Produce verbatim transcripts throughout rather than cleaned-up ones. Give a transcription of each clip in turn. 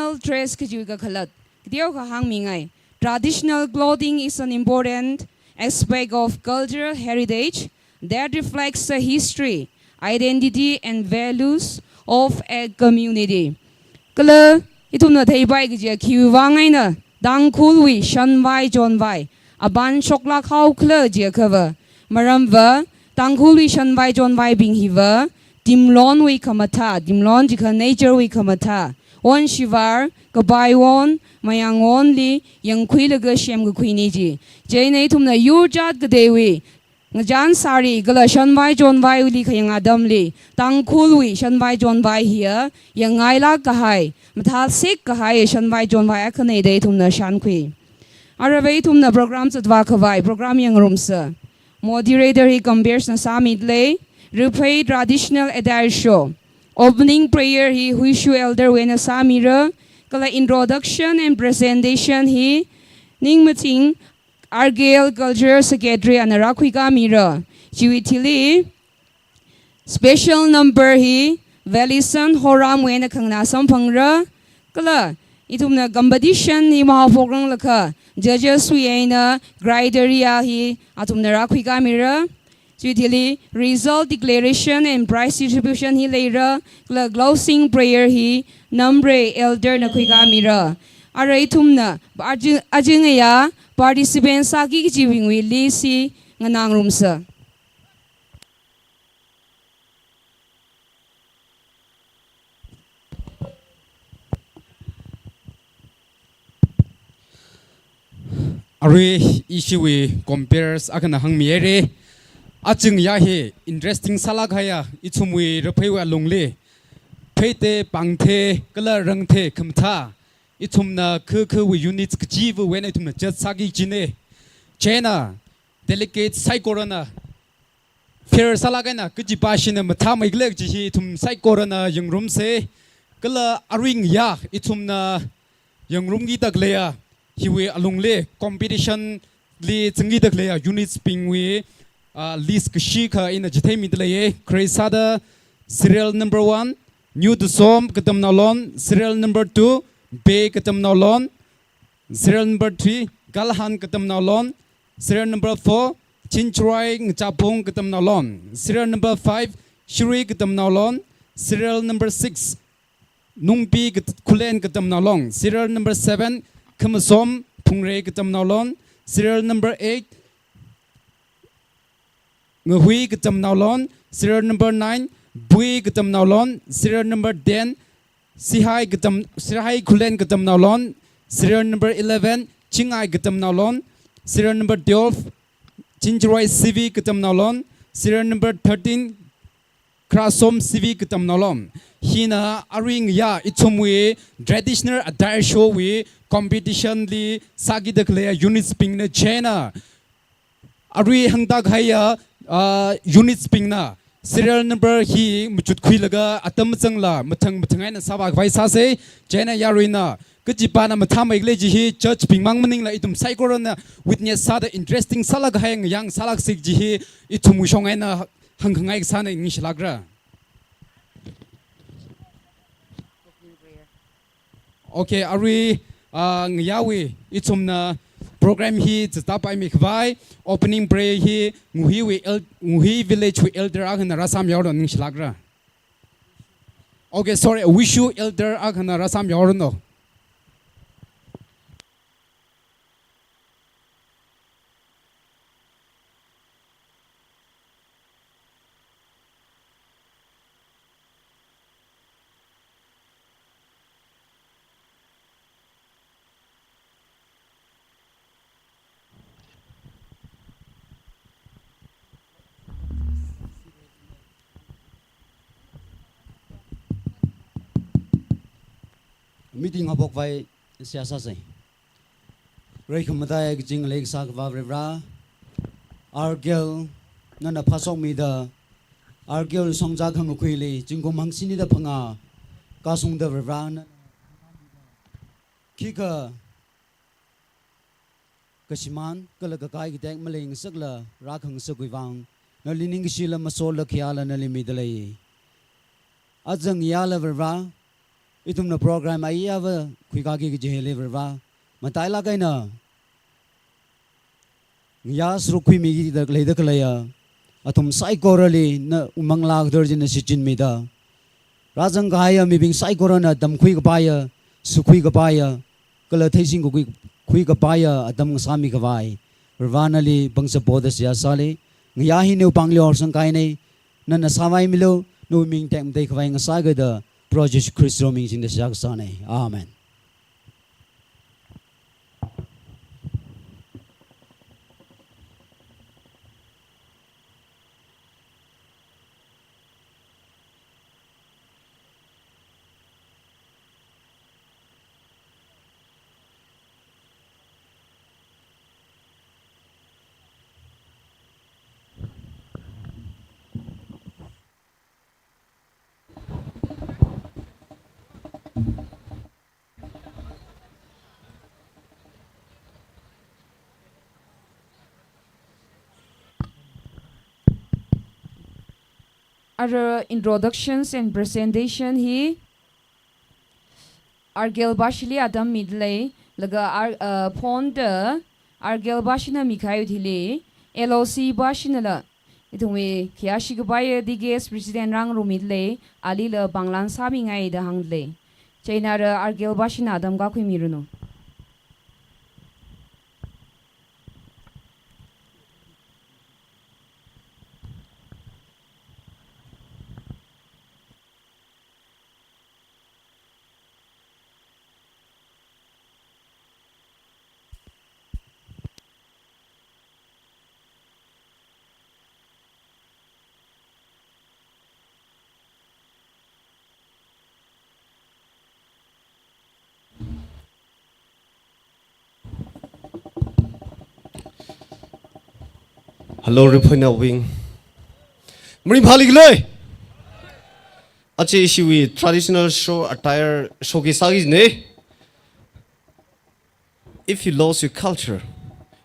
Traditional dress kajiwui kakhalat kateokha hāngmingai. Traditional clothing is an important aspect of cultural heritage that reflects the history, identity, and values of a community. Kala ithumna theipai kajiya khiwui vang eina Tangkhulwui shanvai chonvai aban shoklāk haokhala jiakhava, maramva Tangkhulwui shanvai chonvaibing hiva timlonwui khamathā, timlon jiakha nature wui khamathā, onshivar, kapai on, mayang onli yangkhuilaga semkakhuina ji. Chieina ithumna yur jat kateiwui ngachān sari kala shanvai chonvaili khayang atamli Tangkhulwui shanvai chonvai hiya yangngailāk kahai, mathāsek kahai shanvai chonvai akhana da ithumna shānkhui. Aruiva ithumna program zatvā khavai program yangngarumsa. Moderator hi Compers na sāmidalei. Raphei traditional attire show. Opening prayer hi Huishu Elder wui eina sāmira. Kala introduction and presentation hi Ningmaching R K L Cultural Secretary ana rākhuikāmira. Chiwui thili special number hi Valison Horamwui eina khanganā samphangra. Kala ithumna competition hi mahaophokranglakha judges wui eina criteria hi athumna rākhuikāmira. Chiwui thili result declaration and prize distribution hi leira. Kala closing prayer hi Namrei Elder na khuikāmira. Arui ithumna aja, aja ngayā participant sāki kajibingwui list hi nganāngarumsa. Arui ishiwui compers akhana hāngmihaira. Aja ngayā hi interesting sālāk kahaiya, ithumwui Rapheiwui alungli pheite, pāngte, kala rangte khamathā ithumna kha khawui units kachivawui eina ithumna judge sāki kajina. Chieina delegate saikorana fair sālāk eina kajipā shina mathāmeikhala kaji hi ithum saikorana yangngarumsa. Kala arui ngayā ithumna yangngarumkida khaleiya hiwui alungli competition li zangkida khaleiya units bingwui, ah, list kashikha ina chitheimidalei. Khare sāda serial number one, New Tusom Katamnao Lon, serial number two, Bay Katamnao Lon, serial number three, Galhan Katamnao Lon, serial number four, Chinchuroi Ngachapung Katamnao Lon, serial number five, Shirui Katamnao Lon, serial number six, Nungpi Kat-, Khullen Katamnao Lon, serial number seven, Khamasom Phungre Katamnao Lon, serial number eight, Ngahui Katamnao Lon, serial number nine, Bui Katamnao Lon, serial number ten, Sihai Katam-, Sihai Khullen Katamnao Lon, serial number eleven, Chingai Katamnao Lon, serial number twelve, Chinchuroi C V Katamnao Lon, serial number thirteen, Kharasom C V Katamnao Lon. Hina arui ngayā ithumwui traditional attire show wui competition li sākida khaleiya units bingna chieina arui hāngda kahaiya, ah, units bingna serial number hi machutkhuilaga atam mazangla mathang mathang eina sāvākhavai sāsa. Chieina yaruina kajipāna mathāmeikhala kaji hi judge bingmang maningla ithum saikorana witness sāda interesting sālāk kahai ngayā sālāksa kaji hi ithumwui shong eina hāngkhangai kasāna, ningshilākra. Okay, arui, ah, ngayāwui ithumna program hi zatpaimikhavai opening prayer hi Nguhiwui el-, Nguhi village wui elder akhana rāsāmihaoranu, ningshilākra. Okay, sorry, Huishu elder akhana rāsāmihaoranu. Meeting haophokvai seihā sāsa. Reikhamatai kazing leikasā Akhava Varivara, R K L nana phāshokmida, R K L shongza khangakhuili zingkum hangshini da phangā kashungda Varivara nana khikha kashimān kala kakai katek maleingsakla rākhangasakwui vang, nali ningkashila masotla khayāla nali midalei. Aja ngayāla Varivara, Ithumna program ayāva khuikāki kaji hili Varivarā, matailāk eina ngayā sāruk khuimida leida khaleiya athum saikorali na umanglā katharan china shichinmida, rāzangkahaiya mibing saikorana tamkhui kapaiya, sukhui kapaiya, kala theishing khui, khui kapaiya atam ngasāmi khavai Varivarā nali pangshap poda seihā sāli. Ngayā hi nawui pāngli horsangkahaina, nana sāvaimilu, nawui ming tekmatei khavai ngasāga da Proho Jishu Khristawui ming singda seihā kasāna. Amen. Ara introductions and presentation hi Argel bashili atam midalei, laga Ar-, uh, phone da Argel bashina mikahai thili, L O C bashinala ithumwui khayāshi kapaiya D K S President rāngarumidalei, alila pānglan sāmingaida hāngdalei. Chieina ara Argel bashina atam kakhuimiranu. Hello, Riphuinaobing. Maringphāli khala? Aja ishiwui traditional show attire showcase sāki kajina. If you lose your culture,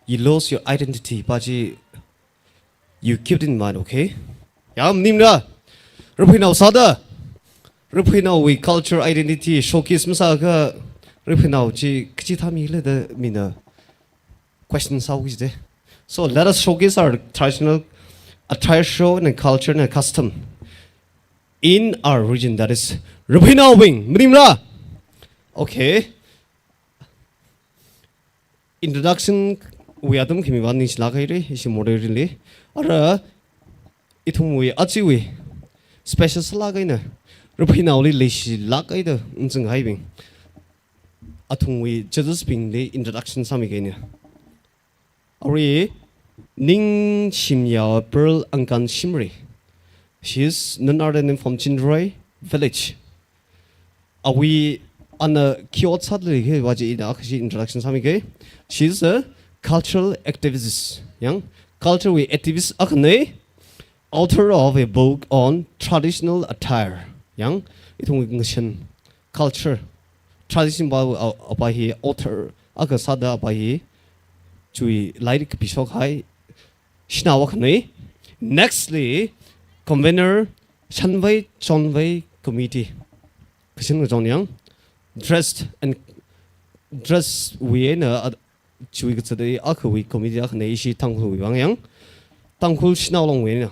you lose your identity, pa chi you keep it in mind, okay? Yāng maningmara? Riphuinao sāda Riphuinaowui culture identity showcase masāakha Riphuinao chi kachi thāmi khala da mina question sāki kajina. So let us showcase our traditional attire show and culture and custom in our region, that is Riphuinaobing. Maningmara? Okay. Introduction wui atam khami vang ningshilāk haira, ishi moderator li. Ara ithumwui ajawui special sālāk eina Riphuinaoli leishilāk eina ungzanghaibing, athumwui judges bingli introduction sāmikahai eina. Awui ningshimya Pearl Angkan Shimray. She is none other than from Chinroi village. Awui ana khi ot sāda leikhala chi ina akhashi introduction sāmikahai. She is a cultural activist. Yāng, culture wui activist akhana, author of a book on traditional attire. Yāng, ithumwui ngashan culture, tradition pa, a, apa hi author akha sāda apa hi chiwui lairik kapishok kahai shanao akhana. Next li, convener Shanvai Chonvai Committee. Kashan kachon yāng, dressed and dress wui eina, a, chiwui kazat akhawui committee akhana, ishi Tangkhulwui vang yāng, Tangkhul Shanao Long wui eina.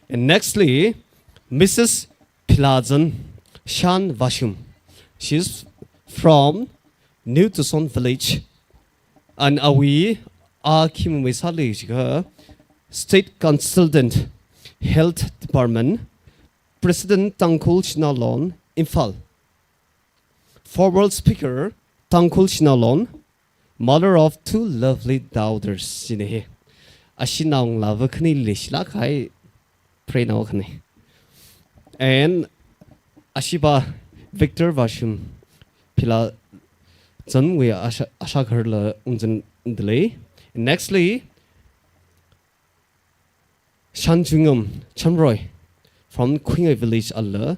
And next li, Missus Philazan Shan Vashum. She is from New Tucson Village. And awui a khi mamei sāli jiakha State Consultant, Health Department, President Tangkhul Shanao Long, Imphal. Former Speaker, Tangkhul Shanao Long, mother of two lovely daughters, jina hi. Ashi naongalāva khani leishilāk kahai preinao akhana. And ashipa Victor Vashum Philazanwui asha, ashakharla ungzangda lei. Next li, Shanchungam Chamroy from Khuingai village ala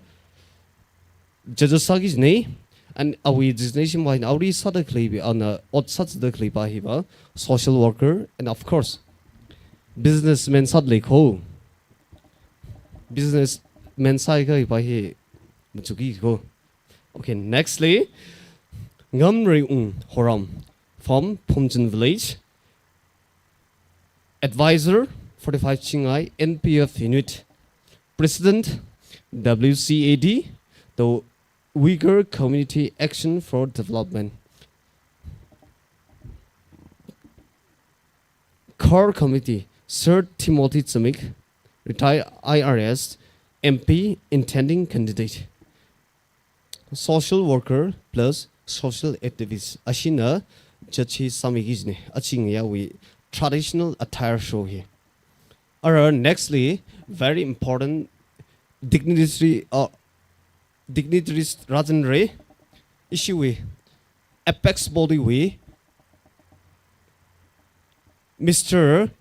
judges sāki kajina, and awui designation pa hina, awui sāda khalei pa, ana ot sāda khalei pa hi pa social worker and of course businessman sāda lei kho. Businessman sāakha hi pa hi machuki kho. Okay, nextly, Ngamreiung Horam from Phomchan Village. Advisor, forty-five Chingai N P F Unit. President, W C A D, the Uyghur Community Action for Development. Core Committee, Sir Timothy Zimik, retired I R S, M P, intending candidate. Social worker plus social activist. Ashina judge hi sāmiki jina. Achi ngayāwui traditional attire show hi. Ara nextly, very important dignitary, uh, dignitaries rāzanra. Ishiwui apex body wui Mister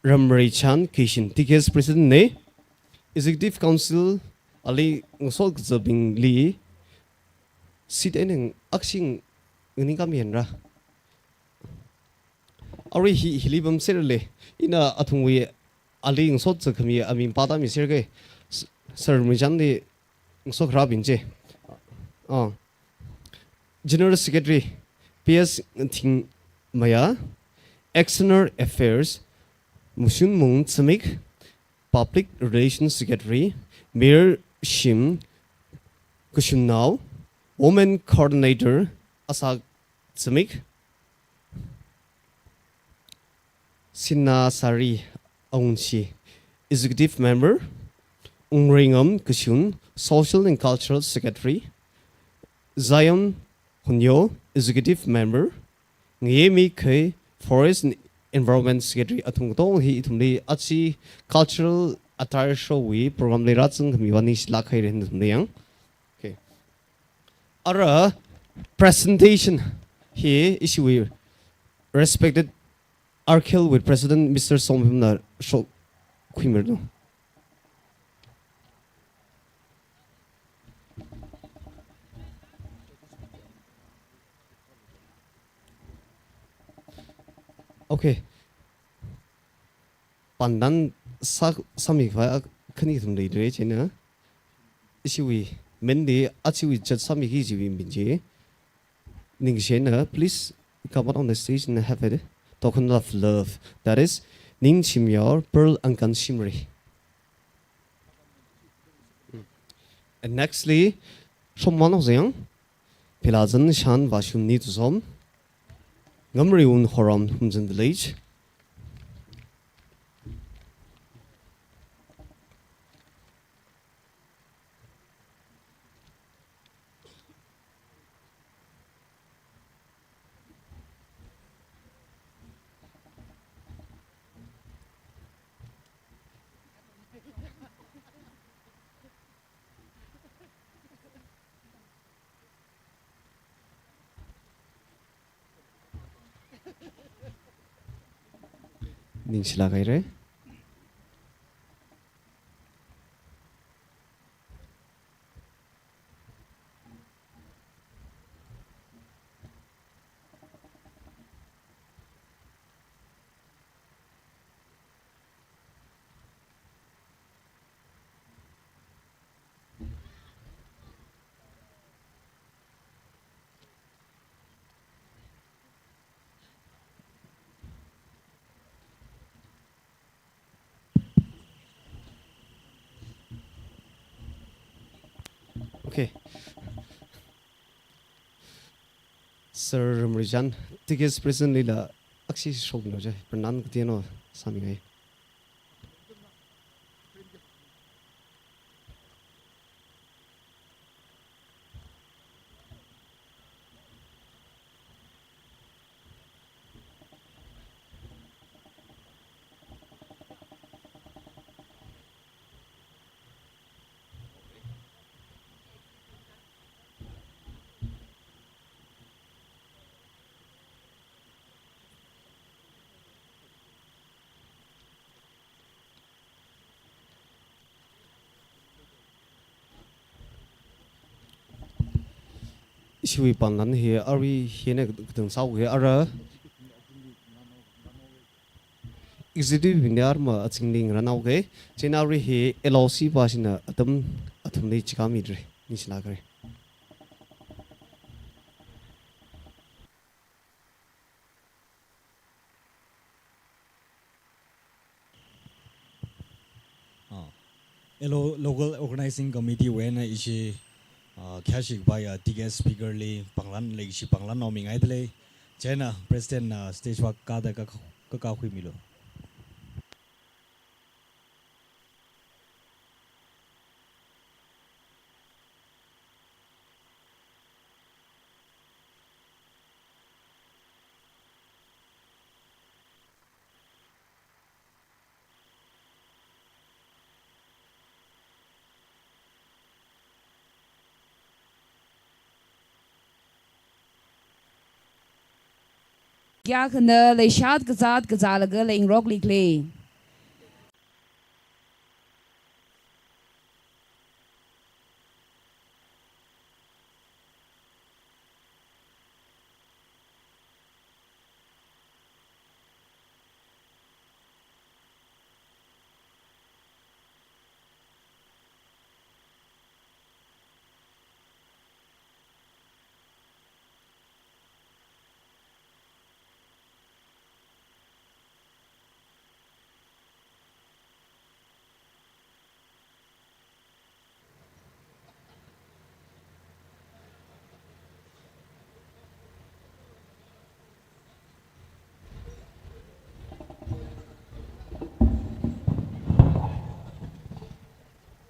Ramreichan Kishin, T K S President na, Executive Council ali ngasot kazābingli seat eina akshing nganingkāmi yanra. Arui hi, hili pamserle, ina athumwui ali ngasot kazākhami aming pātāmiserga, S-, Sir Ramreichan li ngasot kharābing chi. Ah. General Secretary, P S Thingmaya, External Affairs, Mushunmung Zimik, Public Relations Secretary, Mir Shim Kushunnao, Women Coordinator, Asak Zimik, Sinasari Aungshi, Executive Member, Ungreingam Kashun, Social and Cultural Secretary, Zion Hunyo, Executive Member, Ngayemi Khe, Forest and Environment Secretary, athum katong hi ithumli achi cultural attire show wui program li rāzangkhami vang ningshilāk haira nathumli yang. Okay. Ara presentation hi ishiwui respected Arkhel wui President Mister Somphimna shok khuimirno. Okay. Pandan sā, sāmi khavai khani kathum leidalei chieina. Ishiwui, mainly, achiwui judge sāmiki kajiwui ming chi. Ningshina, please come out on the stage and have a token of love. That is, Ningchimyor Pearl Angkan Shimray. And nextly, Shomman Ozeng, Philazan Shan Vashum Nituzom, Ngamreiung Horam Phomchan Village. Ningshilāk haira. Okay. Sir Ramreichan, T K S President lila akshi shokno je, pranam kateono sāmingai. Ishiwui panlan hi arui hina katang sāuga ara. Executive bingna arma azingli ngarānhaoga. Chieina arui hi L O C pa shina atam athumli chikami dre. Ningshilāk haira. Lo-, Local Organizing Committee wui eina ishi, ah, khayāshi kapaiya, ah, T K S speaker li pānglan, leishi pānglan haomingaidalei. Chieina President na stage wui kathāda ka, ka, kakhuimilu. Kayākhana leishat kazat kazālaga leingaroklikhala?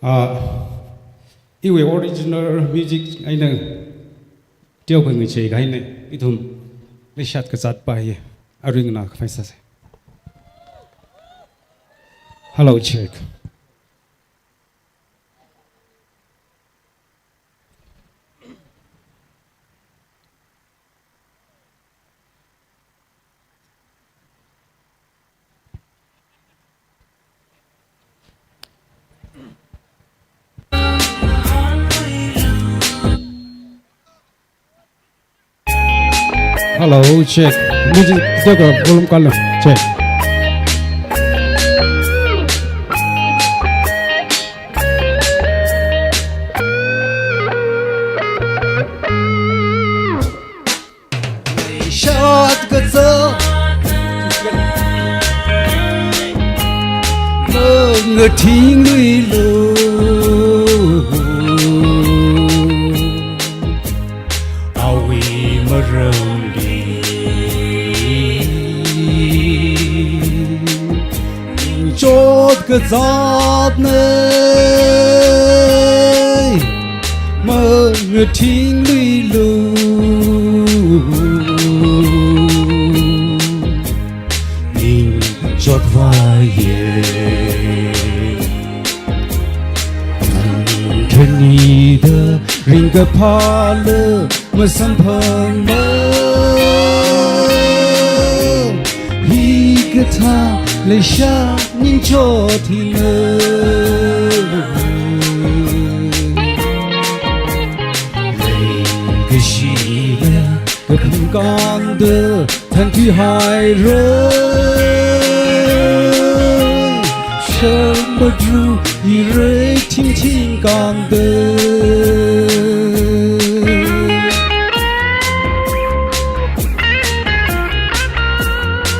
Ah, iwui original music eina teokha ngacheikahaina, ithum leishat kazat paiya, aring na khavai sāsa. Hello, check. Hello, check. Music, check, volume kalo, check. Shat kazat, mangathing luilu. Awui maramli ningchot kazatna, mangathing luilu. Ningchot vāya. Nang khanida ringkaphāla masamphangmana. Hikathā leisha ningchot hina. Leikashila kaphung kangda thantihaira. Shāmadru irai thingthing kangda.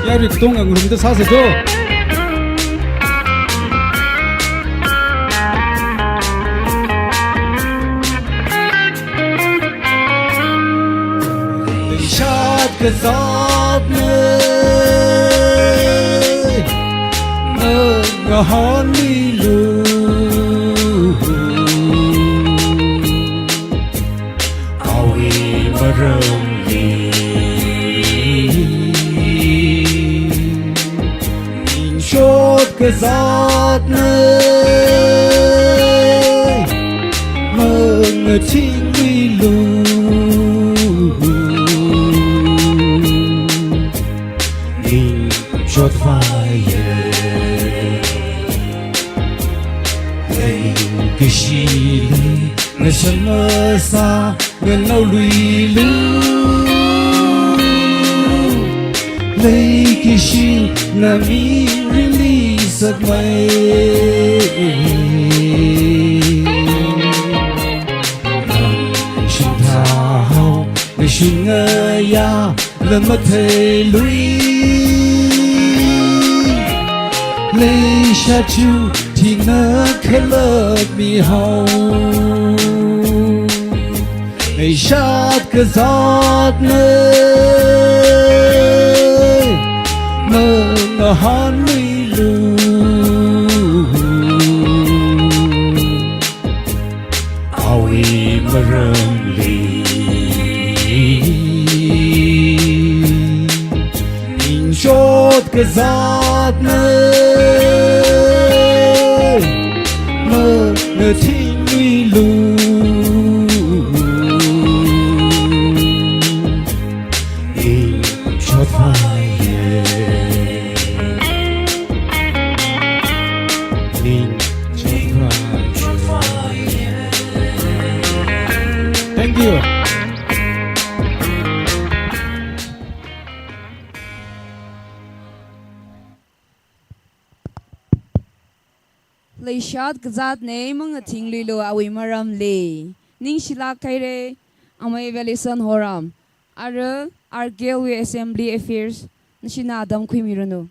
Yarui katonga ngarumda sāsa jo. Shat kazatna, ngahānmilu. Awui maramli ningchot kazatna, mangathing luilu. Ningchot vāya. Leikashili ngashan masā nganao luilu. Leikashina mirinli sakmei. Nang shimthāhao, nashun ngayā, lamathei lui. Leisha chu Tingna khalak mihao, leishat kazatna, mangahan luilu. Awui maramli, ningchot kazatna, mangathing luilu. Ningchot phāya. Ningchot phāya. Thank you. Leishat kazatna mangathing luilu awui maramli. Ningshilāk haira, amei Valison Horam. Ara R K L wui Assembly Affairs, nashina atam khuimiranu.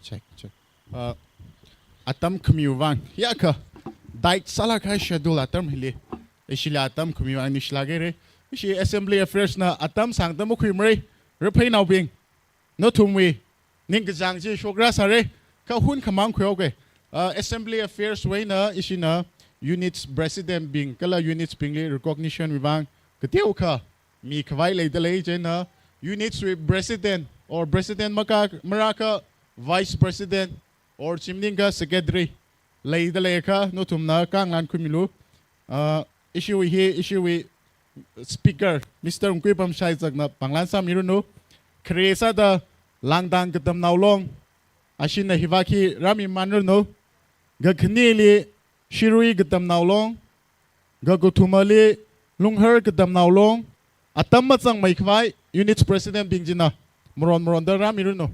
Check, check. Uh, atam khamiwui vang. Yākha. Tight sālāk kahai schedule atam hili. Ishila atam khamiwui vang ningshilāk haira. Ishi Assembly Affairs na atam sāngda makhuimara. Raphei naobing. Nathumwui ningkachāng chi shokra sāra, kha hun khamang khuihaoga. Uh, Assembly Affairs wui eina ishina units president bing kala units bingli recognition wui vang kateokha mikhavai leidalei, chieina units wui president or president maka marākha vice president or chi maningakha secretary leidalei kha nathumna kanglan khuimilu. Uh, ishiwui hi, ishiwui speaker, Mister Ungkui Pamshai zakna panglan sāmiranu. Khare sāda Langdang Katamnao Long, ashina hivākhi rāmimanranu. Kakhaneli Shirui Katamnao Long, kakathumali Lunghar Katamnao Long, atam mazangmei khavai units president bing china maron maronda rāmiranu.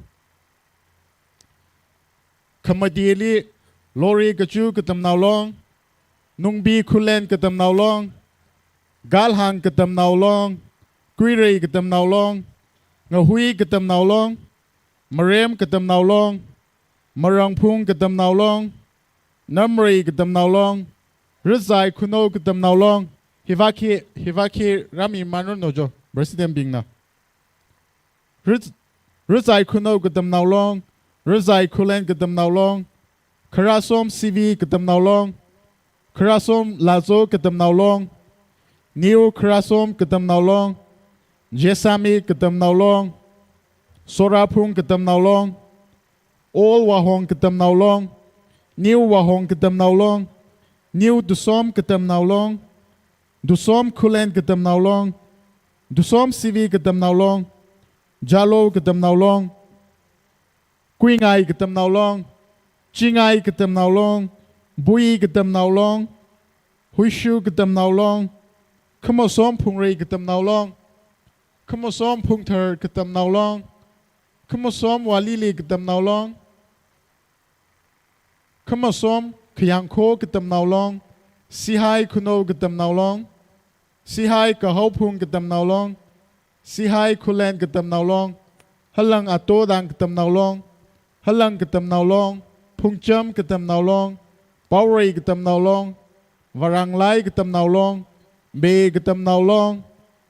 Khamatili Lori Kachu Katamnao Long, Nungbi Khullen Katamnao Long, Galhang Katamnao Long, Kuirei Katamnao Long, Ngahui Katamnao Long, Marem Katamnao Long, Marangphung Katamnao Long, Namrei Katamnao Long, Rizai Khunou Katamnao Long, hivākhi, hivākhi rāmimanranu jo, president bingna. Riz-, Rizai Khunou Katamnao Long, Rizai Khullen Katamnao Long, Kharasom C V Katamnao Long, Kharasom Lazo Katamnao Long, New Kharasom Katamnao Long, Jesami Katamnao Long, Soraphung Katamnao Long, Old Wahong Katamnao Long, New Wahong Katamnao Long, New Tusom Katamnao Long, Tusom Khullen Katamnao Long, Tusom C V Katamnao Long, Jalo Katamnao Long, Kuingai Katamnao Long, Chingai Katamnao Long, Bui Katamnao Long, Huishu Katamnao Long, Khamasom Phungrei Katamnao Long, Khamasom Phungthar Katamnao Long, Khamasom Walili Katamnao Long, Khamasom Khayangkho Katamnao Long, Sihai Khunou Katamnao Long, Sihai Kahaophung Katamnao Long, Sihai Khullen Katamnao Long, Halang Atodang Katamnao Long, Halang Katamnao Long, Phungcham Katamnao Long, Paorei Katamnao Long, Varanglai Katamnao Long, Be Katamnao Long,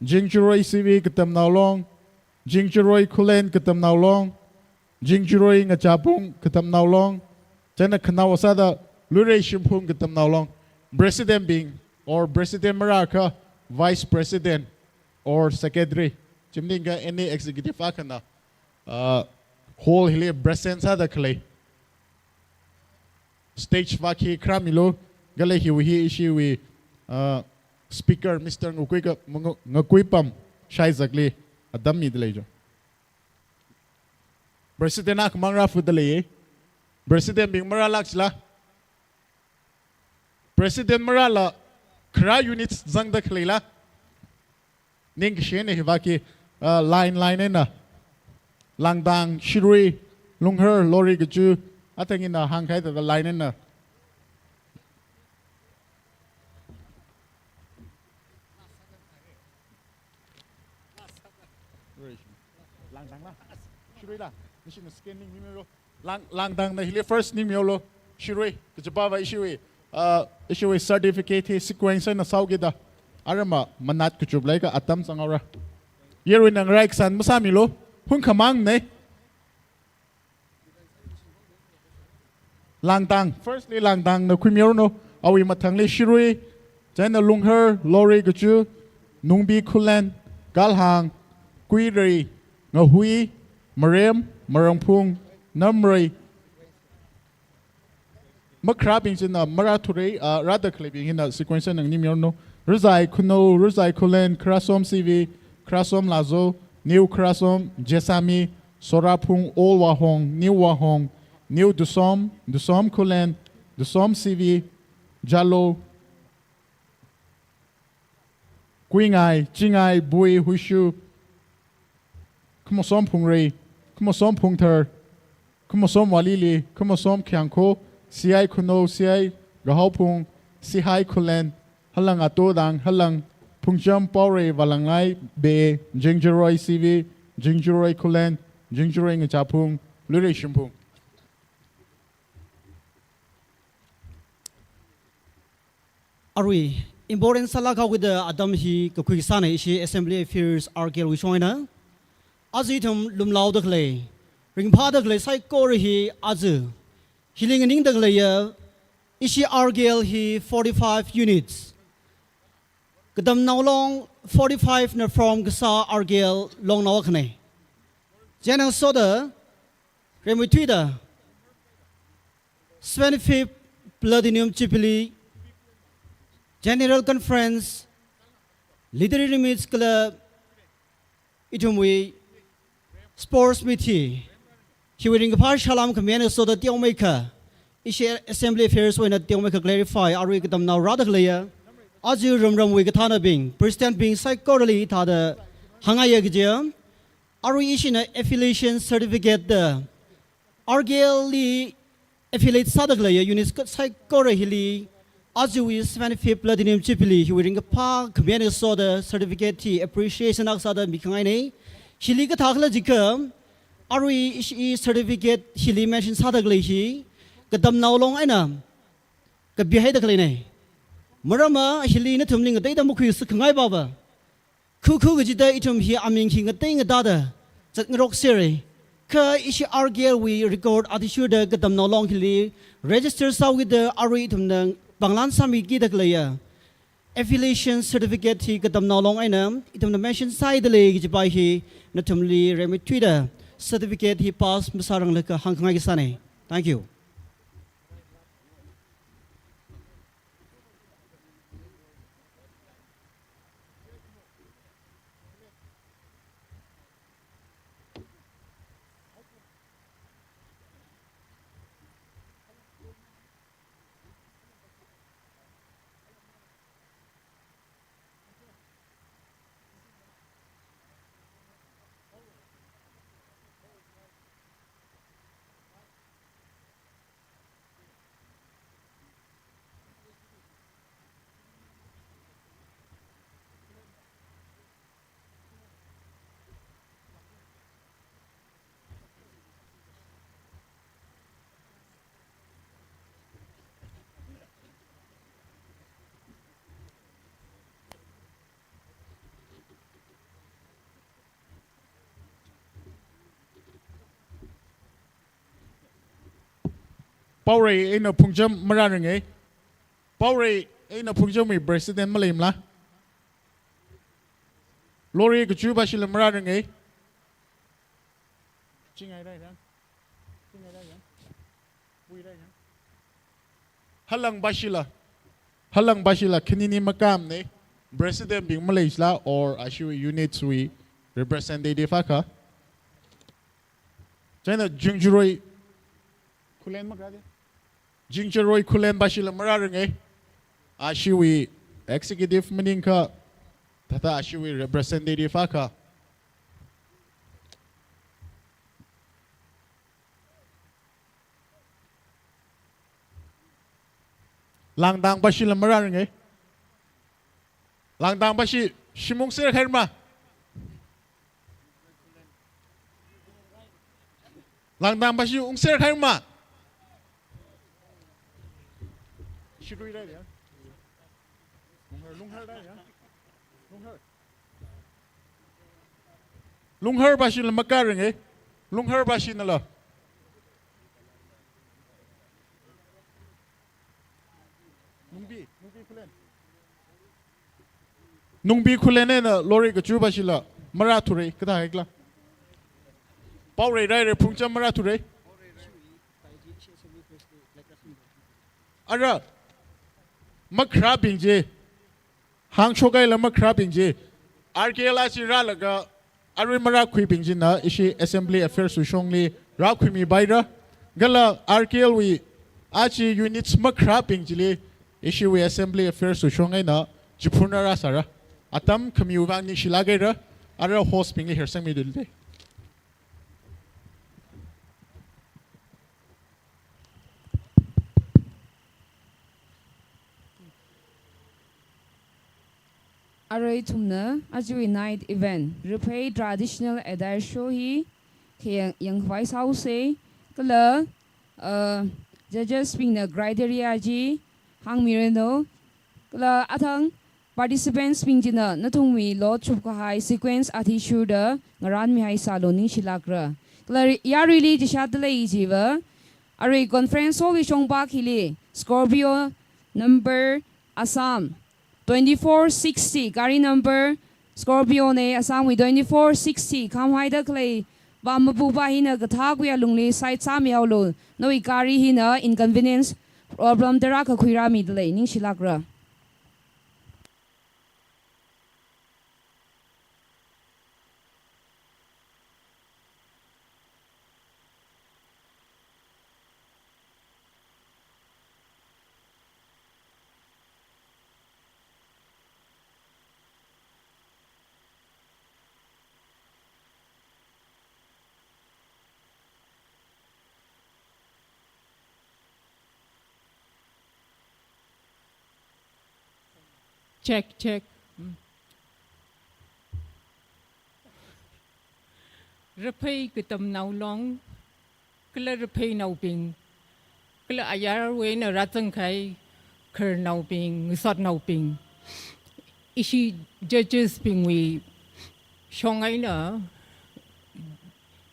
Jingchuroi C V Katamnao Long, Jingchuroi Khullen Katamnao Long, Jingchuroi Ngachapung Katamnao Long, chieina khanao sāda Luirei Shimphung Katamnao Long, president bing or president marākha vice president or secretary, chi maningakha any executive akhana, uh, hall hili present sāda khalei. Stage vākhi kharāmilu, kala hiwui hi ishiwui, uh, Speaker Mister Ngakui ka, Ngu-, Ngakuipam Shaizakli atam mida lei jo. President akhamang rāfada lei. President bing marālāk sila. President marāla kharā units zangda khaleila. Ningkashi eina hivāki, ah, line line eina. Langdang, Shirui, Lunghar, Lori Kachu, athang ina hāngkahai thāda line eina. Langdang la. Shirui la. Nishina scanning ni mero. Lang, Langdangna hili first ningmihaolu. Shirui, kachipāva ishiwui, ah, ishiwui certificate hi sequence eina sāhaokida. Arama manat kachup leiakha atam zanghaora. Yaruina ngarai kasān masāmilu. Hungkhamang nei. Langdang. Firstly, Langdangna khuimihaoranu. Awui mathangli Shirui, chieina Lunghar, Lori Kachu, Nungbi Khullen, Galhang, Kuirei, Ngahui, Marem, Marangphung, Namrei. Makharābing china marāthurei, ah, rāda khaleibing hina sequence eina nganimihaoranu. Razai Khunou, Razai Khullen, Kharasom C V, Kharasom Lazo, New Kharasom, Jesami, Soraphung, Old Wahong, New Wahong, New Dusom, Dusom Khullen, Dusom C V, Jalo, Kuingai, Chingai, Bui, Huishu, Khamosom Phungrei, Khamosom Phungthar, Khamosom Walili, Khamosom Khiangkho, C I Khunou, C I Gahaophung, Sihai Khullen, Halang Atodang, Halang Phungcham, Paorei Valanglai, Be, Jingjaroi C V, Jingjaroi Khullen, Jingjaroi Ngachaphung, Luirei Shimphung. Arui, important sālāk haokida atam hi kakhui kasāna ishi Assembly Affairs R K L wui shong eina. Aja ithum lumlaoda khalei, ringphāda khalei saikora hi aja. Hili nganingda khaleiya, ishi R K L hi forty-five units. Katamnao Long forty-five na form kasā R K L longnao akhana. Chieina ngasoda, rimeithuida, seventy-fifth Platinum Jubilee, General Conference, Literary Meets kala ithumwui Sports Meet hi, hiwui ringkaphā salām khami eina ngasoda teomeikha, ishi Assembly Affairs wui eina teomeikha clarify, arui katamnao rāda khaleiya, aja ramramwui kathānabing, President bing saikorali thāda hāngngaiya kajiya, arui ishina affiliation certificate da, R K L li affiliate sāda khaleiya units ka saikora hili, ajawui seventy-fifth Platinum Jubilee hiwui ringkaphā khami eina ngasoda certificate hi appreciation akha sāda mikhangaina. Hili kathākhala jiakha, arui ishi certificate hili mention sāda khalei hi, Katamnao Long eina kapihaida khaleina. Maramva hili nathumli ngateida makhuisa khangai baba. Khukhu kachida ithum hi aming hi ngatei ngatāda zatngarok sera. Kha ishi R K L wui record athishurda Katamnao Long hili register sāhaokida arui ithumna pānglan sāmikida khaleiya affiliation certificate hi Katamnao Long eina ithumna mention sāhaida lei kajipa hi nathumli rimeithuida certificate hi pass masāranglakha hāngkhangai kasāna. Thank you. Paorei eina Phungcham marāringa. Paorei eina Phungchamwui president maleimala? Lori Kachupa shila marāringa. Chingai rai rang. Chingai rai rang. Pui rai rang. Halangpa shila. Halangpa shila khanini makāmana. President bing maleisāla or ashiwui units wui representative akha. Chieina Jingjaroi Khullen makrāde. Jingjaroi Khullen pashila marārange. Ashiwui executive maningakha, thāda ashiwui representative akha. Langdang pashila marārange. Langdang pashi shim ungser khairama? Langdang pashi ungser khairama? Shirui rai ya. Lunghar, Lunghar rai ya. Lunghar. Lunghar pashila makrārange. Lunghar pashinala. Nungbi, Nungbi Khullen. Nungbi Khullen eina Lorei Kachu pashila marāthura, kathā haikhala? Paorei Rairei Phungcham marāthura. Ara, makharābing chi, hāngshokhaila makharābing chi, R K L ashi rālaga, arui marākhuibing china ishi Assembly Affairs wui shongli rākhuimipaira. Kala R K L wui ashi units makharābing chili ishiwui Assembly Affairs wui shong eina chiphun rāsāra. Atam khamiwui vang ningshilāk haira. Ara host bingli hersangmidalei. Arui ithumna ajawui night event, Raphei traditional attire show hi khayang yangkhavai sāusa, kala, uh, judges bingna criteria chi hāngmiranu, kala athang participants bing china nathumwui lotchup kahai sequence athishurda ngarānmihai sālu, ningshilākra. Kala ri-, yaruili chishatdalei chiva, arui conference hall wui shongpak hili Scorpio number Assam twenty-four sixty, gari number Scorpio na, Assam wui twenty-four sixty, khamhaida khalei va mapupa hina kathā kuya lungli side sāmihaolu, nawui gari hina inconvenience problem tarākha khuirāmidalei, ningshilākra. Check, check. Mm. Raphei Katamnao Long, kala Raphei naobing, kala ayarwui eina rāzangkahai khararnaobing, ngasotnaobing, ishi judges bingwui shong eina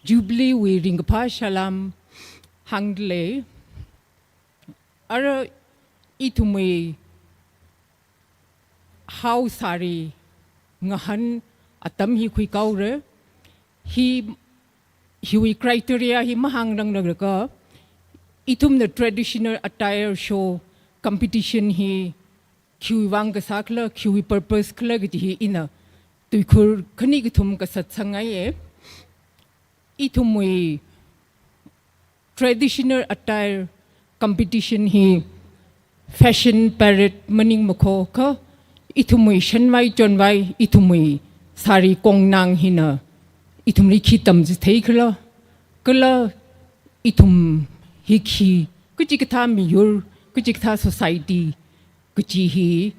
Jubilee wui ringkaphā salām hāngdalei. Ara ithumwui hao sari ngahān atam hi khuikahaora. Hi, hiwui criteria hi mahāngranglaga, ithumna traditional attire show competition hi khiwui vang kasā khala, khiwui purpose khala kaji hi ina tuikhur khani kathum kasat sāngaiya. Ithumwui traditional attire competition hi fashion parade maningmakho kha, ithumwui shanvai chonvai, ithumwui sari kongnang hina ithumli khi tamchithei khala, kala ithum hi khi, kachikathā miyur, kachikathā society kaji hi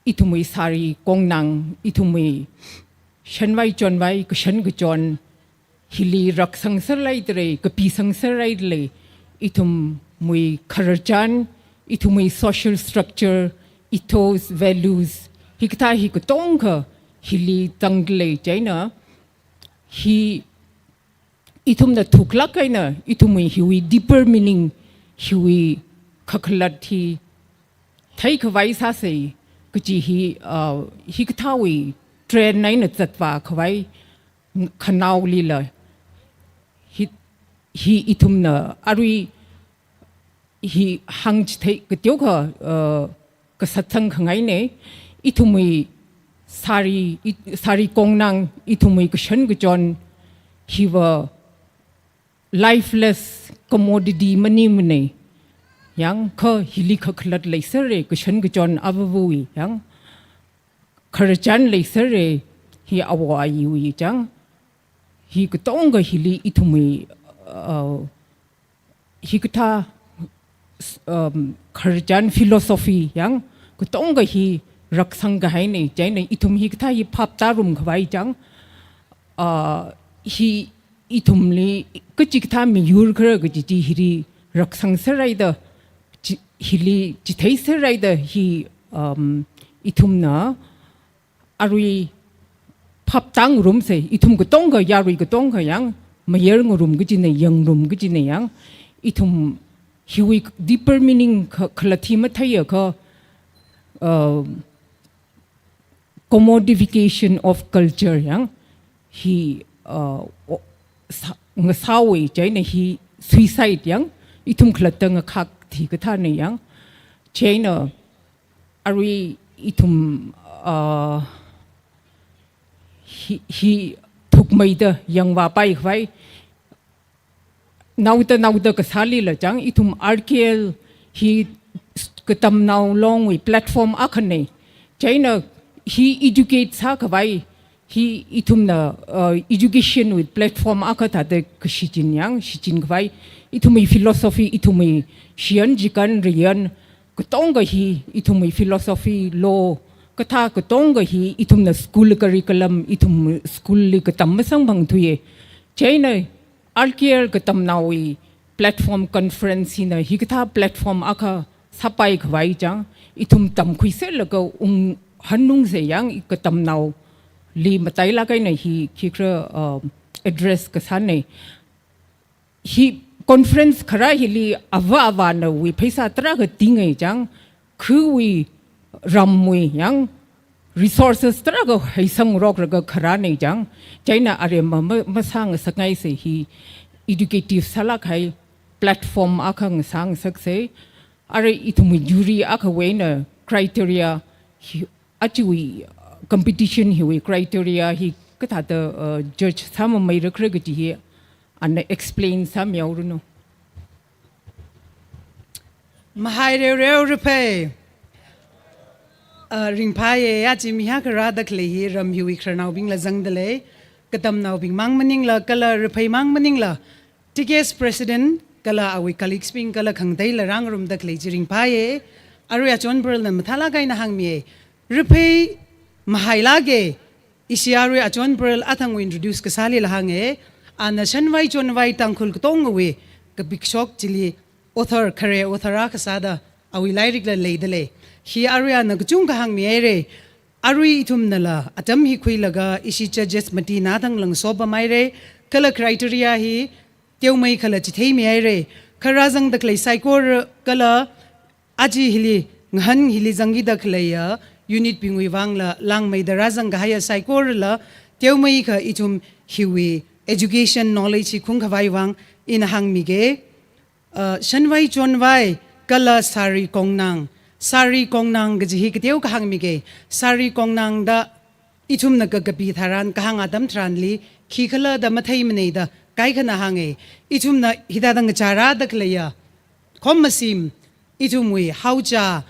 ithumwui sari kongnang, ithumwui shanvai chonvai, kashan kachon hili raksangserhaidalei, kapisangserhaidalei, ithumwui khararchan, ithumwui social structure, ethos, values, hikathā hi katonga hili zangdalei chieina, hi ithumna thuklāk eina, ithumwui hiwui deeper meaning, hiwui kakhalat hi theikhavai sāsa kaji hi, uh, hikathāwui trend eina zatvākhavai khanaolila, hi, hi ithumna arui hi hāngchithei kateokha, uh, kasat sāngkhangaina. Ithumwui sari, i-, sari kongnang, ithumwui kashan kachon hiva lifeless commodity maningmana. Yang kha hili kakhalat leisera, kashan kachon avāvawui, yang khararchan leisera, hi awo ayiwui chang. Hi katonga hili ithumwui, uh, hikathā, um, khararchan philosophy yang katonga hi raksang kahaina, chieina ithum hikathā hi phap tārum khavai chang, uh, hi ithumli kachikathā miyur khara kaji chi hili raksang sāraida, chi-, hili chithei sāraida hi, um, ithumna arui phap tāngarumsa, ithum katonga, yarui katonga yang mayarngarum kajina, yangrum kajina yang, ithum hiwui deeper meaning kha-, khalathi matheiakha, uh, commodification of culture yang hi, uh, o-, sa-, ngasāwui, chieina hi suicide yang ithum khalatta ngakhak thikathāna yang, chieina arui ithum, uh, hi, hi thukmeida yangvāpai khavai, naoda naoda kasālila chang, ithum R K L hi katamnao longwui platform akhana. Chieina hi educate sākhavai, hi ithumna, uh, education wui platform akha thāda kashichin yang shichin khavai, ithumwui philosophy, ithumwui shiyan, chikan, riyan, katonga hi ithumwui philosophy, law, kathā katonga hi ithumna school curriculum, ithum school li katam masangphangthuiya. Chieina R K L katamnaowui platform conference hina hikathā platform akha sāpai khavai chang, ithum tamkhuiserlaga unghanungsa yang katamnaoli matailāk eina hi khikha, uh, address kasāna. Hi conference khara hili avā avānawui pheisā tarākha tingai chang, khuiwui ramwui yang resources tarākha heisangroklaga kharana chang, chieina aremma ma-, masāngasakngaisa, hi educative sālāk kahai platform akha ngasāngasaksa. Arui ithumwui jury akhawui eina criteria hi, ajawui, uh, competition hiwui criteria hi kathāda, uh, judge sāmameirakhala kaji hi ana explain sāmihaoranu. Mahai reoreo Raphei. Uh, ringphāya, aja mi hiyākha rāda khalei hi ram hiwui khararnaobingla zangda lei. Katamnaobing mang maningla, kala Raphei mang maningla, T K S President kala awui colleagues bing kala khangateila rāngarumda khalei chi ringphāya. Arui Achon Pearl na mathālāk eina hāngmiya. Raphei mahailāka, ishi arui Achon Pearl athangwui introduce kasālila hānga. Ana Shanvai Chonvai Tangkhul katongawui kapikshok chili author, khare author akha sāda awui lairikla leida lei. Hi arui ana kachungkha hāngmihaira. Arui ithumnala atam hi khuilaga ishi judges mati nathangla ngasopamhaira, kala criteria hi teomeikhala chitheimihaira. Kha rāzangda khalei saikora kala aja hili ngahān hili zangkida khaleiya unit bingwui vangla langmeida rāzang kahaiya saikorala teomeikha ithum hiwui education knowledge hi khung khavai vang ina hāngmiga. Uh, Shanvai Chonvai kala Sari Kongnang. Sari Kongnang kaji hi kateokha hāngmiga. Sari Kongnang da ithumna kakapi tharan, kahāng atam tharanli khikhala da matheimanei da kaikhana hānga. Ithumna hithāda ngachā rāda khaleiya khom masim, ithumwui haochā,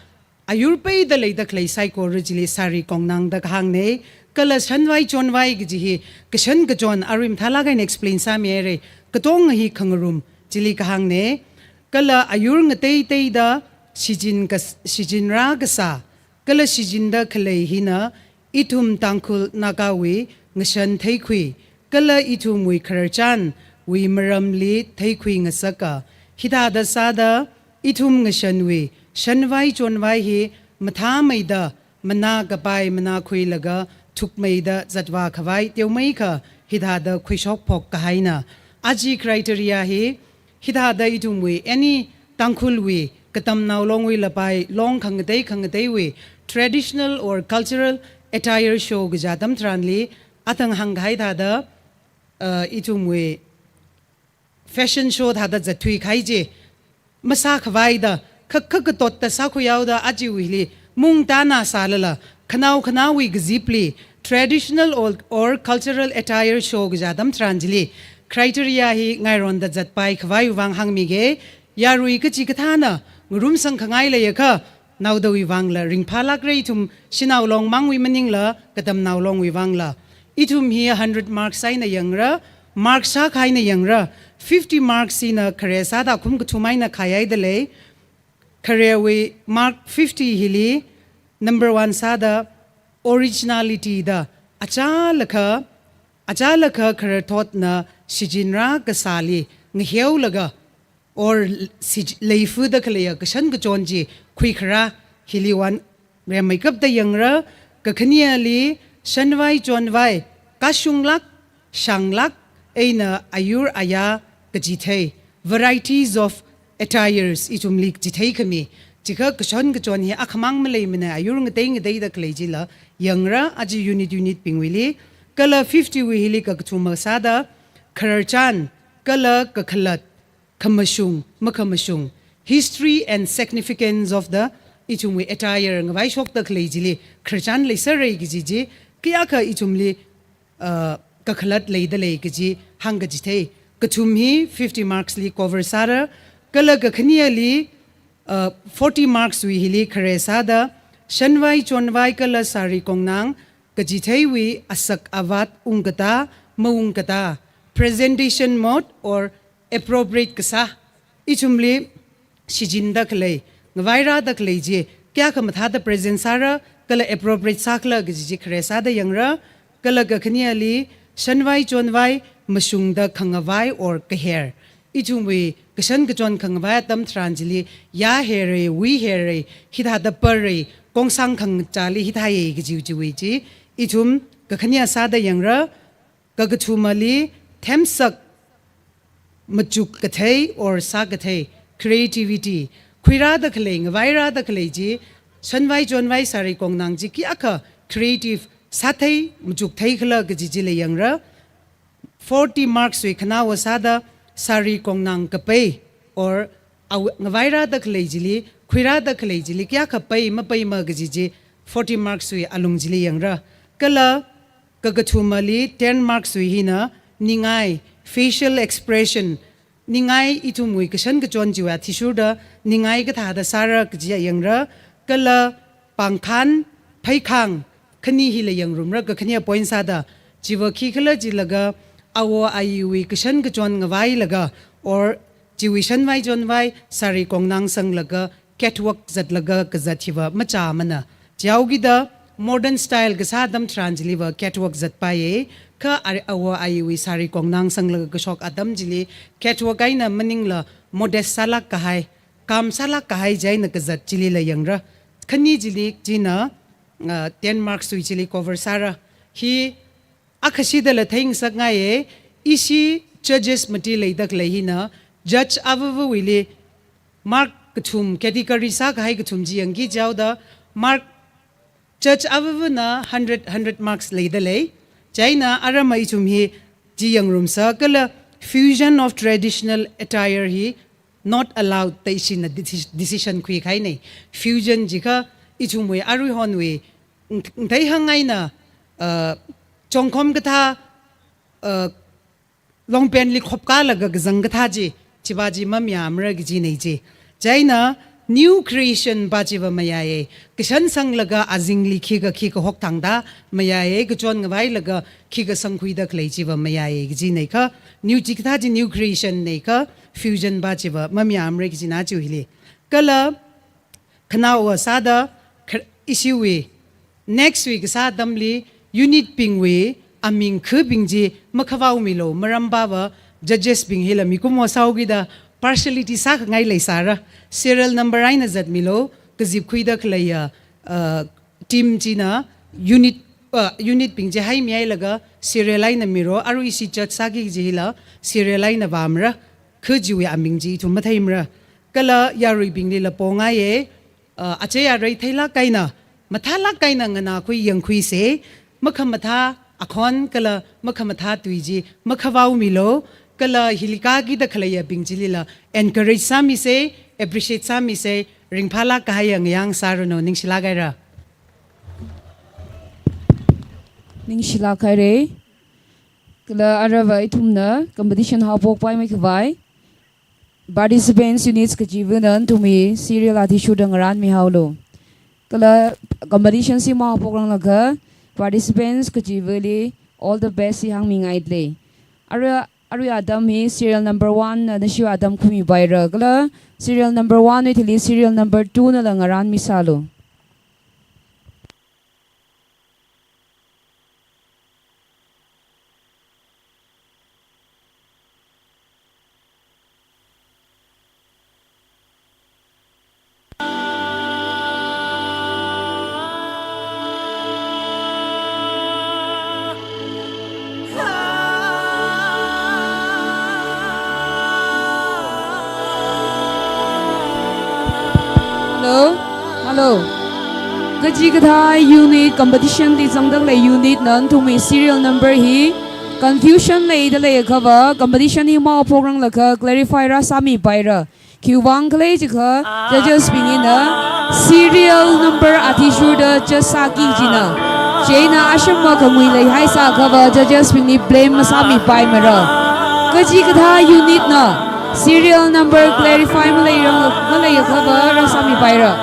ayur peida leida khalei saikora chili Sari Kongnang da kahāngna. Kala Shanvai Chonvai kaji hi kashan kachon arui mathālāk eina explain sāmihaira. Katonga hi khangarum chili kahāngna. Kala ayur ngateiteida shichin kas-, shichin rākasā, kala shichinda khalei hina ithum Tangkhul Nagawui ngashan theikhui, kala ithumwui khararchanwui maramli theikhui ngasaka. Hithāda sāda ithum ngashanwui Shanvai Chonvai hi mathāmeida, mana kapai mana khuilaga thukmeida zatvā khavai teomeikha hithāda khuishokphok kahaina. Aja criteria hi hithāda ithumwui any Tangkhulwui katamnao longwui lapai long khangatei khangateiwui traditional or cultural attire show kaja atam tharanli athang hāngkahai thāda, uh, ithumwui fashion show thāda zatthui kahai chi masākhavai da, khak khak katotta sākhuihaoda ajawuili mungtana sālala, khanao khanaowui kazipli traditional or, or cultural attire show kaja atam tharan chili criteria hi ngaironda zatpai khavai vang hāngmige. Yarui kachikathāna ngarumsang khangai leiakha, naodawui vangla ringphālākra, ithum shanao longmangwui maningla katamnao longwui vangla. Ithum hi hundred marks eina yangra, mark shākha eina yangra, fifty marks hina khare sāda khum kathum eina khayai dalei. Kharewui mark fifty hili number one sāda originality da, achālakha, achālakha khararthotna shichinrā kasāli ngaheolaga or sij-, leifuda khaleiya kashan kachon chi khuikharā, hili one remmeikapda yangra. Kakhaneli shanvai chonvai, kashunglāk, shānglāk eina ayur ayā kachithei, varieties of attires ithumli chithei khami. Chikha kashan kachon hi akhamang maleimana, ayur ngatei ngateida khalei chila yangra, aja unit unit bingwuili. Kala fifty wui hili kakathuma sāda khararchan, kala kakhalat, khamashung, makhamashung, history and significance of the, ithumwui attire ngavaishokda khalei chili khararchan leiserra kaji chi, kayākha ithumli, uh, kakhalat leida lei kaji hāngkachithei. Kathum hi fifty marks li cover sāra, kala kakhaneli, uh, forty marks wui hili khare sāda shanvai chonvai kala sari kongnang kachitheiwui asak avat ungkatā, maungkatā, presentation mode or appropriate kasā, ithumli shichinda khalei, ngavairāda khalei chi kayākha mathāda present sāra, kala appropriate sākhala kaji chi khare sāda yangra. Kala kakhaneli shanvai chonvai mashungda khangavai or kaher. Ithumwui kashan kachon khangavai atam tharan chili yā herei, wui herei, hithāda parei, kongsang khangachāli hithāyei kaji chiwui chi ithum kakhane sāda yangra. Kakathumali themsak machuk kathei or sākathei, creativity, khuirāda khalei, ngavairāda khalei chi, shanvai chonvai sari kongnang chi kayākha creative sāthei, machukthei khala kaji chili yangra. Forty marks wui khanaowa sāda sari kongnang kapei or aw-, ngavairāda khalei chili, khuirāda khalei chili kayākha pei mapeima kaji chi forty marks wui alung chili yangra. Kala kakathumali ten marks wui hina ningai, facial expression, ningai, ithumwui kashan kachon chiwui athishurda ningai kathāda sāra kaji yangra. Kala pāngkhān, pheikhāng, khani hila yangrumra, kakhane point sāda. Chiva khikhala jilaga awo ayiwui kashan kachon ngavailaga or chiwui shanvai chonvai sari kongnang sanglaga catwalk zatlaga kazat hiva machāmana. Chihaokida modern style kasā atam tharan chiliva catwalk zatpaiye, kha ar-, awo ayiwui sari kongnang sanglaga kashok atam chili catwalk eina maningla modest sālāk kahai, calm sālāk kahai chieina kazat chilila yangra. Khani chili china, uh, ten marks wui chili cover sāra. Hi akhashidala theingasakngaiye, ishi judges mati leida khalei hina, judge avāvawuili mark kathum, category sākahai kathum chi yangki. Chihaoda mark judge avāvana hundred, hundred marks leida lei. Chieina aramai ithum hi chi yangrumsa, kala fusion of traditional attire hi not allowed da ishina deci-, decision khuikahainei. Fusion jiakha ithumwui aruihonwui ng-, ngthei hāngngaina, uh, chongkhom kathā, uh, longpenli khopkalaga kazang kathā chi, chiva chi mamayāmara kajinei chi. Chieina new creation va chiva mayāye. Kashan sanglaga azingli khikha khikha hokthangda mayāye, kachon ngavailaga khikha sangkhuida khalei chiva mayāye kajinei kha, new chikathā chi new creation nei kha, fusion va chiva mamayāmara kajina chi hili. Kala khanaowa sāda kha-, ishiwui next wui kasā atamli unit bingwui aming khabing chi makhavaomilu, maram vava judges bing hila mikumo sāhaokida partiality sākhangai leisāra. Serial number eina zatmilu, kazipkhuida khaleiya, uh, team china unit, uh, unit bing chi haimihailaga serial eina milu, arui ishi judge sāki kaji hila serial eina vāmara, kha chiwui aming chi ithum matheimara. Kala yaruibinglila pongaiye, uh, achei arei theilāk eina, mathālāk eina nganākhui yangkhuise, makhamathā akhon kala makhamathā tui chi makhavaomilu, kala hili kākida khaleiyabing chilila encourage sāmise, appreciate sāmise, ringphālāk kahaiya ngayang sāranu, ningshilāk haira. Ningshilāk haira. Kala aruiva ithumna competition haophokpaimei khavai participants units kachivana nathumwui serial athishurda ngarānmi haolu. Kala competition chi mahaophokranglakha participants kachivali all the best hi hāngmingailei. Arui, arui atam hi serial number one na nashiwui atam khuimipaira. Kala serial number one wui thili serial number two nala ngarānmisālu. Hello? Hello? Kachikathā unit competition li zangda khalei unit na nathumwui serial number hi confusion leida leiakhava competition hi mahaophokranglakha clarify rāsāmipaira. Khiwuivang khala jiakha judges bing hina serial number athishurda judge sāki jina. Chieina asham makhangui leihai sāakhava judges bingli blame masāmipaimara. Kachikathā unit na serial number clarify maleirang, maleiakhava rāsāmipaira.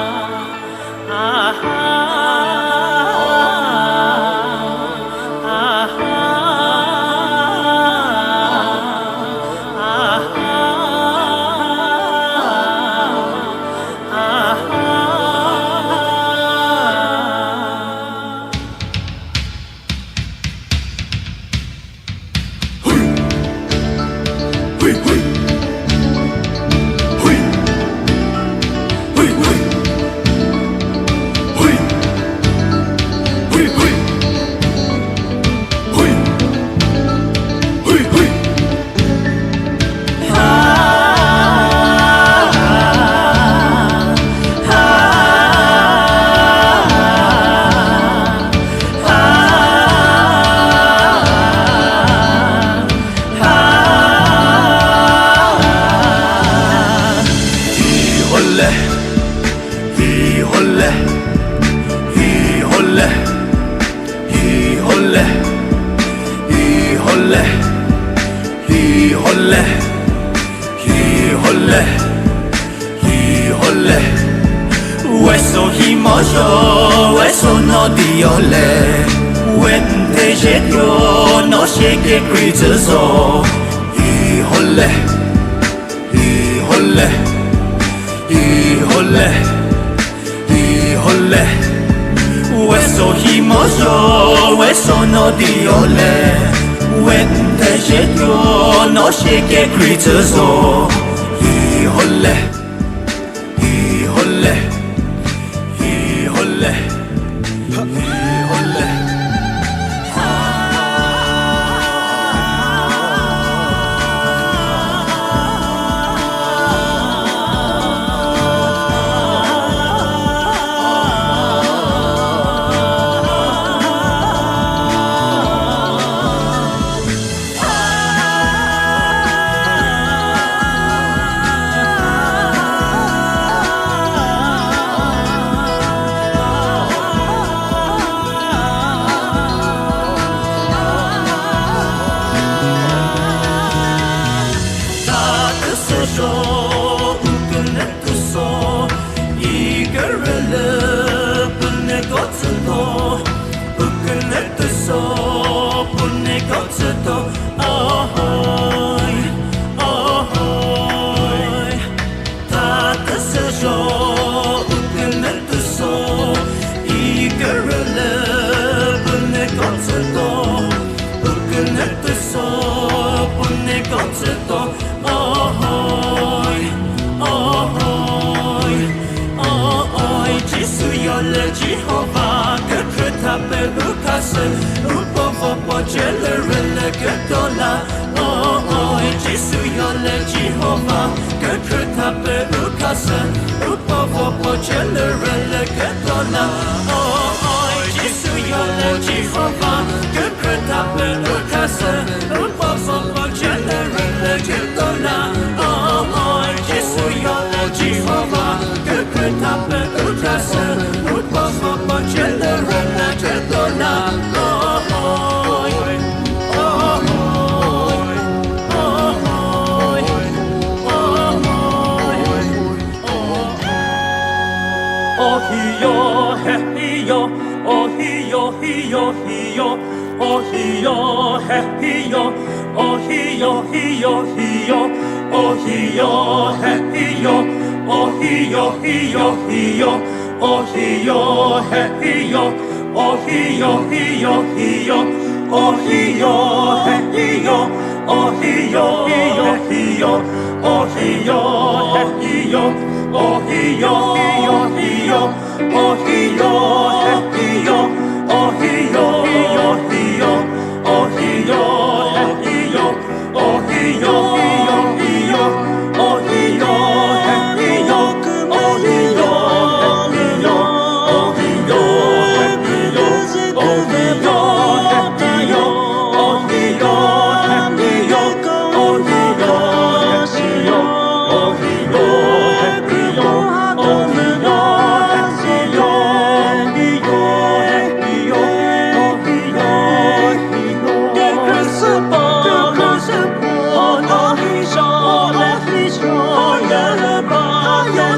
Hi hole, hi hole, hi hole. Weso hi mojo, weso no diole. Wen te je yo, no sheke kri zo. Hi hole, hi hole, hi hole. Hi hole, weso hi mojo, weso no diole. Wen te je yo, no sheke kri zo. Hi hole, hi hole, hi hole, hi hole. Ohoi, ohoi, ohoi, Jisu yole Jehova, kakre tape ukase, upovo po chele rele ketola. Ohoi, Jisu yole Jehova, kakre tape ukase, upovo po chele rele ketola. Ohoi, Jisu yole Jehova, kakre tape ukase, upovo po chele rele ketola. Ohoi, Jisu yole Jehova, kakre tape ukase, upovo po chele rele ketola. Ohoi. Oh hi yo, hey hi yo, oh hi yo, hi yo, hi yo, oh hi yo, hey hi yo, oh hi yo, hi yo, hi yo, oh hi yo, hey hi yo, oh hi yo, hi yo, hi yo, oh hi yo, hey hi yo, oh hi yo, hi yo, hi yo, oh hi yo, hey hi yo, oh hi yo, hi yo, hi yo, oh hi yo, hey hi yo, oh hi yo, hi yo, hi yo, oh hi yo, hey hi yo, oh hi yo, hi yo, hi yo, oh hi yo, hey hi yo, oh hi yo, hi yo, hi yo, oh hi yo, hey hi yo, oh hi yo, hey hi yo, oh hi yo, hey hi yo, oh hi yo, hey hi yo, oh hi yo, hey hi yo, oh hi yo, hey hi yo, oh hi yo, hey hi yo, oh hi yo, hey hi yo, hey hi yo, hey hi yo, oh hi yo, hey hi yo.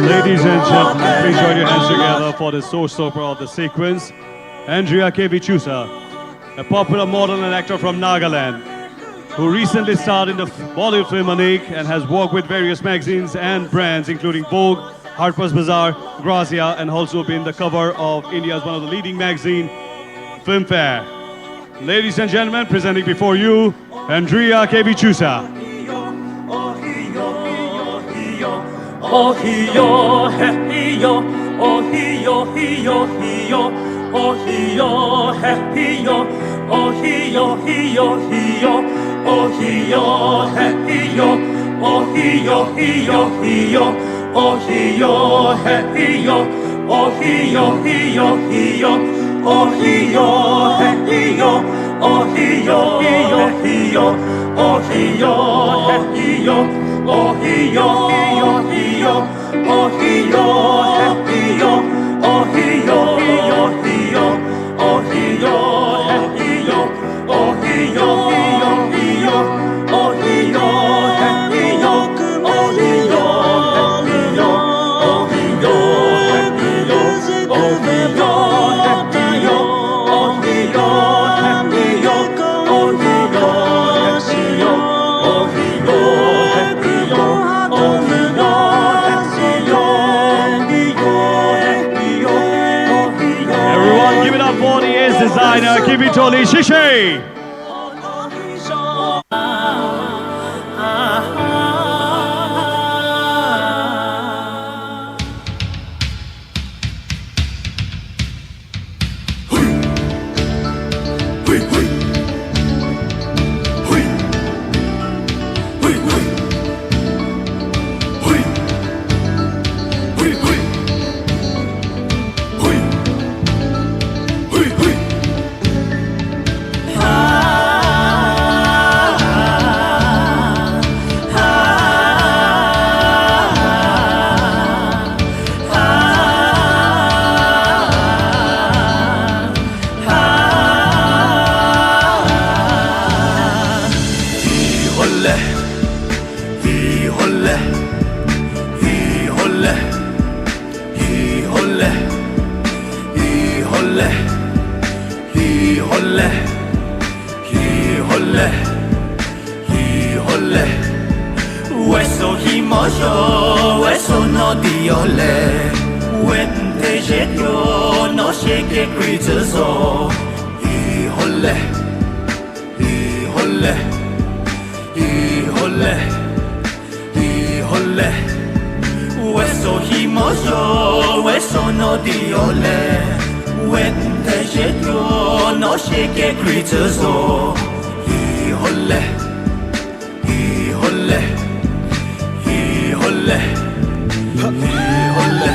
Ladies and gentlemen, please join your hands together for the showstopper of the sequence, Andrea Kavichusa, a popular model and actor from Nagaland, who recently starred in the f-, Bollywood film Aneek and has worked with various magazines and brands including Vogue, Harper's Bazaar, Grazia, and also been the cover of India's one of the leading magazine, Filmfare. Ladies and gentlemen, presenting before you, Andrea Kavichusa. Oh hi yo, hey hi yo, oh hi yo, hi yo, hi yo, oh hi yo, hey hi yo, oh hi yo, hi yo, hi yo, oh hi yo, hey hi yo, oh hi yo, hi yo, hi yo, oh hi yo, hey hi yo, oh hi yo, hi yo, hi yo, oh hi yo, hey hi yo, oh hi yo, hi yo, hi yo, oh hi yo, hey hi yo, oh hi yo, hi yo, hi yo, oh hi yo, hey hi yo, oh hi yo, hi yo, hi yo, oh hi yo, hey hi yo, oh hi yo, hi yo, hi yo, oh hi yo, hey hi yo, oh hi yo, hey hi yo, oh hi yo, hey hi yo, oh hi yo, hey hi yo, oh hi yo, hey hi yo, oh hi yo, hey hi yo, oh hi yo, hey hi yo, oh hi yo, hey hi yo, hey hi yo, oh hi yo, hey hi yo. Everyone, give it up for the ace designer, Kivitoli Shishay. Hi hole, hi hole, hi hole, hi hole, hi hole, hi hole, hi hole. Weso hi mojo, weso no di ole. Wen te je yo, no she ke kri zo. Hi hole, hi hole, hi hole. Hi hole, weso hi mojo, weso no di ole. Wen te je yo, no she ke kri zo. Hi hole, hi hole, hi hole, hi hole.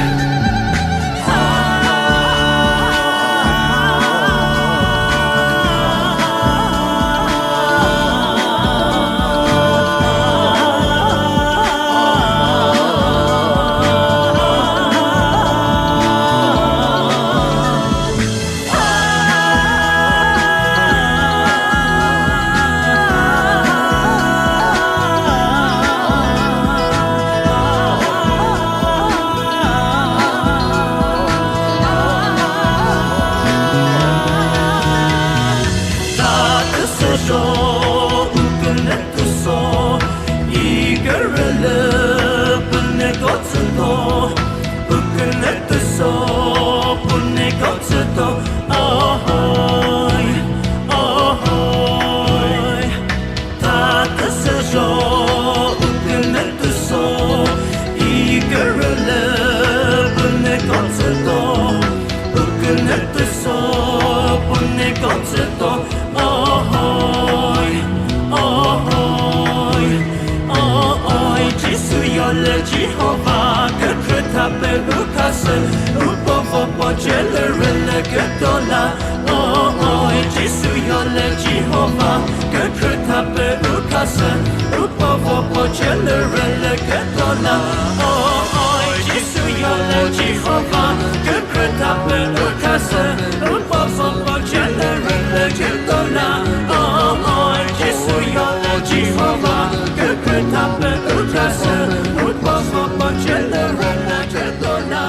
Upavapa chelere le ketola, o, o, Jisu yole Jehovah, kekre tape ukasa. Upavapa chelere le ketola, o, o, Jisu yole Jehovah, kekre tape ukasa. Upavapa chelere le ketola, o, o, Jisu yole Jehovah, kekre tape ukasa. Upavapa chelere le ketola.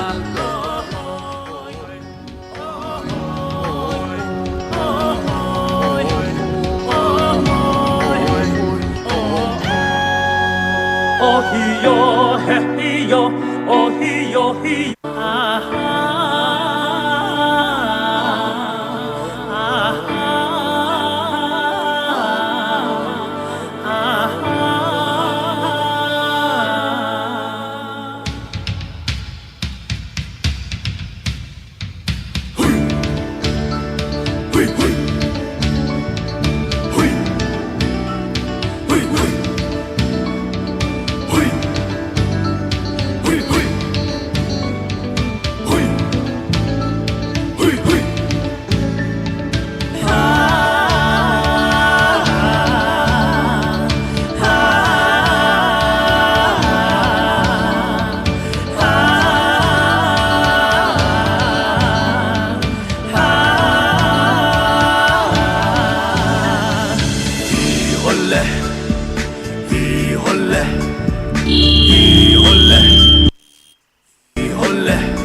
Ihole, ihole,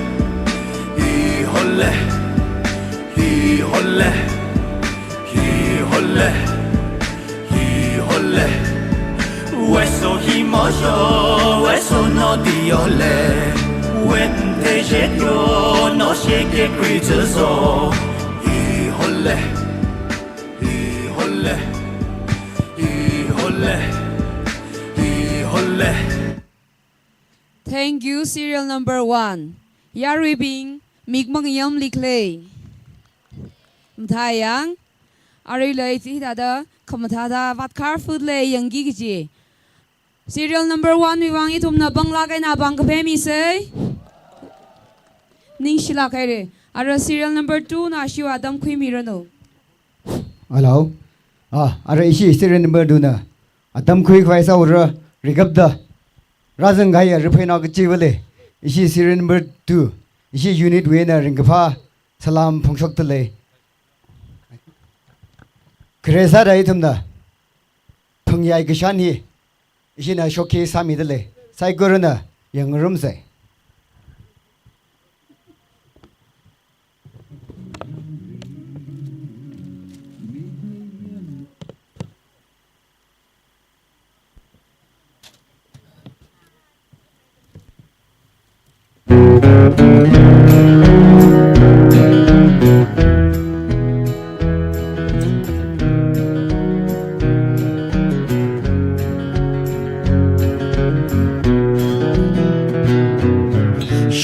ihole, ihole, ihole. Weso himojo, weso nodiole, wente jetyo, no sheke kritizo. Ihole, ihole, ihole, ihole. Thank you, serial number one. Yaruibing, mik mangayam likle. Mthayang, aruila iti dada, khamathāda, vat khar food le yangki kiji. Serial number one wui vang ithumna bangla kaina bang kaphemi sei. Ningshila kaire. Ara serial number two na shiwa atam khuimiranu. Hello. Ah, ara ishi serial number two na atam khuikhavai sāura, rigapda. Razang gaya riphaina kachiva le. Ishi serial number two. Ishi unit wui eina ringkaphā salam phongshokta lei. Khare sāda ithumna phungyai kashan hi ishina shokhe sāmida lei. Saikorana yangngarumsei.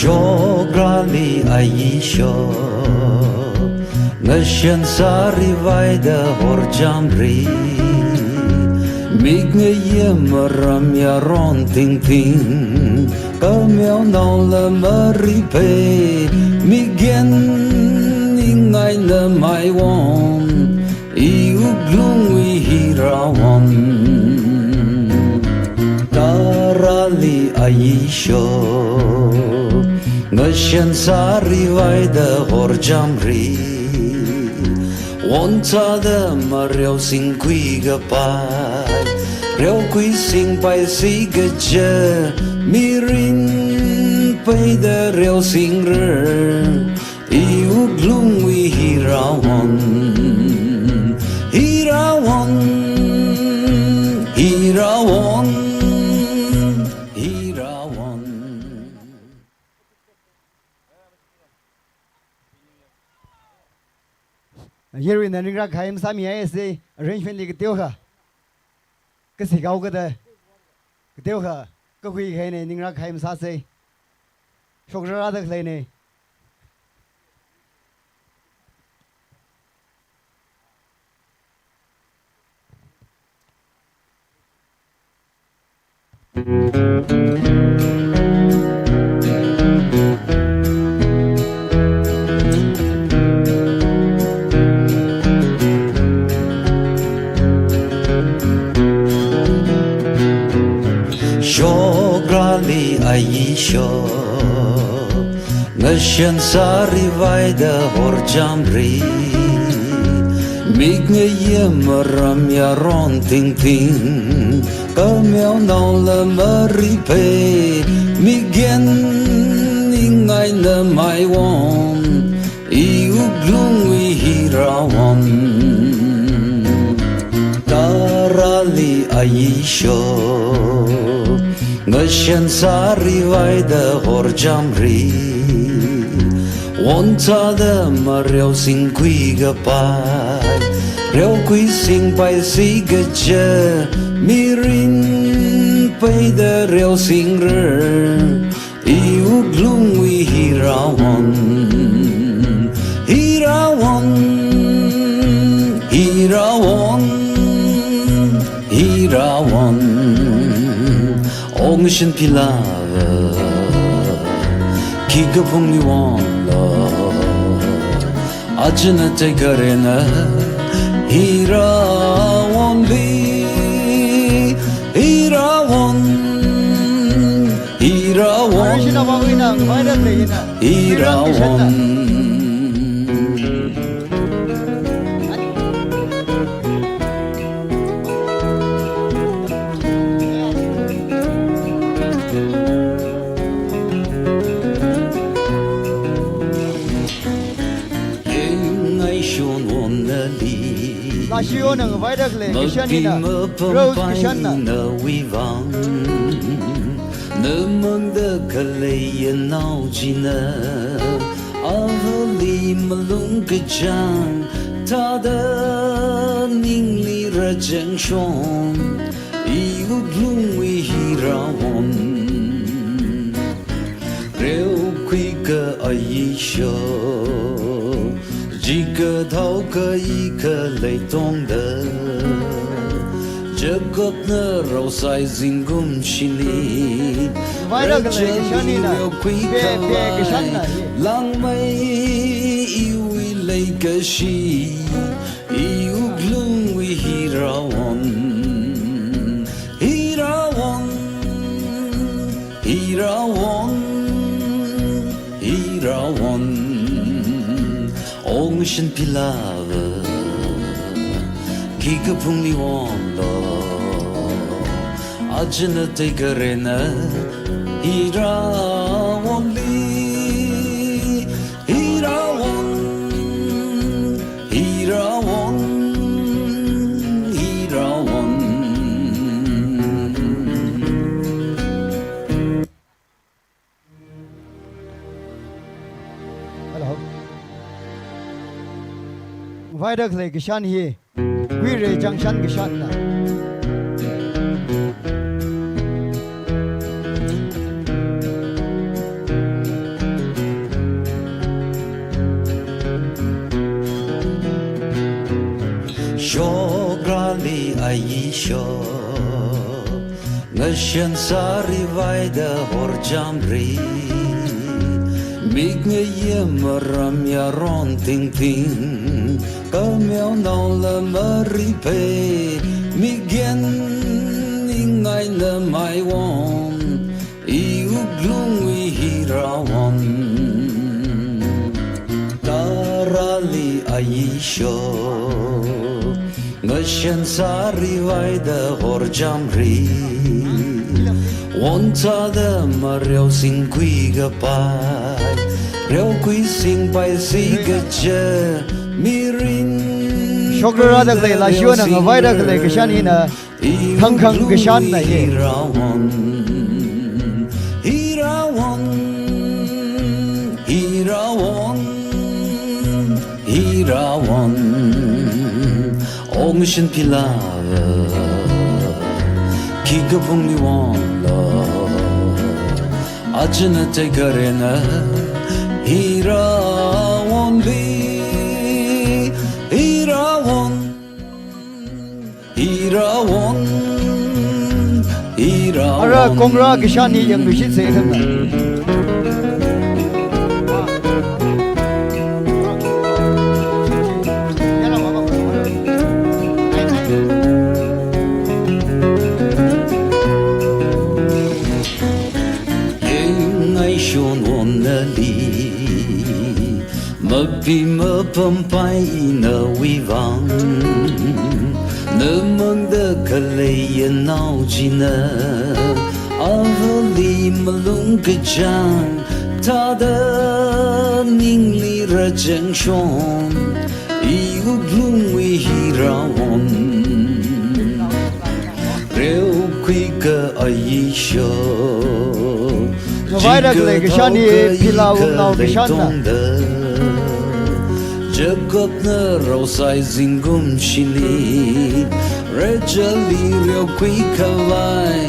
Shokrali aishok, ngashan sāri vaida horchamri, mik ngayam maram yaron tingting, kameo naola maripe, migen ingaina maiwon, iwuklungwui hirawon. Tarali aishok, ngashan sāri vaida horchamri, wonchada mareo singkhui kapai, reokhui singpai sikaja, mirin peida reo singrer, iwuklungwui hirawon, hirawon, hirawon, hirawon. Yaruina ringrak kahai masāmi ai sei, arrangement li kateokha. Kasi kau kada, kateokha, kakhui kahaine, ringrak kahai masāsei. Shokrara da khaleine. Ngashan sāri vaida horchamri, mik ngayem maram yaron tingting, kameonaola maripe, migen ningai namaiwon, iwuklungwui hirawon, tarali ayisho, ngashan sāri vaida horchamri, wontada mareo singkhui kapai, reokhui singpai sikaja, mirin peida reo singrer, iwuklungwui hirawon, hirawon, hirawon, hirawon. Ong shin pilava, kikapungli wonlo, achina taikarena, hirawonli, hirawon, hirawon, Arishina wawina, ngvaida leyina, hirawon. Ngaishon wonnali, Lashiwon ngvaida lei, kashan hina, Rose kashanna. Namangda khalei yanao china, avali malung kachang, tada ningli rachangshon, iwuklungwui hirawon, reokhuika ayisho, jika thaoka ika leitongda, Jacobna raosai zingkum shini, Vaira khalei kashan hina, reokhui pe, pe khalei kashanna hi. Langmei iwui leikashi, iwuklungwui hirawon, hirawon, hirawon, hirawon. Ong shin pilava, kikapungli wonlo, achina taikarena, hirawonli, hirawon, hirawon, hirawon. Hello. Vaira khalei kashan hi, Guire Junction kashanna. Shokrali ayisho, ngashan sāri vaida horchamri, mik ngayem maram yaron tingting, kameonaola maripe, migen ningai namaiwon, iwuklungwui hirawon, tarali ayisho, ngashan sāri vaida horchamri, wontada mareo singkhui kapai, reokhui singpai sikaja, mirin. Shokrali rāda khalei, Lashiwon ngavaida khalei kashan hina, Thangkhang kashanna hi. Hirawon, hirawon, hirawon, hirawon. Ong shin pilava, kikapungli wonlo, achina taikarena, hirawonli, hirawon, hirawon, hirawon. Ara kongra kashan hi yangluishitse thangna. Ngaishon wonnali, Mapi mapampai nawui vang, namangda khalei yannao china, avali malung kachāng, thāda ningli rāchangshon, iwuklungwui hirawan, reokhuika ayisho. Ngavaida khalei kashan hi Phila Wungnao kashanna. Jacobna raosai zingkum shini, Rachelli reokhui khavai,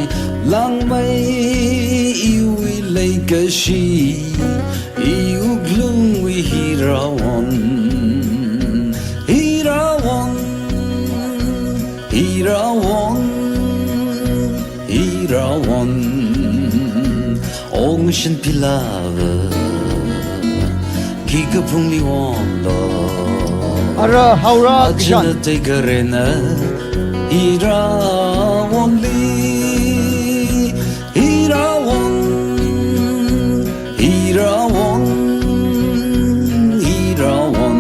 langmei iwui leikashi, iwuklungwui hirawan, hirawan, hirawan, hirawan. Ong shin Philava, khikha phungli wonlo. Ara haora kashan. Achina teikarena, hirawanli, hirawan, hirawan, hirawan.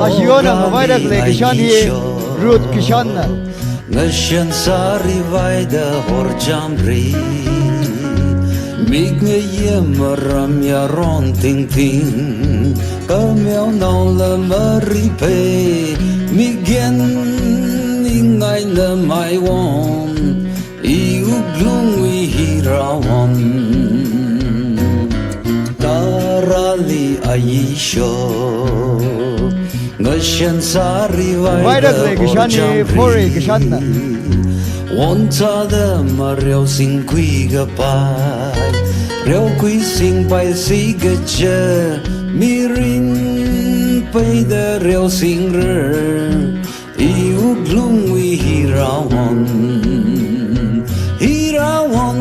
Ashiona ngavaida khalei kashan hi Ruth kashanna. Ngashan sāri vaida horchamri, mik ngayem maram yaron tingting, kameonaola mariphei, mik gen ningai namaiwon, iwuklungwui hirawan. Tarali ayisho, ngashan sāri vaida khalei kashan hi Phore kashanna. Wonthāda mareo singkhui kapai, reokhui singpai sikacha, mirin peida reo singrer, iwuklungwui hirawan, hirawan,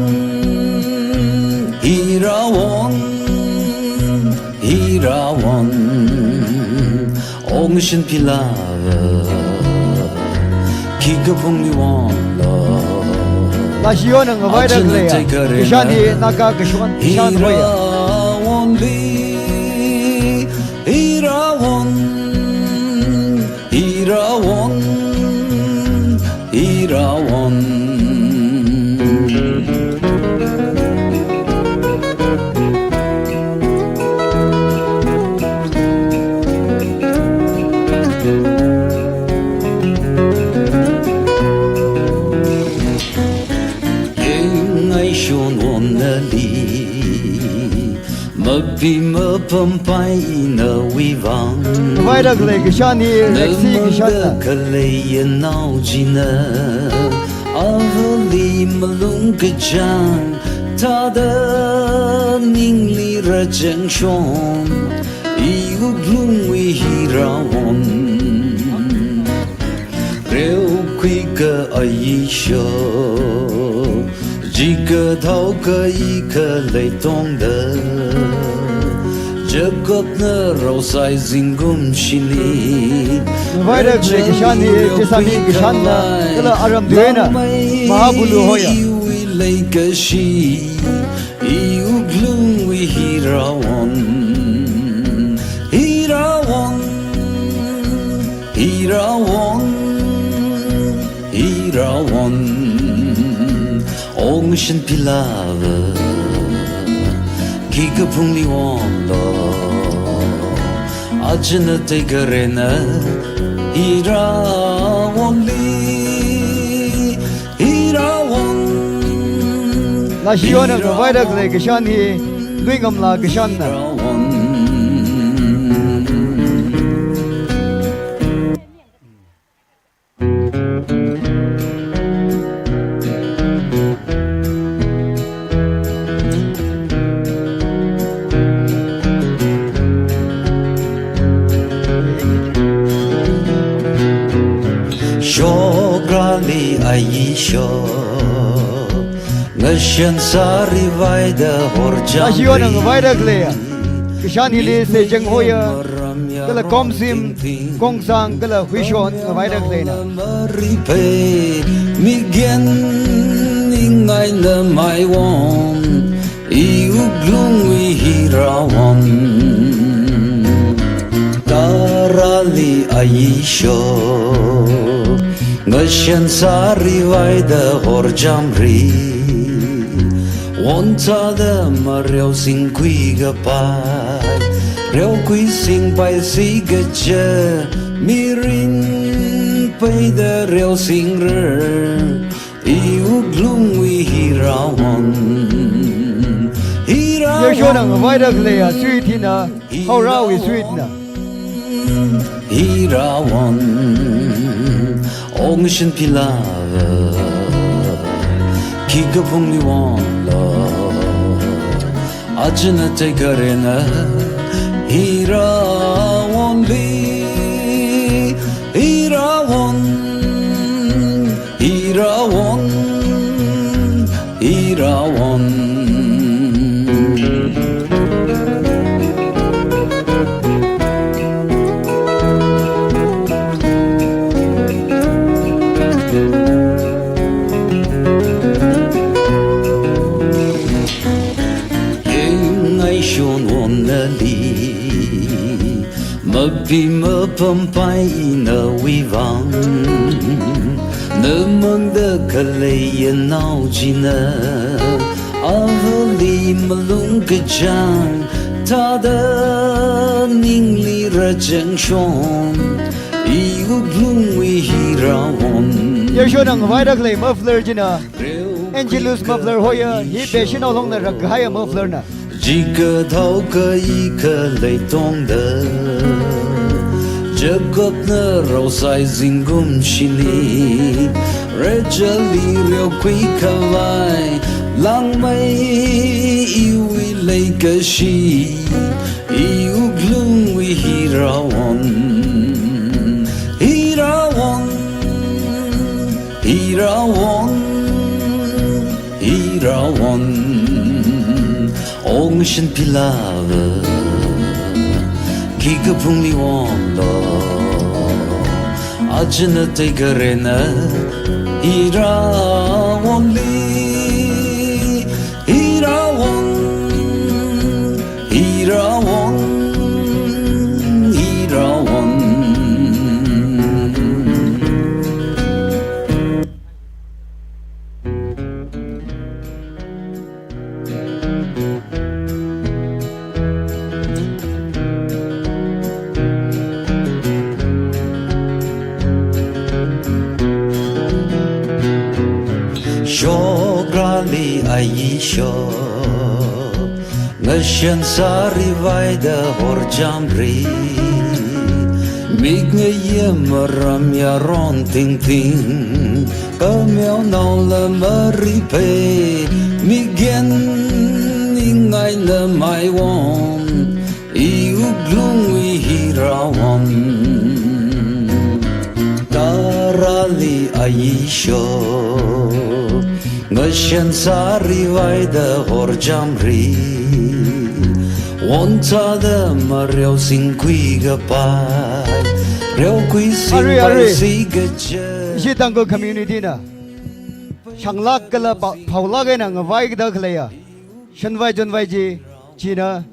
hirawan, hirawan. Ong shin Philava, khikha phungli wonlo. Ashiona ngavaida khalei kashan hi Naga kashan, kashan hoya. Hirawanli, hirawan, hirawan, hirawan. Yengai shon wonnali, mapi mapampai nawui vang. Vaida khalei kashan hi Rexy kashanna. Khalei yannao china, avali malung kachāng, thāda ningli rāchangshon, iwuklungwui hirawan. Reokhuika ayisho, jika thaoka ikha leitongda, Jacobna raosai zingkum shini. Vaida khalei kashan hi Jessami kashanna, kala aram tuina Mahabulu hoya. Iwui leikashi, iwuklungwui hirawan, hirawan, hirawan, hirawan. Ong shin Philava, khikha phungli wonlo. Achina teikarena, hirawanli, hirawan. Lashiona ngavaida khalei kashan hi Luingamla kashanna. Shokrali ayi shok, Ashan sāri vaida horjam. Ashiona ngavaida khaleiya. Kashan hili Sejang Hoya, kala Komsim, Kongsang, kala Huishon ngavaida khaleina. Maripe, migen ningai na maiwon, iwuklungwi hirawon. Tarali ayisho, ngashan sāri vaida horjamri. Wontada mareo singkhui kapai, reokhui singpai sikaja, mirin paida reo singrer, iwuklungwi hirawon. Hirawon. Yeshona ngavaida khaleiya, suitina, haorawui suitina. Hirawon, ongshin pilava, kikapungli wonlo, achana taikarena, hirawonli, hirawon, hirawon, hirawon. Yengai shon won nali, mapi mapampai nawui vang, namangda khaleiya nao china, avali malung kachang, tada ningli rachang shon, iwuklungwi hirawon. Yeshona ngavaida khalei muffler china, Angelus muffler hoya, hi Beshinao Longna rākahaiya muffler na. Jika thao kai khalei tongda, Jacob na raosai zingkum shini, Rachel li reokhui khavai, langmei iwui leikashi, iwuklungwi hirawon, hirawon, hirawon, hirawon. Ongshin pilava, kikapungli wonlo, achana taikarena, hirawonli, hirawon, hirawon, hirawon. Shokrali ayisho, ngashan sāri vaida horjamri. Mik ngayem maram yaron tingting, kameonaola maripe, migen ningai na maiwon, iwuklungwi hirawon. Tarali ayisho, ngashan sāri vaida horjamri. Wontada mareo singkhui kapai, reokhui singpai sikaja. Ishi Tangkhul community na shanglak kala pa-, phaolak eina ngavaida khaleiya, shanvai chonvai chi, china,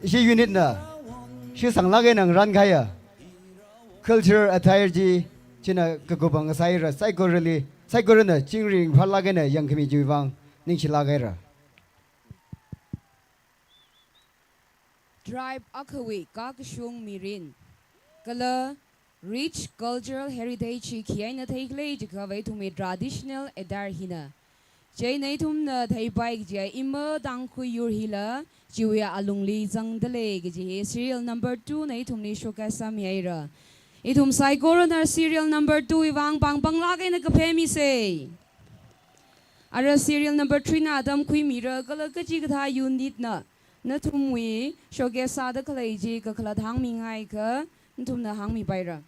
ishi unit na, ishi shanglak eina ngarānkahaiya cultural attire chi, china kakupang sāhaira, saikorali, saikorana chingri phalak eina yangkhami chiwui vang ningshilak haira. Tribe akhawui kakashung mirin, kala rich cultural heritage hi khi eina theikhala jiakha ithumwui traditional attire hina. Chieina ithumna theipai kajiya ima Tangkhul yur hila, chiwui alungli zangdalei kaji hi serial number two na ithumli showcase sāmihaira. Ithum saikorana serial number two wui vang pāng pānglak eina kaphā misei. Ara serial number three na atam khuimira, kala kachikathā unit na nathumwui showcase sāda khalei chi kakhalat hāngmingaikha, nathumna hāngmipaira.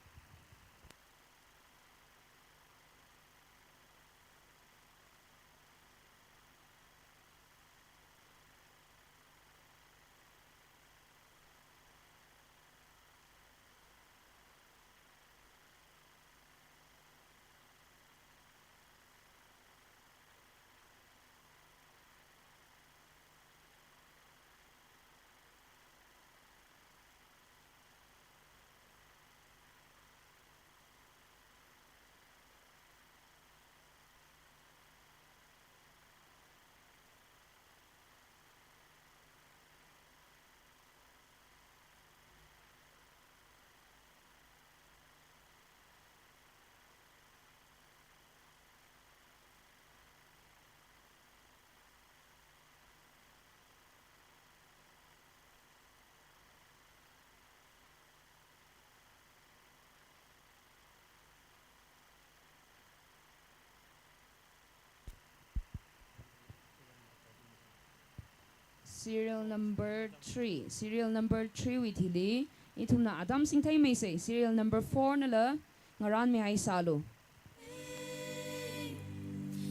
Serial number three. Serial number three wui thili ithumna atam singtheimeisei. Serial number four nala ngarānmihai sālu.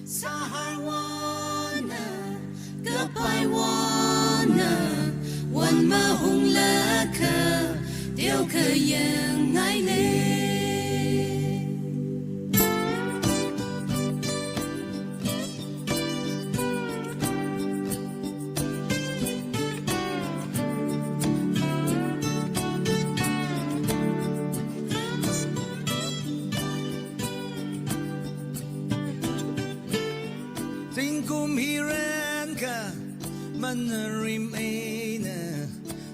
Sahar wana, kapai wana, wan mahung laka, teo kayang ngai le. Zingkum hi renka, manarim eina,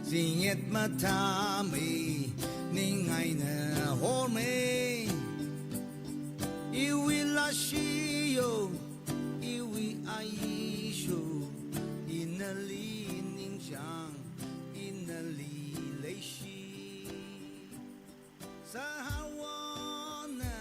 zingyet mathāmei, ning eina hormei. Iwui lāshi yo, iwui aisho, ina li ningchāng, ina li leishi. Sahar wana.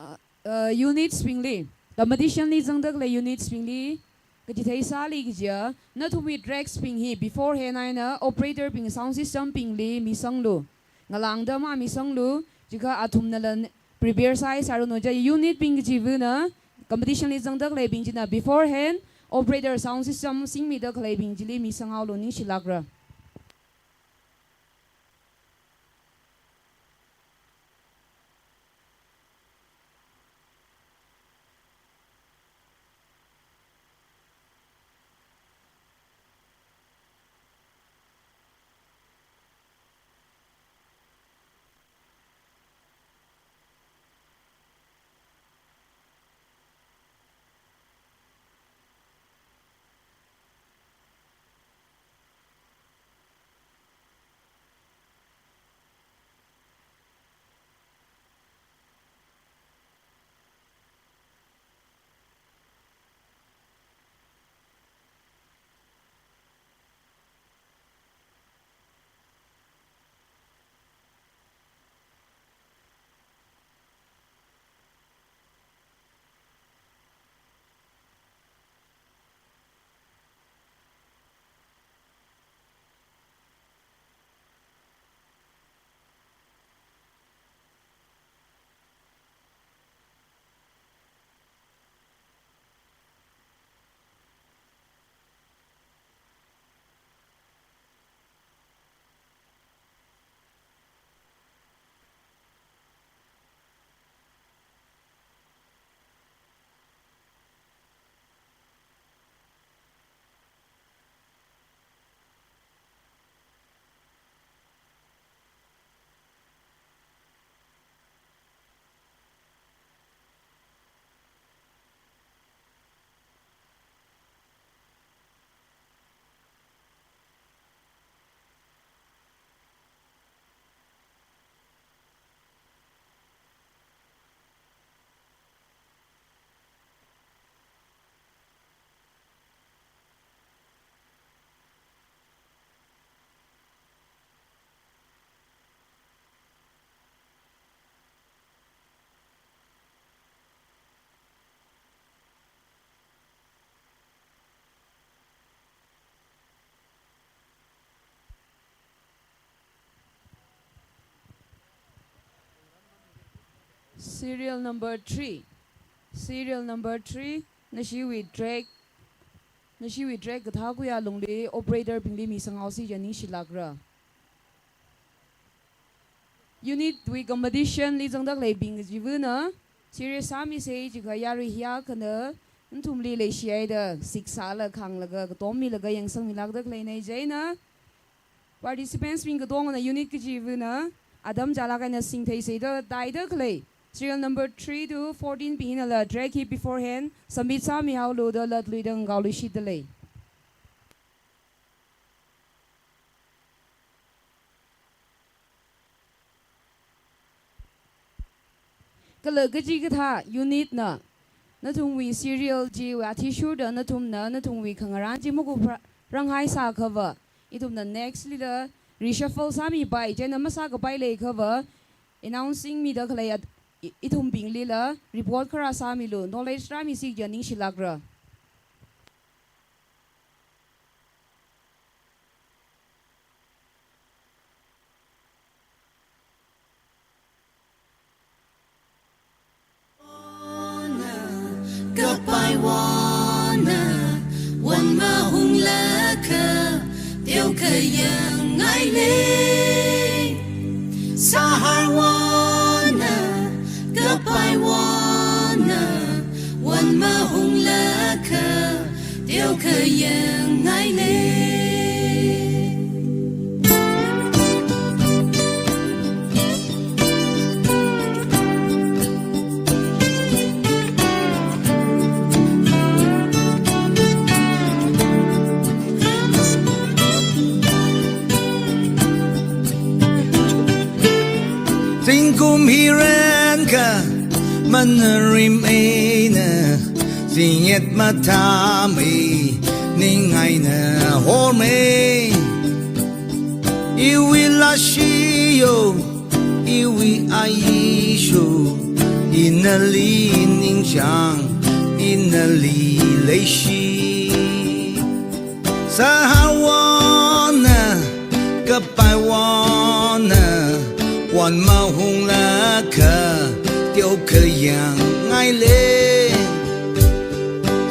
Uh, uh, units bingli, competition li zangda khalei units bingli, kachitheisāli kajiya, nathumwui tracks bing hi beforehand eina operator bing, sound system bingli misanglu. Ngalāngda mamisanglu, jiakha athumnala prepare sāhaisāranu ja. Unit bing kachivana, competition li zangda khaleibing china beforehand operator, sound system singmida khaleibing chili misanghaolu, ningshilākra. Serial number three. Serial number three. Nashiwui track, nashiwui track kathā khuiya lungli operator bingli misanghaosi ja, ningshilākra. Unit wui competition li zangda khaleibing kachivana, serious sāmisei, jiakha yarui hi akhana nathumli leishihaida, siksāla khānglaga, katom milaga yangsangmilākda khaleinei. Chieina participants bing katongana unit kachivana atam chālāk eina singtheiseida, taida khalei serial number three to fourteen bing hinala track hi beforehand submit sāmihaolu da latluida ngakaoluishitda lei. kala kaji kathā unit na nathumwui serial chiwui athishurda nathumna nathumwui khangarān chi makuprang haisākhava, ithumna next lila reshuffle sāmipai, chieina masākapai leikhava, announcing mida khalei at-, i-, ithumbinglila report kharā sāmilu, knowledge rāmisi kaja ningshilākra. Kapaiwona, won mahunglakha, teokhayangngailei. Saharwona, kapaiwona, won mahunglakha, teokhayangngailei. Zingkum hi renkha, manarim eina, zingyet mathāmei, ning eina hormei. Iwui lāshi yo, iwui ayisho, inali ningchāng, inali leishi. Saharwona, kapaiwona, won mahunglakha, teokhayangngailei.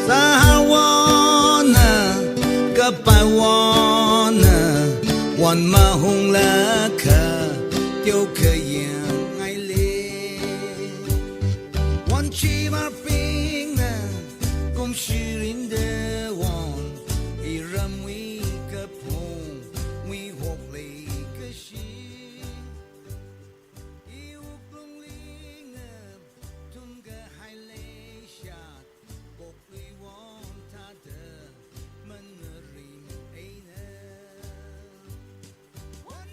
Saharwona, kapaiwona, won mahunglakha, teokhayangngailei. Won chimarbingna, kumshirinda won, iramwui kaphung, muihok leikashi. Iwuklungli ngap, thumkahai leishat, poklui won thāda, manarim eina. Won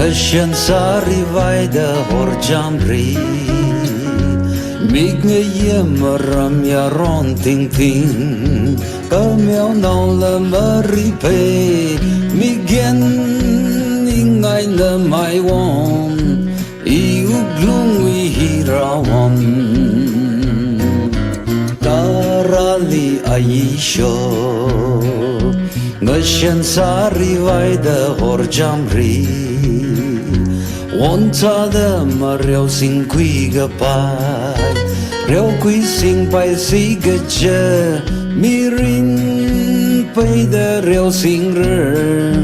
Ngashan sāri vaida horchamri, mik ngayim maram yaron tingting, kameonaola maripai, mik yan ningai namai won, iwuklungwui hi Rawon. Tarali ayisho, ngashan sāri vaida horchamri, won thāda mareo singkhui kapai, reokhui singpai sikaja, mirin paida reo singrar,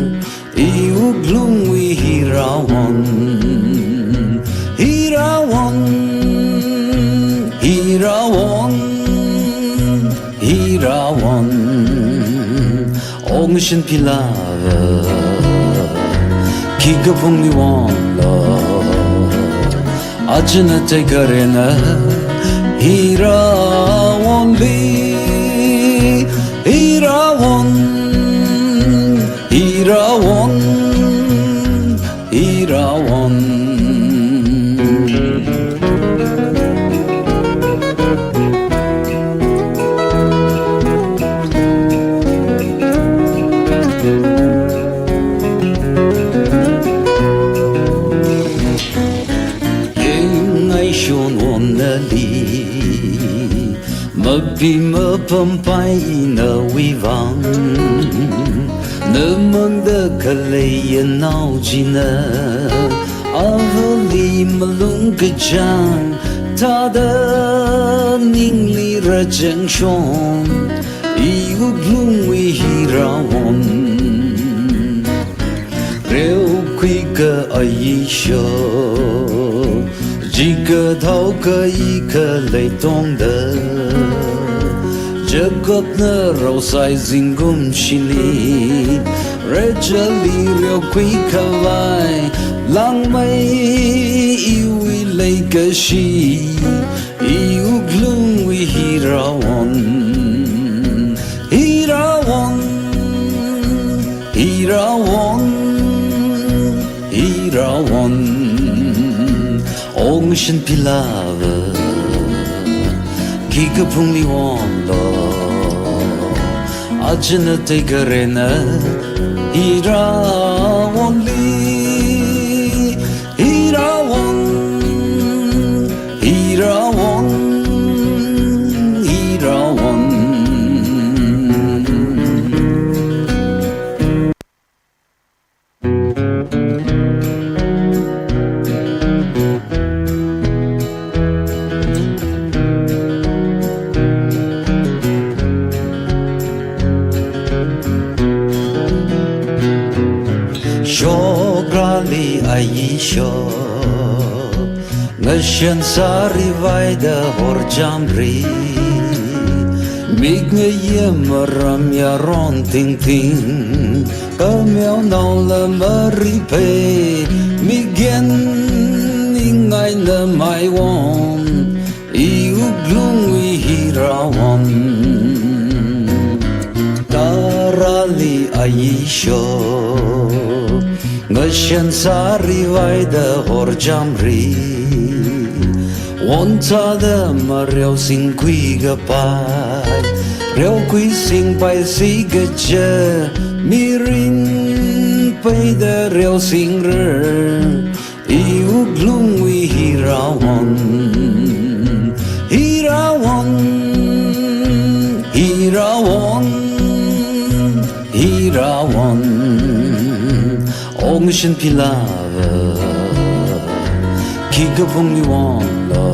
iwuklungwui hi Rawon, hi Rawon, hi Rawon, hi Rawon. O ngashan philava, khikha phungli wonlo, achana teikarena, hi Rawonli, hi Rawon, hi Rawon, hi Rawon. Ngaishon won nali, mapi mapampai nawui vang, namangda khalei yanao china, avali malung kachang thāda ningli rachangshon, iwuklungwui hi Rawon. Reokhui ka ayisho, jika thao ka i khalei tongda, Jacobna raosai zingkum shini, Rachelli reokhui khavai, langmei iwui leikashi, iwuklungwui hi Rawon, hi Rawon, hi Rawon, hi Rawon. O ngashan philava, khikha phungli wonlo, achana teikarena, hi Rawonli, hi Rawon, hi Rawon, hi Rawon. Shokrali ayisho, ngashan sāri vaida horchamri, mik ngayim maram yaron tingting, kameonaola maripai, mik yan ningai namai won, iwuklungwui hi Rawon. Tarali ayisho, ngashan sāri vaida horchamri, won thāda mareo singkhui kapai, reokhui singpai sikaja, mirin paida reo singrar, iwuklungwui hi Rawon, hi Rawon, hi Rawon, hi Rawon. O ngashan philava, khikha phungli wonlo,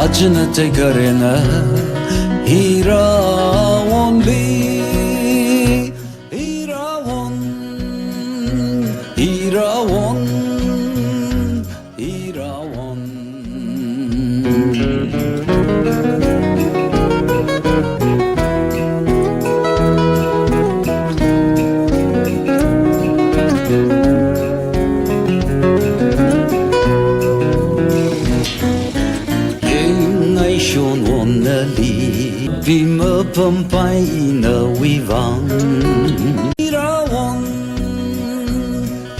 achana teikarena, hi Rawonli, hi Rawon, hi Rawon, hi Rawon. Ngaishon won nali, pi mapampai nawui vang. Hi Rawon,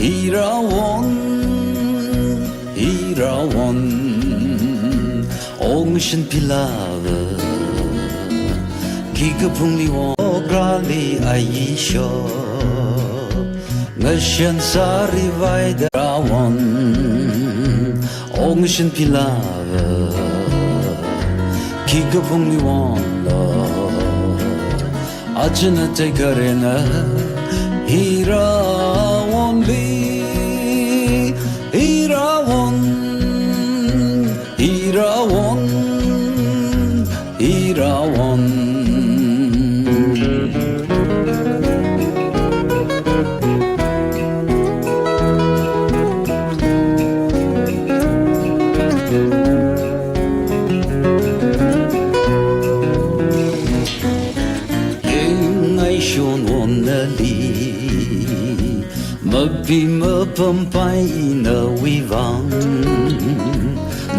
Irawon, Irawon, ong shin pilava, khikha phungli won, okrali ayisho, ngashan sāri vaida rawon, ong shin pilava, khikha phungli wonlo. Achana tekharena, Irawonli, Irawon, Irawon, Irawon. Yang ngaishon won nali, mapi mapampai nawui vang,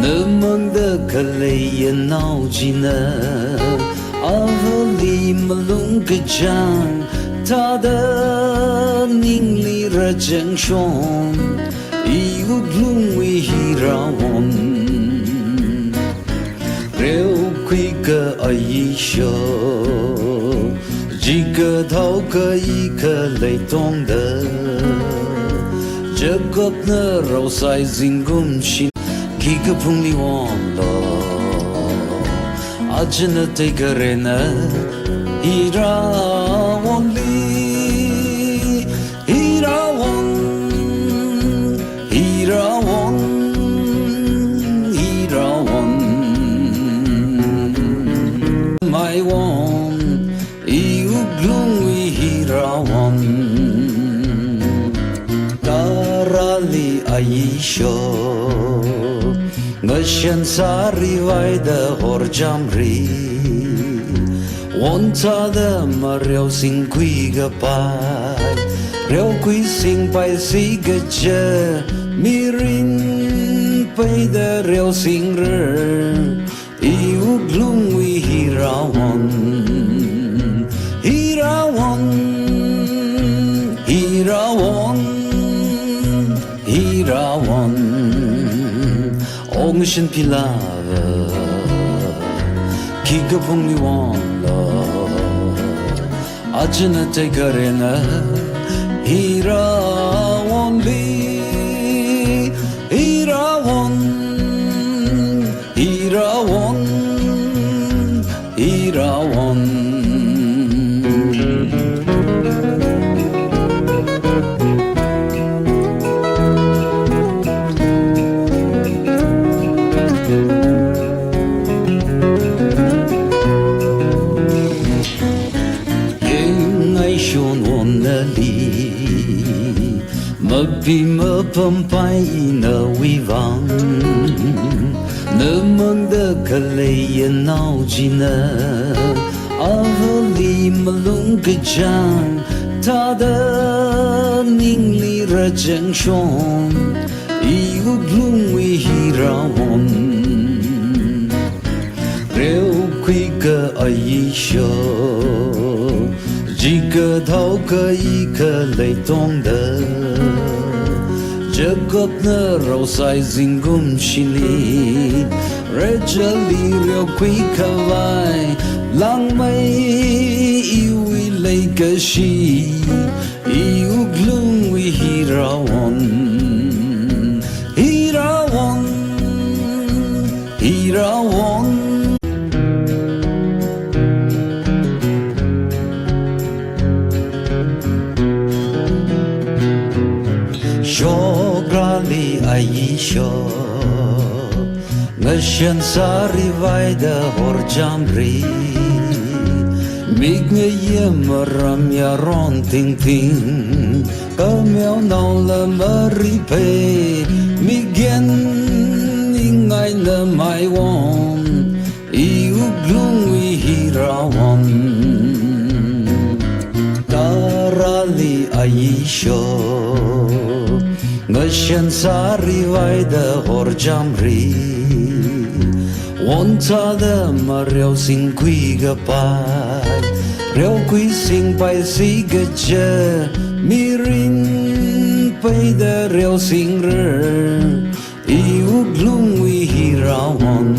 namangda khalei yanao china, avali malung kachang, thāda ningli rachang shon, iwuklungwui Irawon. Reokhuikha ayisho, jikha thaokha ikha leitongda, Jacobna raosai zingkum shin, khikha phungli wonlo. Achana tekharena, Irawonli, Irawon, Irawon, Irawon. Maiwon, iwuklungwui Irawon. Tarali ayisho, ngashan sāri vaida horchamri. Wonthāda mareo singkhui kapai, reokhui singpai sikacha, mirin peida reo singrar, iwuklungwui Irawon. Irawon, Irawon, Irawon. Ong shin pilava, khikha phungli wonlo. Achana tekharena, Irawonli, Irawon, Irawon, Irawon. Yang ngaishon won nali, mapi mapampai nawui vang, namangda khalei yanao china, avali malung kachang, thāda ningli rachang shon, iwuklungwui Irawon. Reokhuikha ayisho, jikha thaokha ikha leitongda, Jacobna raosai zingkum shini, Rachelli reokhui khavai, langmei iwui leikashi, iwuklungwui Irawon, Irawon, Irawon. Shokrali ayisho, ngashan sāri vaida horchamri, mik ngayem maram yaron tingting, kameonaola mariphei, migen ingaina maiwon, iwuklungwui Irawon. Tarali ayisho, ngashan sāri vaida horchamri, wonthāda mareo singkhui kapai, reokhui singpai sikacha, mirin Peida rel singrer, iwuk lungwui hirawan,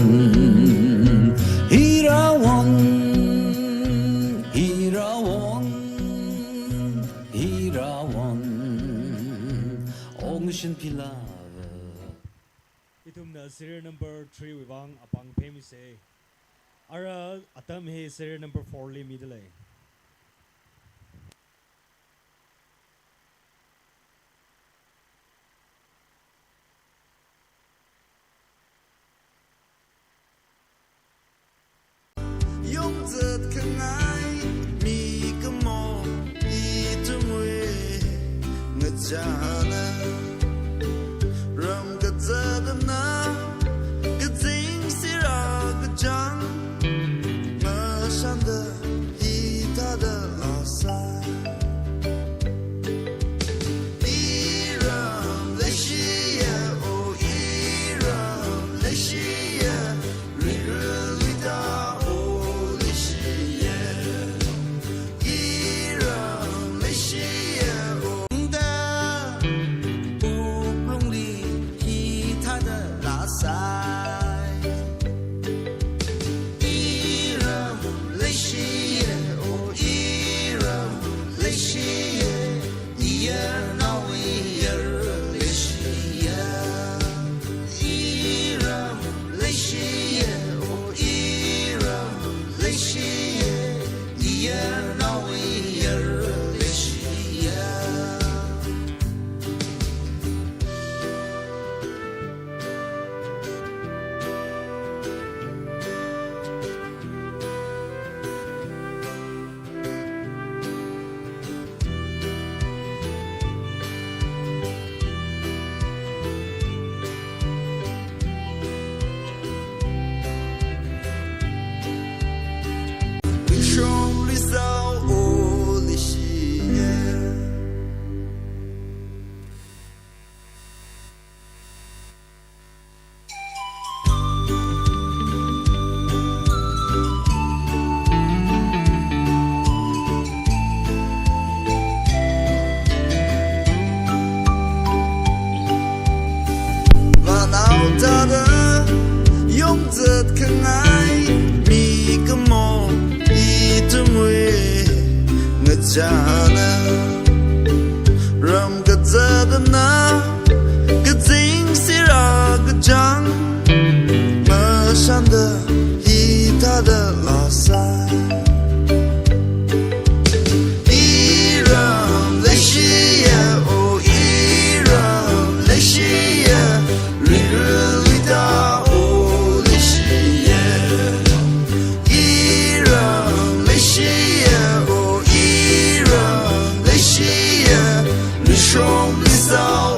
hirawan, hirawan, hirawan. Ong shin pila. Ithumna serial number three wui vang apāng phemisa. Ara atam hi serial number four li midalei. Yongzat khangai mi kamo ithumwui ngachāna. Ram kazatna kazing sira kachang mashanda hithāda lāsai. Iram leishiya, o iram leishiya, rirulita o leishiya. Iram leishiya, o da uplungli hithāda lāsai. Iram leishiya, o iram leishiya, iyar nawi yar leishiya. Iram leishiya, o iram leishiya, iyar nawi yar leishiya. Mishong risao o leishiya. Vanao thāda yongzat khangai mi kamo ithumwui ngachāna. Ram kazatna kazing sira kachang mashanda hithāda lāsai. Iram leishiya, o iram leishiya, rirulita o leishiya. Iram leishiya, o iram leishiya, mishong risao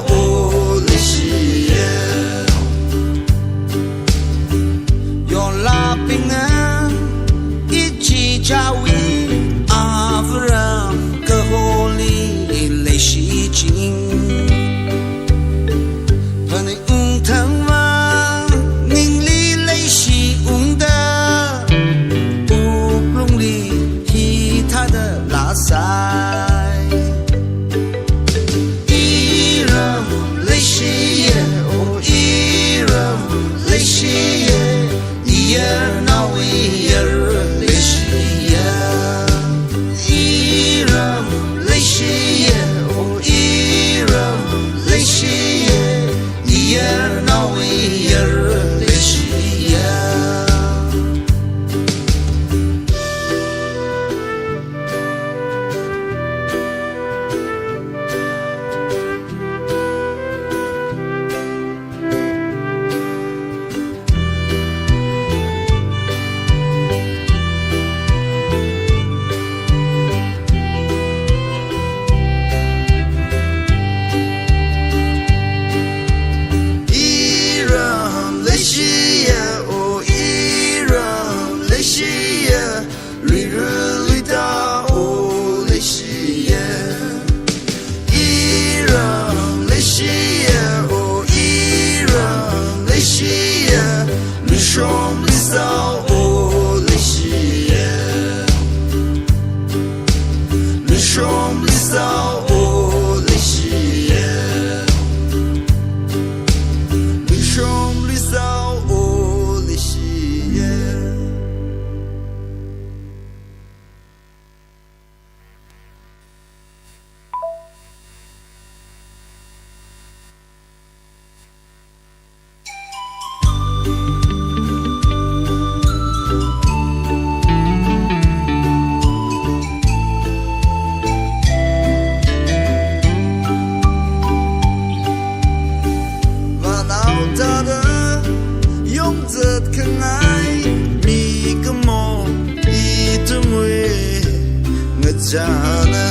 Chāna,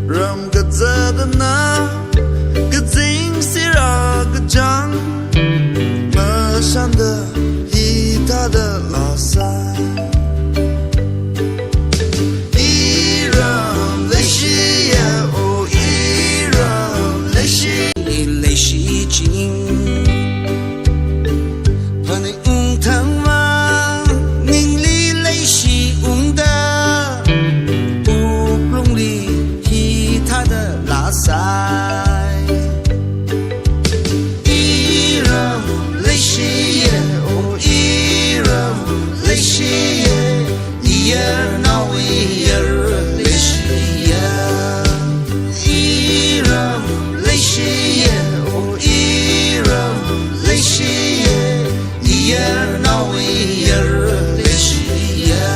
ram kazatna, kazing sira kachāng, mashānda hithāda lāsai. Iram leishiya, o iram leishi, leishiching. Phaningungthangva, ningli leishi ungda, wuklungli hithāda lāsai. Iram leishiya, o iram leishiya, iyarnao iyar leishiya. Iram leishiya, o iram leishiya, iyarnao iyar leishiya.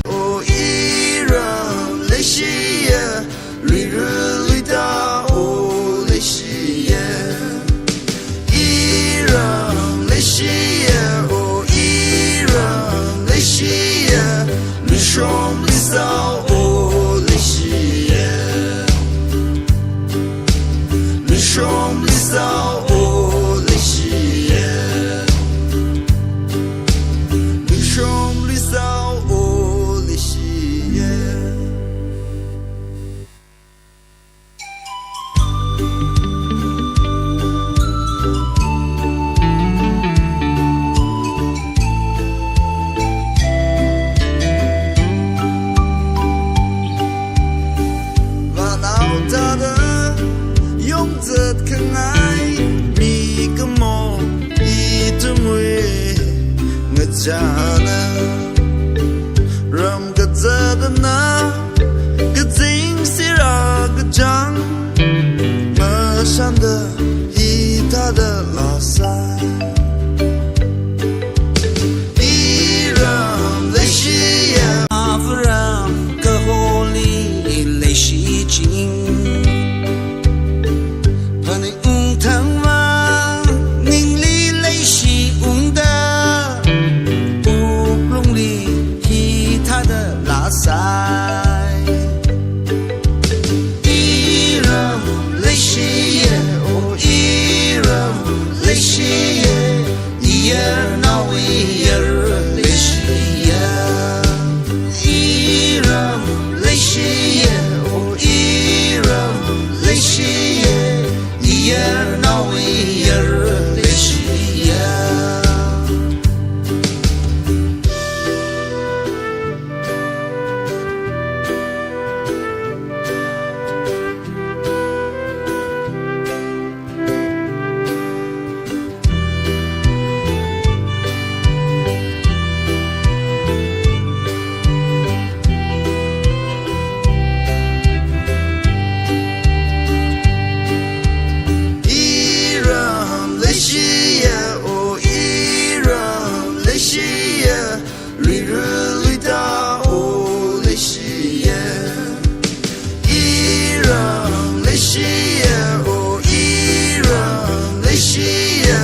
O iram leishiya, luira luida o leishiya. Iram leishiya, o iram leishiya, luishong luisao o leishiya. Luishong luisao o leishiya. Luishong luisao o leishiya. Vānao thāda yongzat khangai mikumo ithumwui ngachāna. Ram kazatna, kazing sira kachāng, mashānda hithāda lāsai. Iram leishiya, avaram kaholi leishiching. Phaningungthangva, ningli leishi ungda, wuklungli hithāda lāsai. Iram leishiya, o iram leishiya, iyarnao iyar leishiya. Iram leishiya, o iram leishiya, iyarnao iyar leishiya. Iram leishiya, o iram leishiya, luira luida o leishiya. Iram leishiya, o iram leishiya,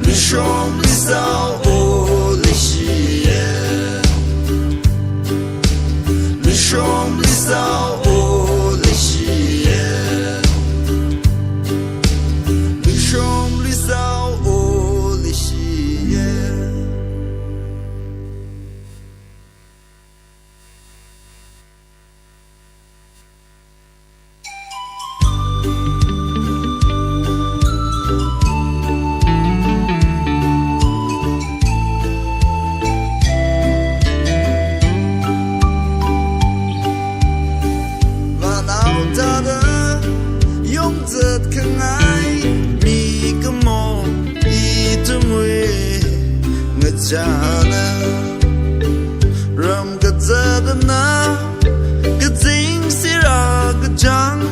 luishong luisao o leishiya. Luishong luisao o leishiya. Luishong luisao o leishiya. Vānao thāda yongzat khangai mikumo ithumwui ngachāna. Ram kazatna, kazing sira kachāng,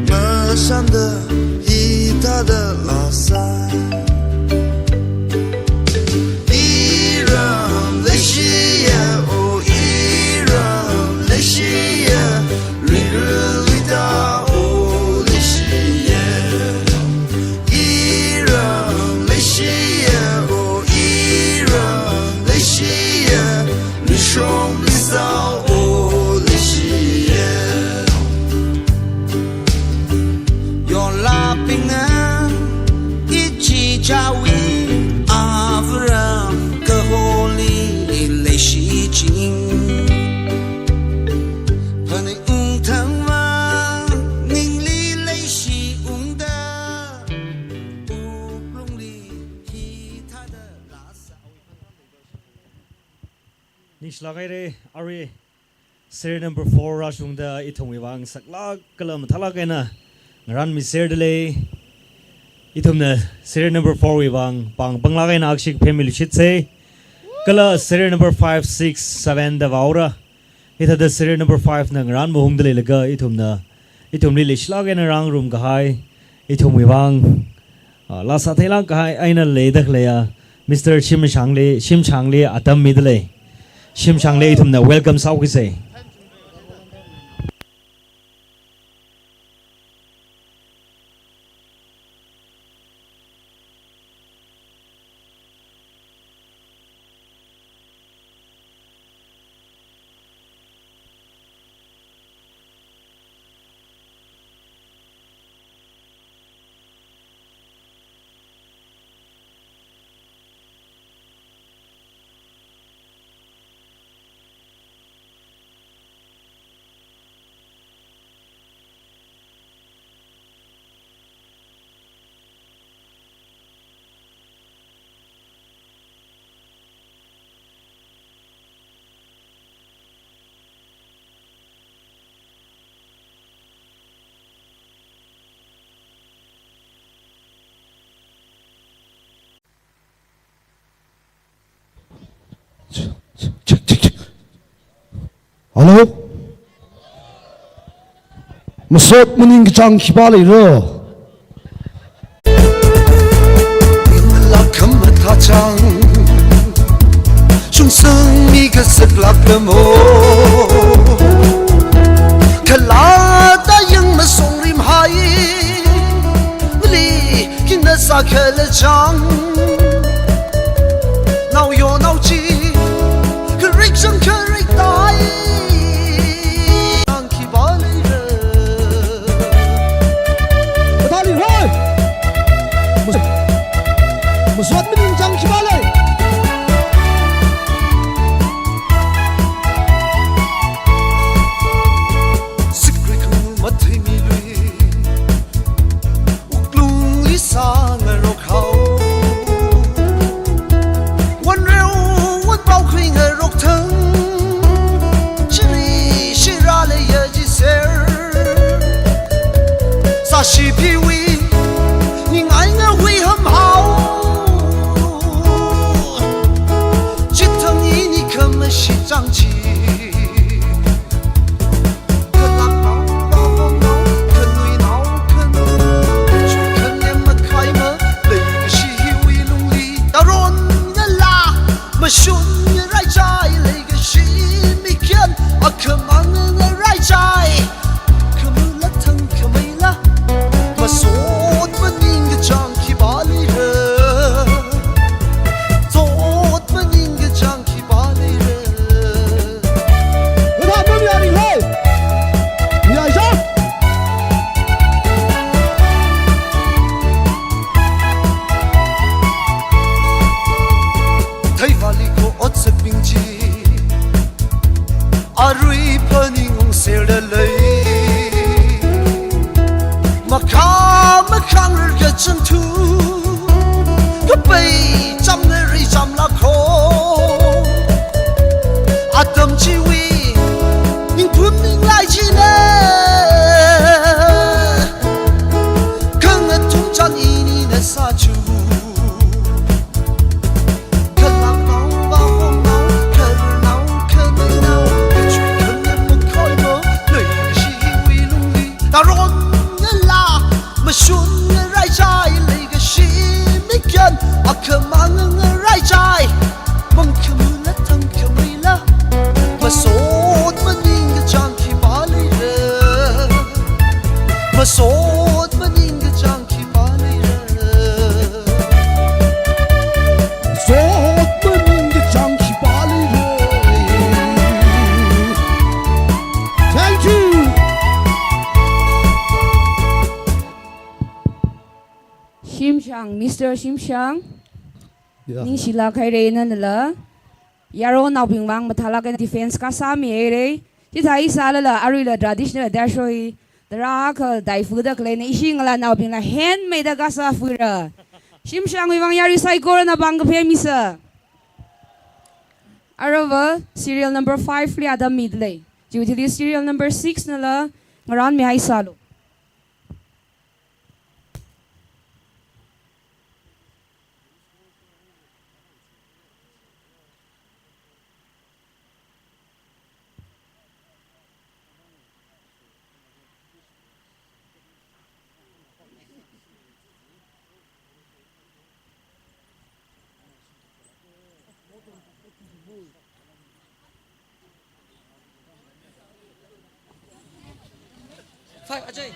mashānda hithāda lāsai. Iram leishiya, o iram leishiya, luira luida o leishiya. Iram leishiya, o iram leishiya, luishong Chawi avra kaholi leishiching. Phaningungthang vang ningli leishiungda. Wuklungli hithāda lasa. Ningshilāk haira, arui serial number four rāshungda ithumwui vang saklāk kala mathālāk eina ngarānmiserda lei. Ithumna serial number four wui vang pāng panglāk eina akshik phemmi lushitse. Kala serial number five, six, seven da vāura. Hithāda serial number five na ngarān mahungda leilaga ithumna, ithumli leishilāk eina rāngarum kahai, ithumwui vang, ah, lasa theilāk kahai eina leida khaleiya Mister Shimshangli, Shimshangli atam mida lei. Shimshangli ithumna welcome sāhaokise. Hello? Masot maningkachāng khipā leira? Ningla khamathā chāng, shungsangmi kasaklāk lamo. Khalatta yang masongrim hai, li kina sākhala chāng. Naoyo naochi, kharik chāng kharik tai. Chāng khipā leira? Kathāli hoi! Mas-, masot maningkachāng khipā lei? Sikri khangul matheimi lui. Wuklungli sāngarok hao. Wanreo wanpao khuingarok thang. Shiri shira leiya jiser. Sāshi phiwui, ningai ngahui ham hao. Chithang ini khamashi chāng chi. Mashun ngaraichai leikashi mikyan, akhamang ngaraichai. Khamula thang khameila, masot maningkachāng khipā leira? Sot maningkachāng khipā leira? Without money, I didn't know. Yeah, yeah. Theivaliko otsak bing chi, arui phaningungserda lei. Makha makhang rarkachangthu, kapai cham ngarei cham lakho. Atam chiwui, ningkhun ninglai china, khangathum chān inina sāchu. Mashun ngaraichai leikashi mikyan, akhamang ngaraichai. Mangkhamula thang khameila, masot maningkachāng khipā leira? Masot maningkachāng khipā leira? Sot maningkachāng khipā leira? Thank you. Shimshang, Mister Shimshang. Yeah. Ningshilāk haira nala. Yaronnaobing vang mathālāk eina defense kasāmi haira. Chithāi sālala aruila traditional dashoi. Tarākha daifuda khaleina ishi ngalānaobingla handmade kasāfuira. Shimshangwui vang yarui saikorana pāng kaphemisa. Aruiva serial number five li atam midalei. Chiwui thili serial number six nala ngarānmihai sālu. Five, Ajay.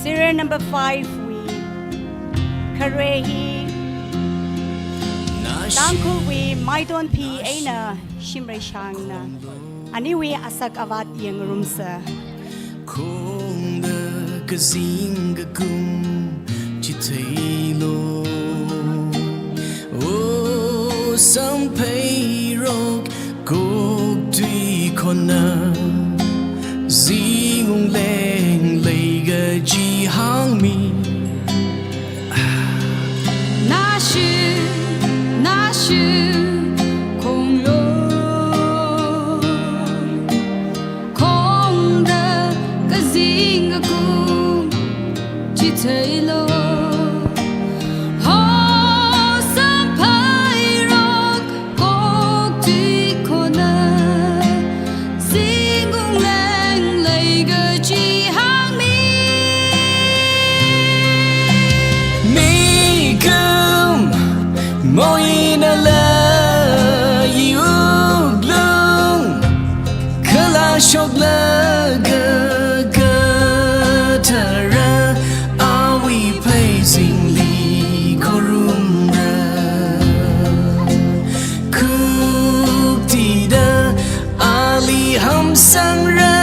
Serial number five wui khare hi Tangkhulwui Maidon Phi eina Shimreishangna aniwui asak avāt yangngarumsa. Khongda kazing kakum chitheilo. O samphairok koktui khona, zingung leng lei kaji hāngmi. Nashi, nashi, khonglo. Khongda kazing kakum chitheilo. Ho samphairok koktui khona, zingung leng lei kaji hā Shoklaga kathara awui phei zingli khorumra. Khuktida ali hamsangra.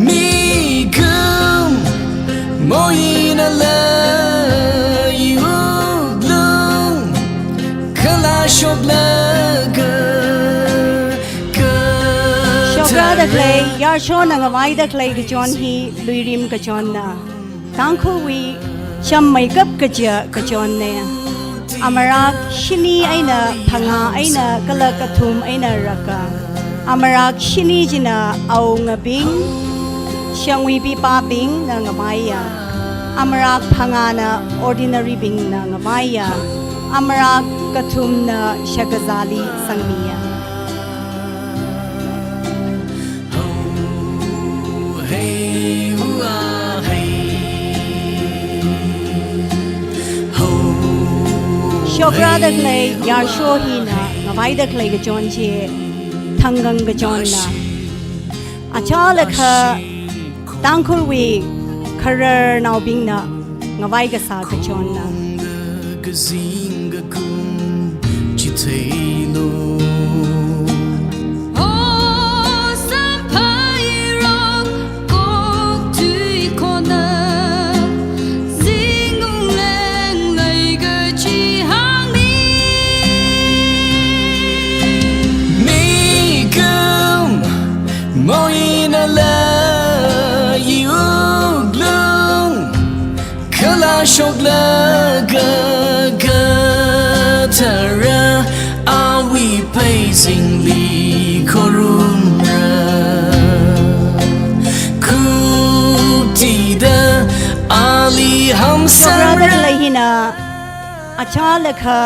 Migum moinala iwuklung kala shoklaga Shokra da khalei, yarshona ngavaida khalei kachon hi luirim kachonna. Tangkhulwui chammeikap kaja kachonna. Amarak shini eina, phangā eina, kala kathum eina raka. Amarak shini china awungabing, shangui pipabingna ngavaiya. Amarak phangāna ordinary bingna ngavaiya. Amarak kathumna shakazāli sangmiya. Shokra da khalei, yarsho hina ngavaida khalei kachon chi thangkang kachonna. Achālakha Tangkhulwui khararnaobingna ngavai kasā kachonna. Kazing kakum chitheilo. O samphairok kok tui kona, zingung leng lei kachi hangmi. Migum moinala iwuklung kala shoklaga kathara awui phei zingli khorumra. Khuktida ali Shokra da hamsangra. Khalei hina achālakha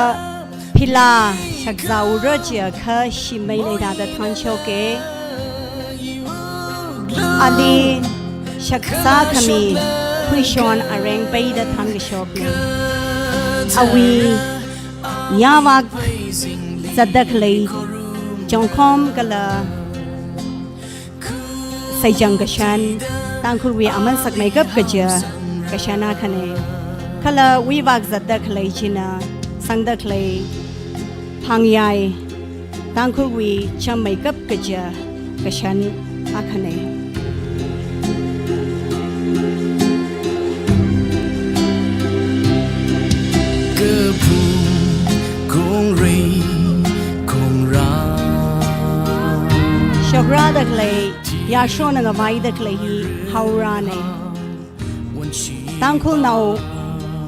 phila shakzāura chiakha shimei leida da thanshoke. Ali shakzā khami khuishon areng peida thankashokne. Awui yāvak zatda khalei chongkhom kala saichang kashan, Tangkhulwui aman sakmeikap kaja kashan akhane. Kala wuivak zatda khalei china sangda khalei phangyai, Tangkhulwui chammeikap kaja kashan akhane. Kaphung kongrei kongra. Shokra da khalei, yarshona ngavaida khalei hi haorane. Tangkhulnao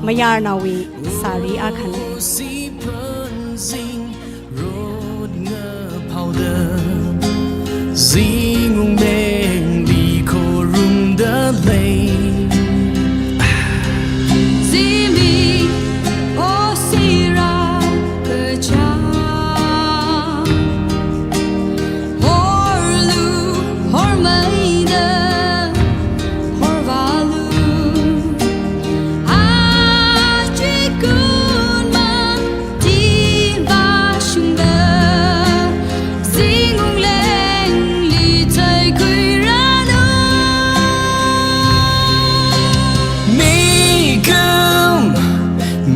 mayarnaowui sari akhane. Rot ngaphaoda zingung lengli khorumda lei. Zimi o sira kacha. Horlu, hormeida, horvalu. Achikunma, tiva shungda, zingung lengli theikhuiranu. Migum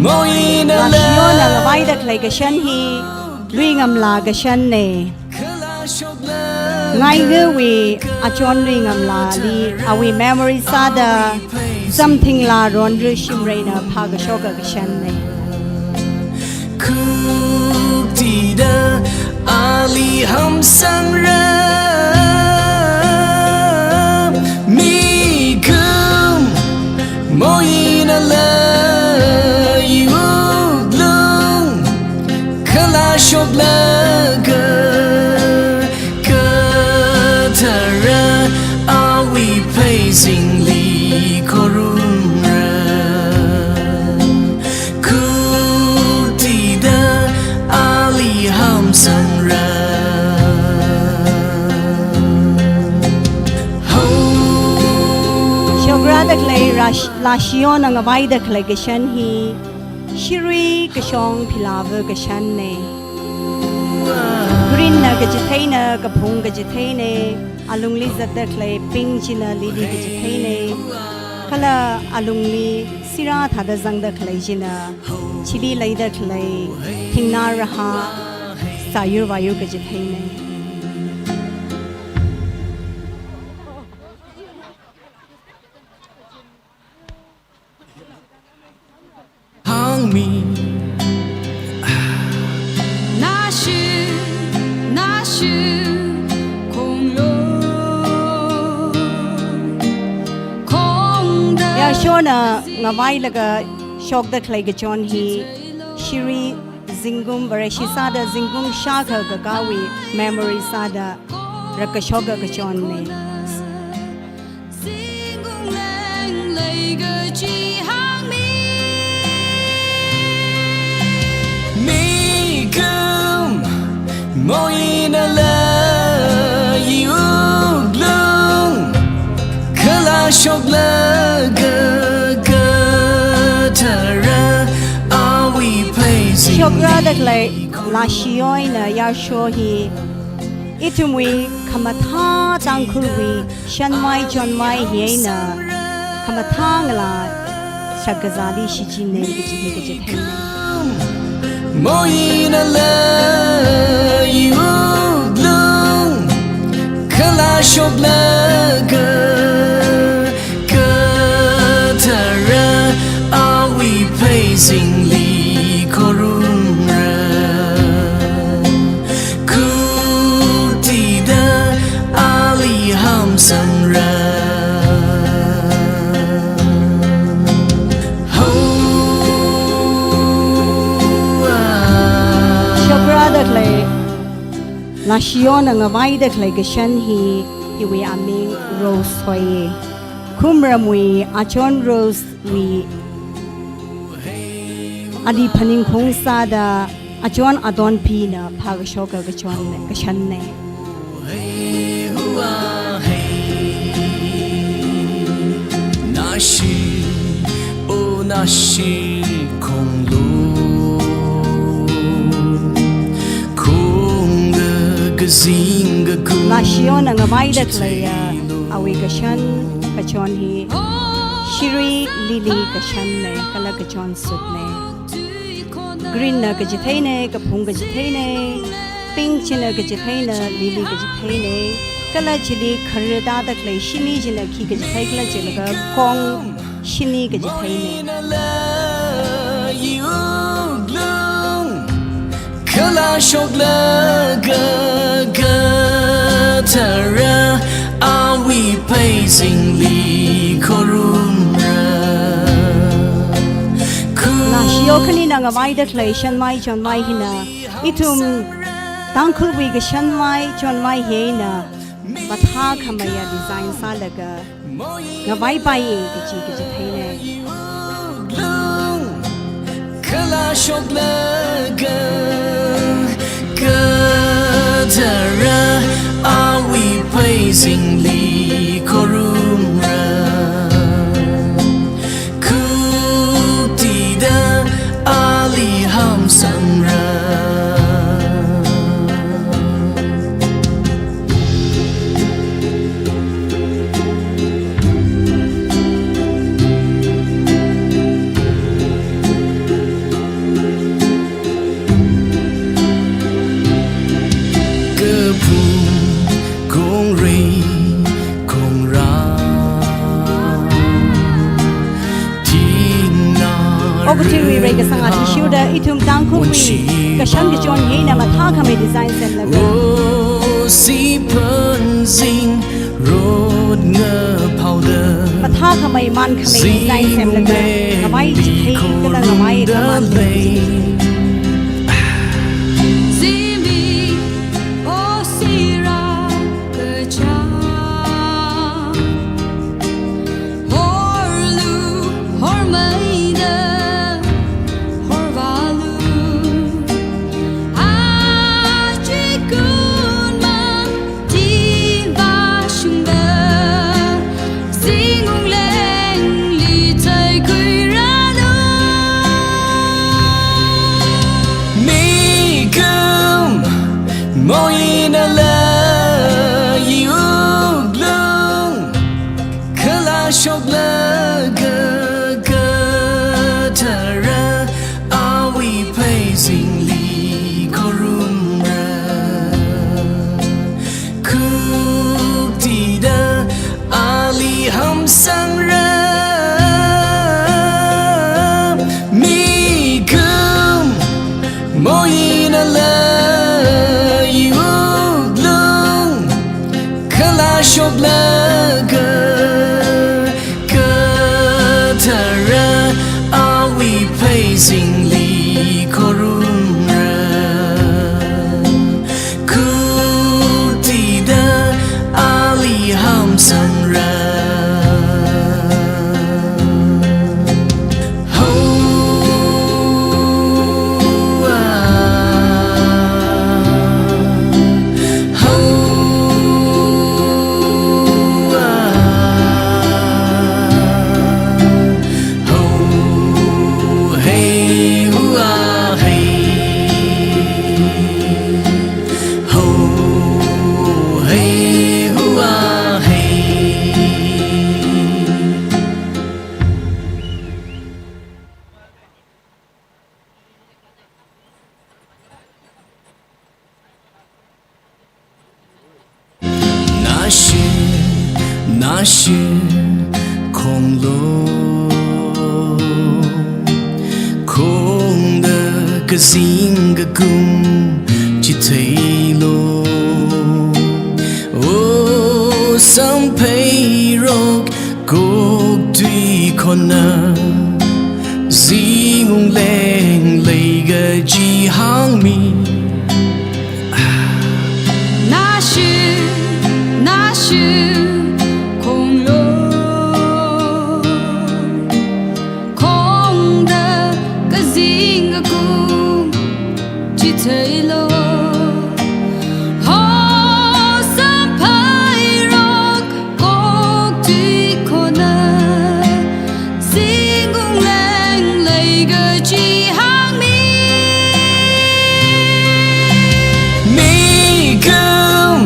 moinala. Lashiona ngavaida khalei kashan hi luingamla kashanne. Ngaigawui achon luingamlali awui memory sāda Samthingla Ronru Shimreina phākashoka kashanne. Khuktida ali hamsangra. Migum moinala iwuklung kala shoklaga kathara awui phei zingli khorumra. Khuktida ali hamsangra. Ho. Shokra da khalei, rash-, lashiona ngavaida khalei kashan hi shirui kashong philava kashanne. Green na kachit Eina kaphung kachitheina, alungli zatda khalei pink china lily kachitheina, kala alungli sirā thāda zangda khalei china chili leida khalei thingnā rahā sāyur vāyur kachitheina. Hāngmi. Nashi, nashi, khonglo, khongda. Yarshona ngavailaga shokda khalei kachon hi, Shri Zingkum Vareshi sāda Zingkum shākha kakāwui memory sāda rākashoka kachonna. Mikumo eina lei wuklung, kala shoklaga kathara awui pheisin. Shokrada khalei Lashiyo eina Yarsho hi ithumwui khamathā Tangkhulwui shanmai chonmai hi eina khamathā ngalā shakazāli shichinna kaji hi kaji thei. Mo eina lei wuklung, kala shoklaga kathara awui pheisingli khorumra. Khuktida ali hamsangra. Ho, ah. Shokrada khalei, Lashiyona ngavaida khalei kashan hi, hiwui aming Rose hoi. Khumramwui Achon Rose wui ali phaningkhaung sāda Achon Adonpina phākashoka kachon, kashanna. Nashi, o nashi khonglo, khongda kazing kaku. Lashiyona ngavaida khaleiya awui kashan kachon hi Shri Lily kashanna, kala kachon sutna. Green na kachitheina, kaphung kachitheina, pink china kachitheina, lily kachitheina, kala chili kharda da khalei shini china khi kachithei khala chilaga kong shini kachitheina. Kala shoklaga kathara awui pheisingli khorumra. Khu- Lashiyo khanina ngavaida khalei shanmai chonmai hina, ithum Tangkhulwui kashanmai chonmai hi eina mathākhameiya design sālaga ngavaipaiya kaji kachitheina. Kala shoklaga kathara awui pheisingli khorumra. Khuktida ali hamsangra. Kaphung khongrei khongra. Okathuiwui reikasang athishurda ithum Tangkhulwui kashan kachon hi eina mathākhamei design semlaga. O, siphanzing rot ngaphauda. Mathākhamei mankhamei design semlaga ngavai chithei kala ngavai khamang. Zimi, o sira kacha. Horlu, hormeida, horvalu. Achikunma, tivashungda, Zingkum lengli theikhuiranu. Nala wuklung khalā shoklaga kathara awui pheisingli khorumra. Khuktida ali hamsangra. Migum, moi nala wuklung khalā shoklaga kathara awui pheisingli khorumra. Khuktida ali hamsangra. Ho, ah, ho, ah, ho, hey, hu, ah, hey. Ho, hey, hu, ah, hey. Nashi, nashi, khonglo. Khongda kazing kakum chitheilo. O samphairok koktui khona, zingung leng lei kaji hāngmi. Nashi, nashi, khonglo. Khongda kazing kakum chitheilo. Ho samphairok koktui khona, zingung leng lei kaji hāngmi. Migum,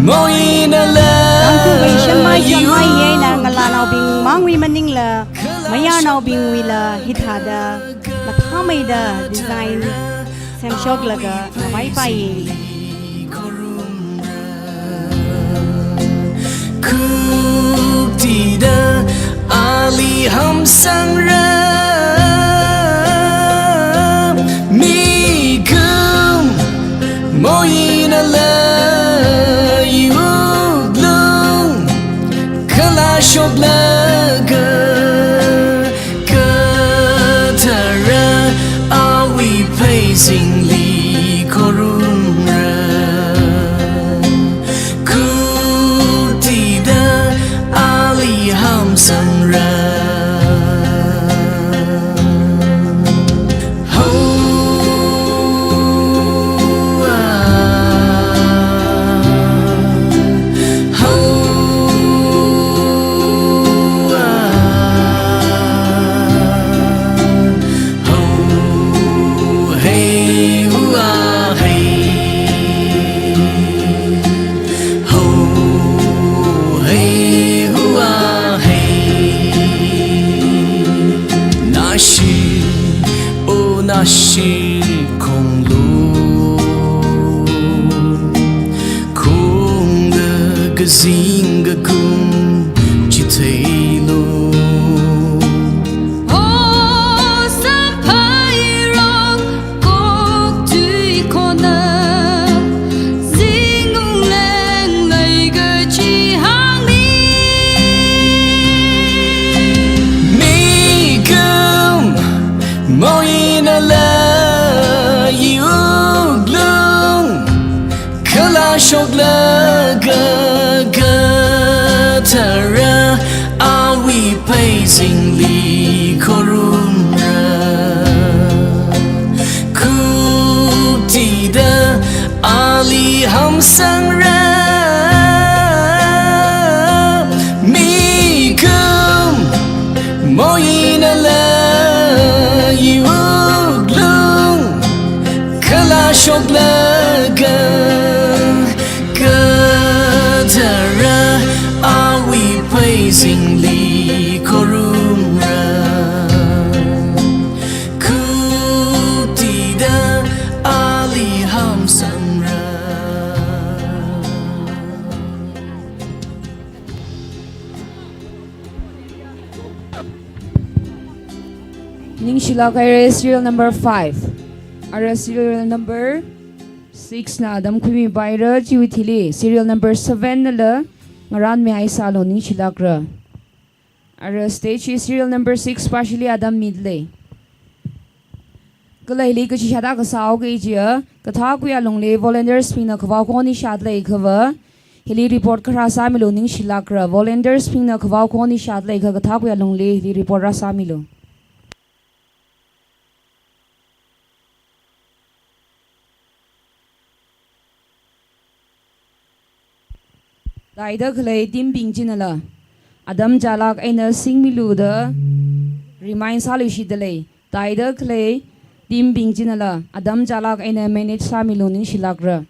moi nala. Tangkhul Vaishnava Shanmai Shanmai eina ngalānaobing mangwui maningla, mayarnaobingwuila hithāda mathāmeida design semshoklaga ngavaipai. Khuktida ali hamsangra. Migum, moi nala wuklung khalā shoklaga kathara awui pheisingli khorumra. Khuktida ali hamsangra. Ho, ah, ho, ah, ho, hey, hu, ah, hey. Ho, hey, hu, ah, hey. Nashi, o nashi khonglo. Khongda kazing kakum chitheilo. O samphairok koktui khona, zingung leng lei kaji hāngmi. Migum, moi nala wuklung khalā shoklaga kathara awui pheisingli khorumra. Khuktida ali hamsangra. Migum, moi nala wuklung khalā shoklaga Singli khorumra, khuktida ali hamsangra. Ningshilāk haira, serial number five. Ara serial number six na atam khuimipaira, chiwui thili serial number seven nala ngarānmihai sālu, ningshilākra. Ara stage hi serial number six pāshili atam midalei. Kala hili kachi shāda kasā haoki jiakha, kathākui alungli volunteers bingna khavao khon hi shāda leiakhava, hili report kharā sāmilu, ningshilākra. Volunteers bingna khavao khon hi shāda leiakha, kathākui alungli hili report rāsāmilu. Tāida khalei team bing chinala atam chālāk eina singmilu da remind sāluishida lei. Tāida khalei team bing chinala atam chālāk eina manage sāmilu, ningshilākra.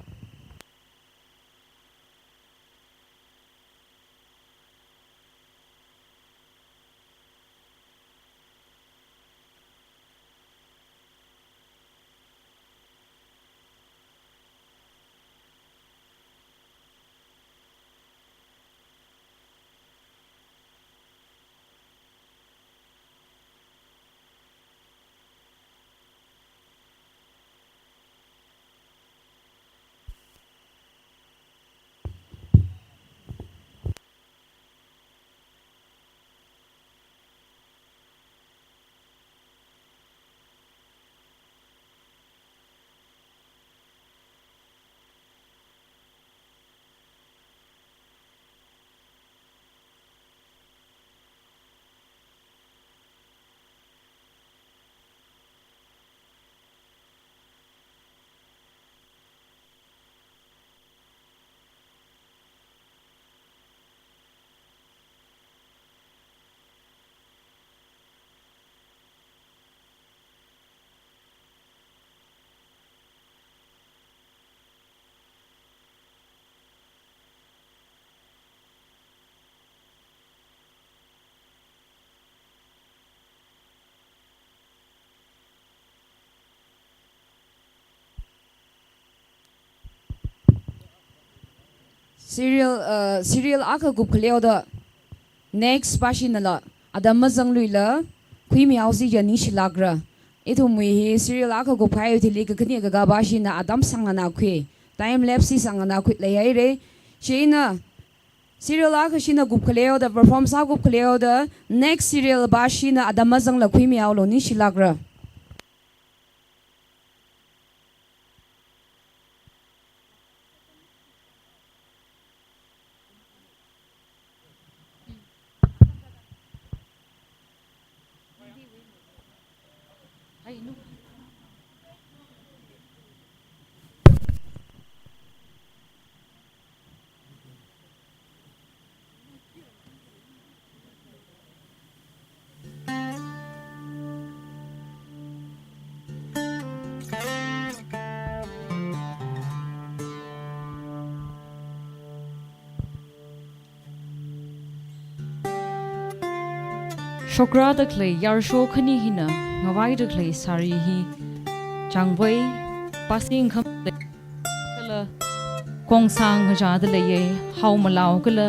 Serial, uh, serial akha kupkhaleoda next pāshinala atam mazangluila khuimihaosi jiakha ningshilākra. Ithumwui hi serial akha kupkahaiwui thili kakhane kakā pāshina atam sānganākhui, time lapse hi sānganākhui leihaira. Chieina serial akhashina kupkhaleoda, perform sākupkhaleoda, next serial pāshina atam mazangla khuimihaolu, ningshilākra. Shokrāda khalei yarsho khani hina ngavaida khalei sari hi changvai, pasi ngkham kala kongsang ngachāda leiya, hao malao kala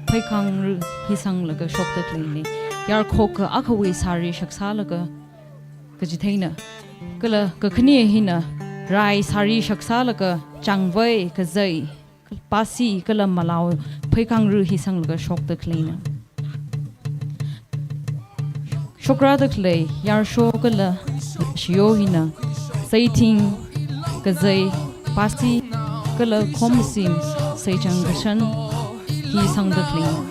pheikangru hi sanglaga shokda khaleina. Yarkhok akha akhawui sari shaksālaga kachitheina. Kala kakhane hina rai sari shaksālaga changvai, kazai, pasi kala malao pheikangru hi sanglaga shokda khaleina. Shokrāda khalei yarsho kala shiyo hina seithing, kazai, pasi kala khomsim seichang kashan hi sangda khaleina.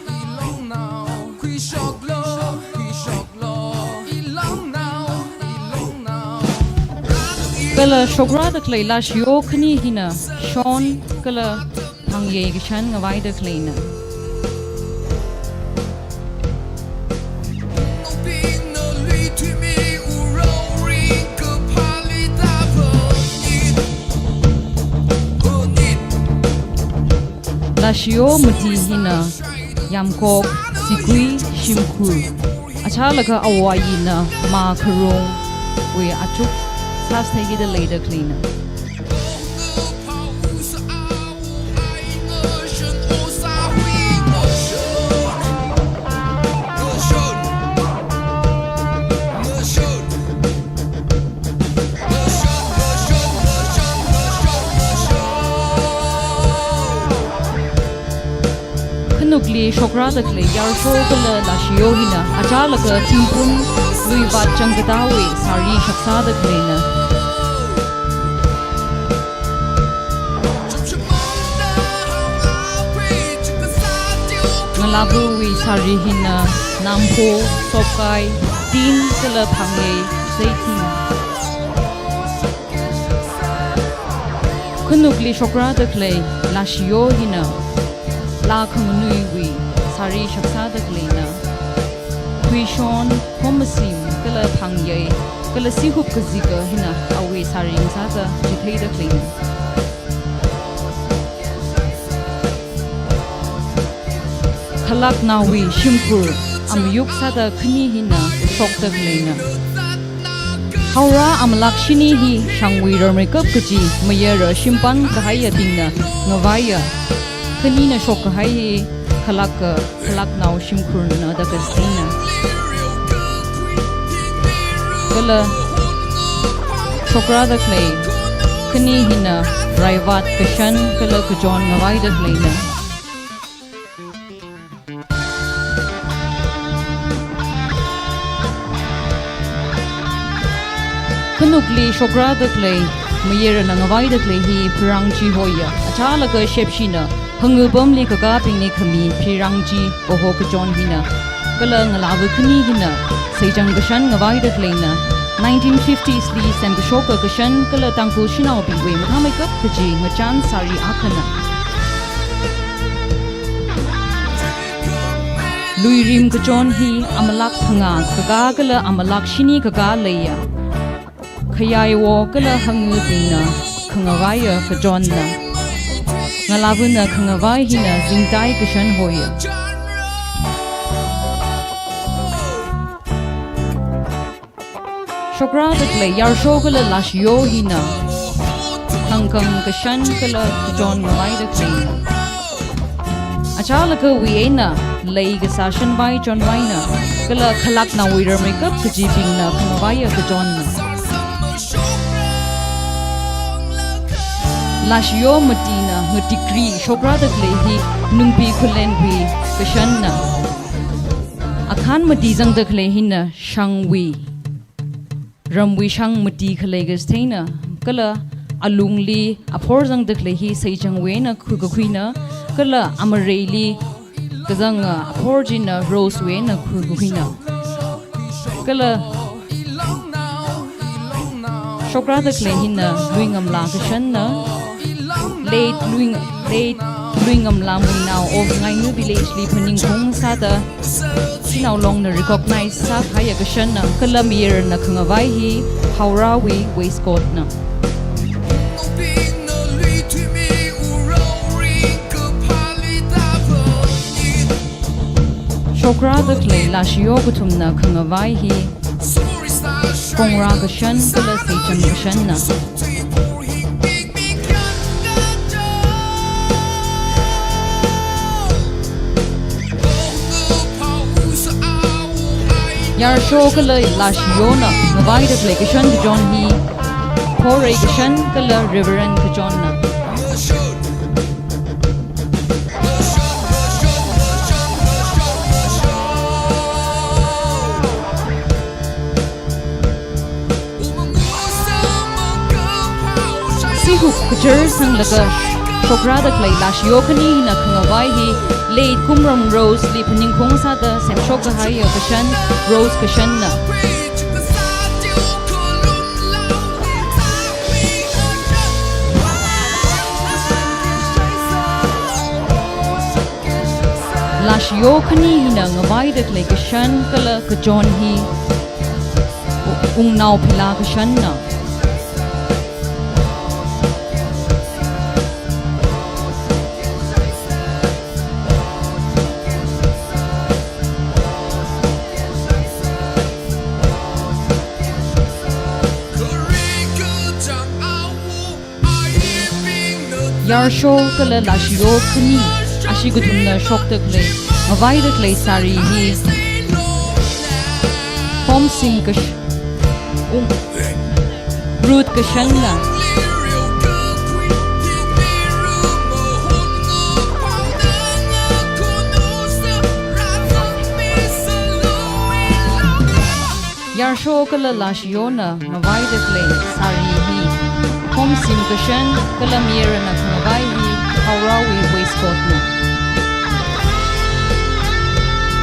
Kala shokrāda khalei lashiyo khani hina shon kala phangyei kashan ngavaida khaleina. Lashiyo mati hina yamkok Tikui shimkhur. Achālakha awayina ma kharongwui achuk sāsthei kida leida khaleina. Khanukli shokrada khalei yarsho kala lashiyo hina achālakha thingpun luivat changkatawui sari shaksāda khaleina. Ngalāvawui sari hina nampho, sopkai, tin kala phangei, zeitin. Khanukli shokrada khalei lashiyo hina laa khanganuiwui sari shaksāda khaleina. Khuishon, khomasim kala phangei kala sihup kazika hina awui sari ngasāda chitheida khaleina. Khalaknaowui shimkhur amayuk sāda khani hina shokda khaleina. Haora amalak shini hi shangwui ramreikap kaji mayara shimpan kahaiyabingna ngavaiya. Khanina shokkahai hi khalaka, khalaknao shimkhurna da kasina. Kala shokrada khalei khani hina raivat kashan kala kachon ngavaida khaleina. Khanukli shokrada khalei mayarana ngavaida khalei hi phirangchi hoya. Achālakha shepshina hangupamli kakābingli khami phirangchi kaho kachon hina. Kala ngalāva khani hina seichang kashan ngavaida khaleina. Nineteen fifties li semkashoka kashan kala Tangkhul shanaobingwui mathāmeikap kaji ngachan sari akhana. Luirim kachon hi amalak phangā kakā kala amalak shini kakā leiya. Khayaiwo kala hangubingna khangavaiya kachonna. Ngalāvana khangavai hina zingtai kashan hoya. Shokrada khalei yarsho kala lashiyo hina hangkang kashan kala kachon ngavaida khaleina. Achālakha wui eina lei kasā shanvai chonvaina kala khalaknaowui ramreikap kajibingna khangavaiya kachonna. Lashiyo matina ngatikri shokrada khalei hi nungpi khulenwui kashanna. Akhan mati zangda khalei hina shangwui, ramwui shang mati khalei kachitheina, kala alungli aphor zangda khalei hi seichangwui eina khuikakhuina, kala amareili kazanga aphor china rosewui eina khuikakhuina. Kala shokrada khalei hina Luingamla kashanna, late Luing-, late Luingamla Muinao of Ngainu village li phaningkhaung sāda shanao longna recognize sākahaiya kashanna, kala mayarana khangavai hi Haorawui waistcoat na. Shokrada khalei lashiyo kathumna khangavai hi kongra kashan kala seichang kashanna. Yarsho kala lashiyona ngavaida khalei kashan kachon hi phorei kashan kala Reverend kachonna. Sihup kachar sanglaga shokrada khalei lashiyo khani hina khangavai hi late Kumram Rose li phaningkhaung sāda semshok kahaiya kashan, Rose kashanna. Lashiyo khani hina ngavaida khalei kashan kala kachon hi Wungnao Phila kashanna. Yarsho kala lāshio khani, ashi kathumna shokda khalei, ngavaida khalei sari hi, Khomsim kash-, ung, Ruth Kashanna. Yarsho kala lāshiona ngavaida khalei sari hi, Khomsim Kashan kala mayarana khangavai hi Haorawui waistcoat na.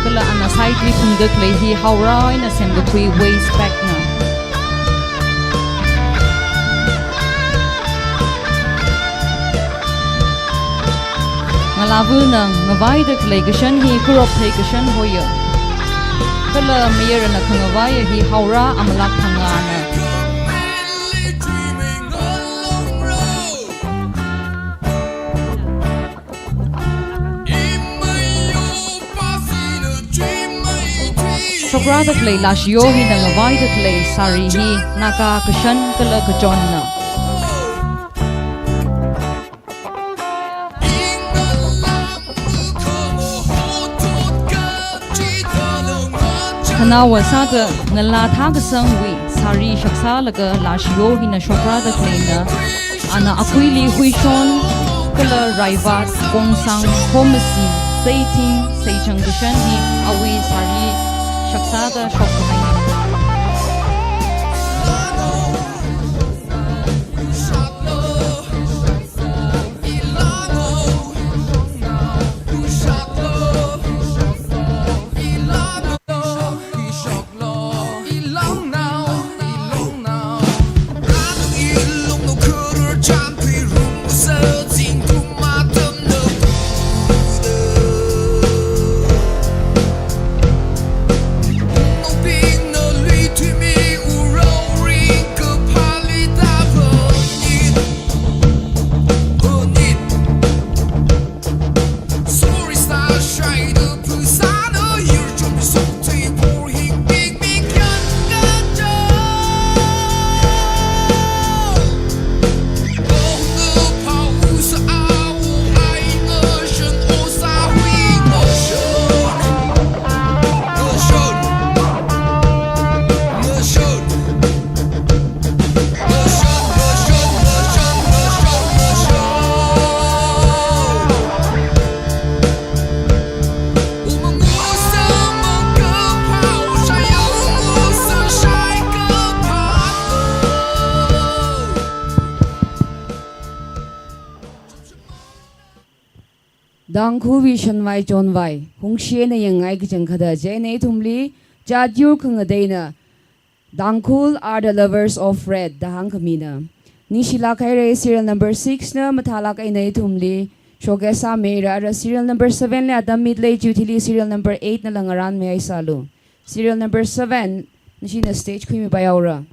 Kala ana side li phungda khalei hi Haora eina semkathui waist bag na. Ngalāvana ngavaida khalei kashan hi Kuropthei kashan hoya. Kala mayarana khangavai hi Haora amalak phangāna. Shokrāda khalei lāshio hina ngavaida khalei sari hi Naga kashan kala kachonna. Khanaowa sāda ngalā thākasangwui sari shaksālaga lāshio hina shokrāda khaleina. Ana akuili huishon kala raivat, kongsang, khomasi, seiting, seichang kashan hi awui sari shaksāda shokkahaina. Tangkhulwui shanvai chonvai, hungshina yangngai kachangkhatta, chieina ithumli, jat yur khangateina, Tangkhul are the lovers of red, da hāngkhamina. Nishilāk haira, serial number six na mathālāk eina ithumli showcase sāmeira, ara serial number seven li atam mitlei, chithili serial number eight nala ngarānmihai sālu. Serial number seven, nishina stage khuimipai haora.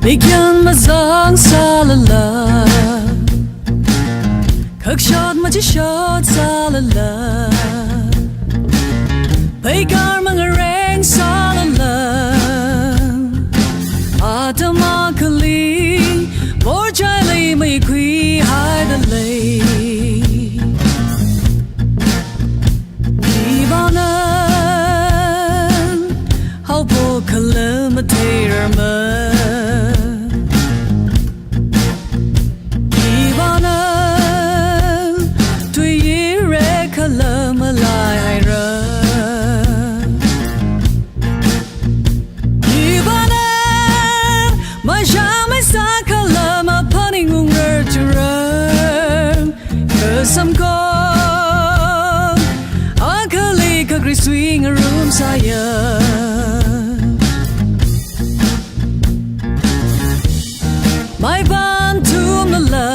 Bigyan mazang sālala, khakshot machishot sālala, pheikar mangareng sālala, atam akhali, porchaili maikhuihaida lei. Ivāna haophok khala matheirarma. Ivāna tui yire khala malaihaira. Ivāna masha maisa khala maphaningung rarchura. Kasamko akhali khakri swing room sāya. Maiban tumlala,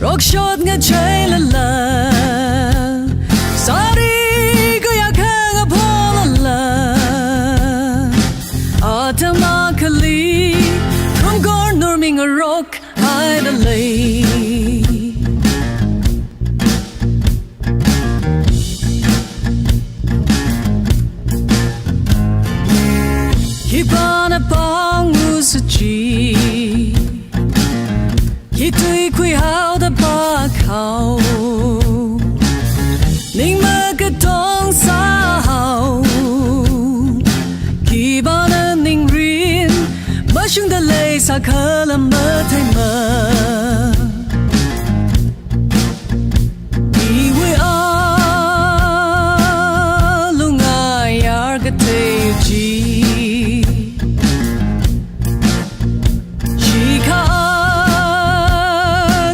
rokshot ngacheilala, sari Khipāna pāngusa chi, khi tui khuihaoda pākhao, ning makatong sāhao. Khipāna ningrin mashungda leisākhala matheima. Iwui alung ayar kathei chi, shikha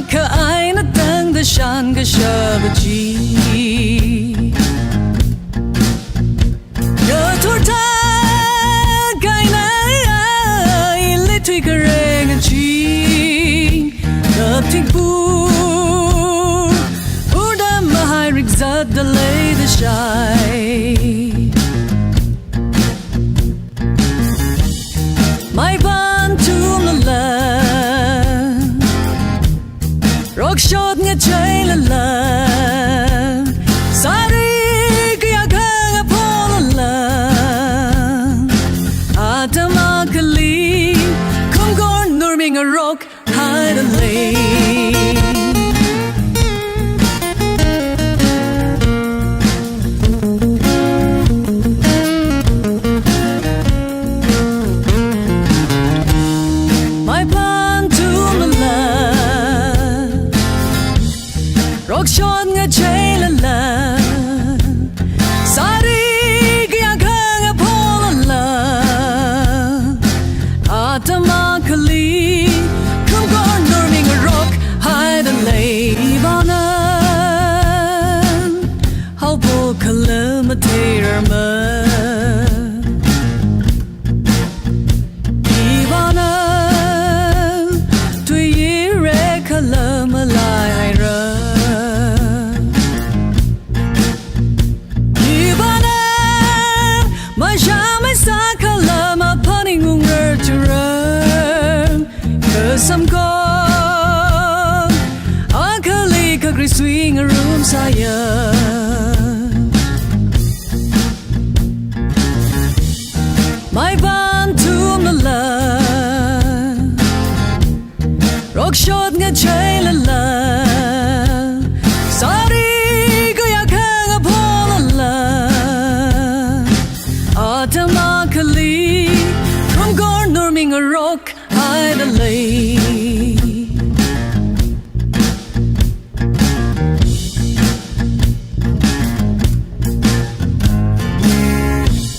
akha eina tangda shankashapa chi. Ngathor thākahaina ili tui khareng aching, kaptingpur urda mahai rikzatda leida shai. Maipan tumlala, rokshot ngacheilala, sari kayākha ngapholala, atam akhali khumkor nurmi ngarokhaida lei. Maipan tumlala, rokshot ngacheilala, sari kayākha ngapholala, atam akhali khumkor nurmi ngarokhaida lei. Ivāna haophokhala matheirarma. Ivāna tui yirekhala malaihaira. Ivāna masha maisākhala maphaning ungrar churar. Kasamkor akhali khakri sui ngarumsāya. Maipan tumlala, rokshot ngacheilala, sari kayākha ngapholala, atam akhali khumkor nurmi ngarokhaida lei.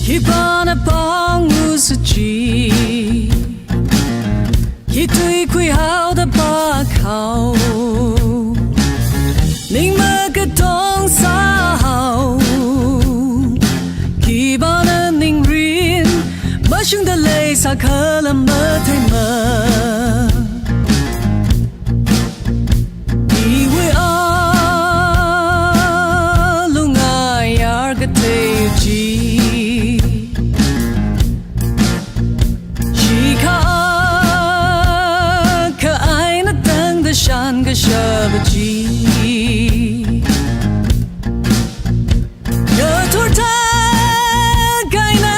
Khipāna pāngusa chi, khi tui khuihaoda pākhao, ning makatong sāhao. Khipāna ningrin mashungda leisākhala matheima. Iwui alung ayar kathei chi, shikha akha eina tangda shankashapa chi. Ngathor thākahaina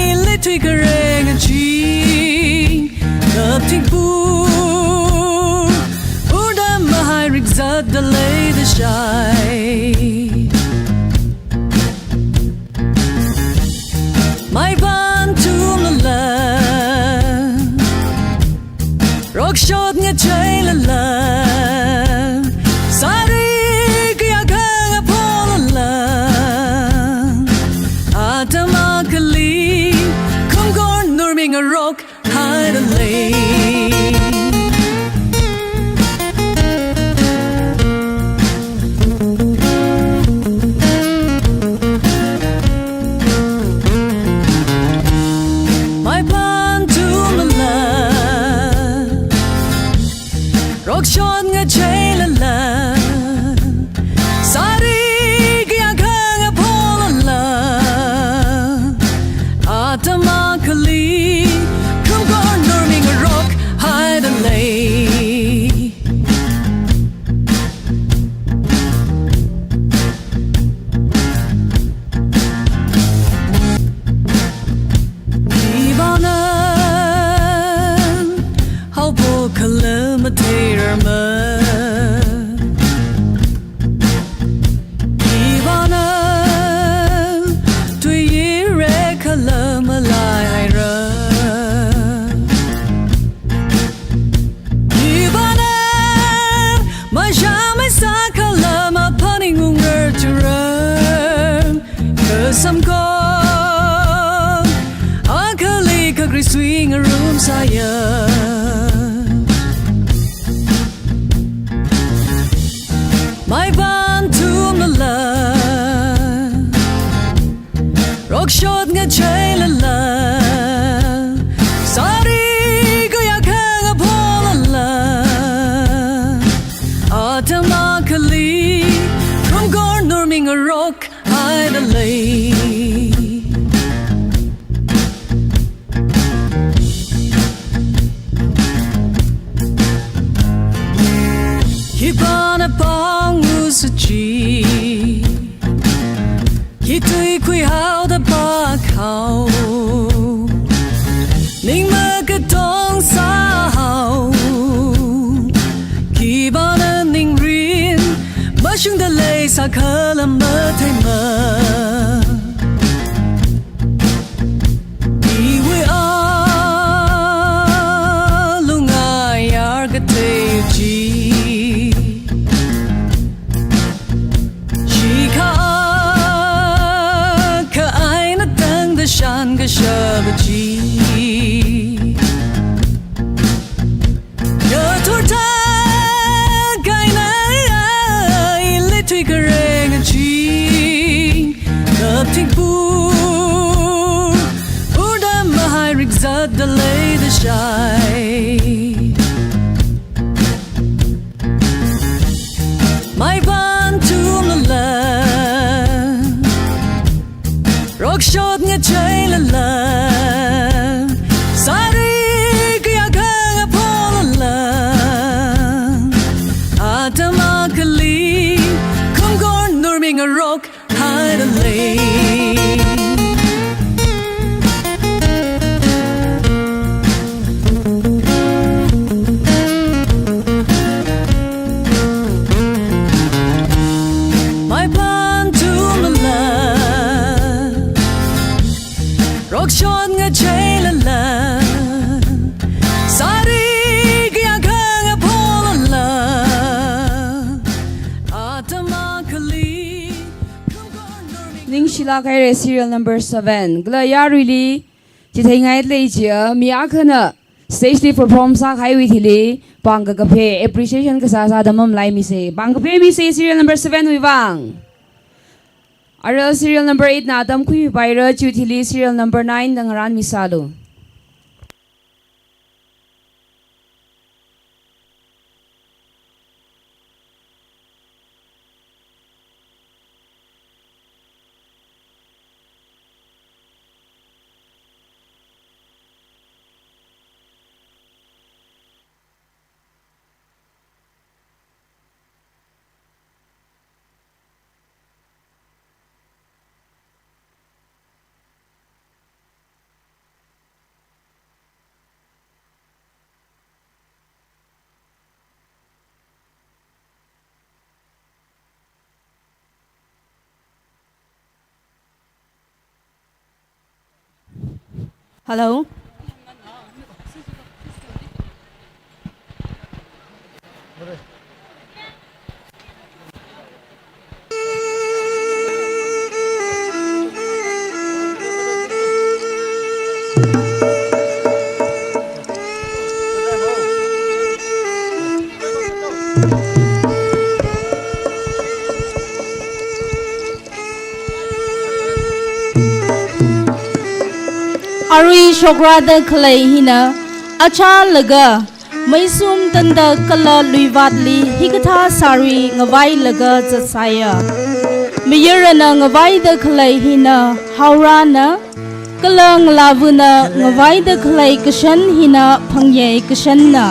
ili tui khareng aching, kaptingpur urda mahai rikzatda leida shai. Maipan tumlala, rokshot ngacheilala, sari kayākha ngapholala, atam akhali khumkor nurmi ngarokhaida lei. Maipan tumlala, rokshot ngacheilala, sari kayākha ngapholala, atam akhali Lama lai haira. Khipāna mashāmeisā khala maphaningungra chura. Kasamkaphang akhali kakri swing arum sāya. Maipan tumlala, rokshot ngacheilala, sari kayākha ngapholala, atam akhali khumkor nurmi ngarokhaida lei. Khipāna pāngu suchi, khi tui khuihaoda pākhao, ning makatong sāhao. Khipāna ningrin mashungda leisā khala matheima. Iwui alung ayar kathei chi. Shikha akha eina tangda shankashap chi. Yathor thākahaina ili tui kareng chi. Napthingpur, purda mahai rikzatda leida shai. Maipan tumlala, rokshot ngacheilala, sari kayākha ngapholala, atam akhali khumkor nurmi ngarokhaida lei. Maipan tumlala, rokshot ngacheilala, sari kayākha ngapholala, atam akhali khumkor nurmi. Ningshilāk haira serial number seven. Kala yaruili chitheingailei chiakha mi akhana stage li perform sākahaiwui thili pāng kakaphā appreciation kasā sāda mamalaimisa. Pāng kaphā misa serial number seven wui vang. Ara serial number eight na atam khuimipaira, chiwui thili serial number nine na ngarānmisālu. Hello. Arui shokrāda khalei hina achālaga meisum tanda kala luivātli hikathā sari ngavailaga zatsāya. Mayarana ngavaida khalei hina haorana, kala ngalāvana ngavaida khalei kashan hina phangayei kashanna.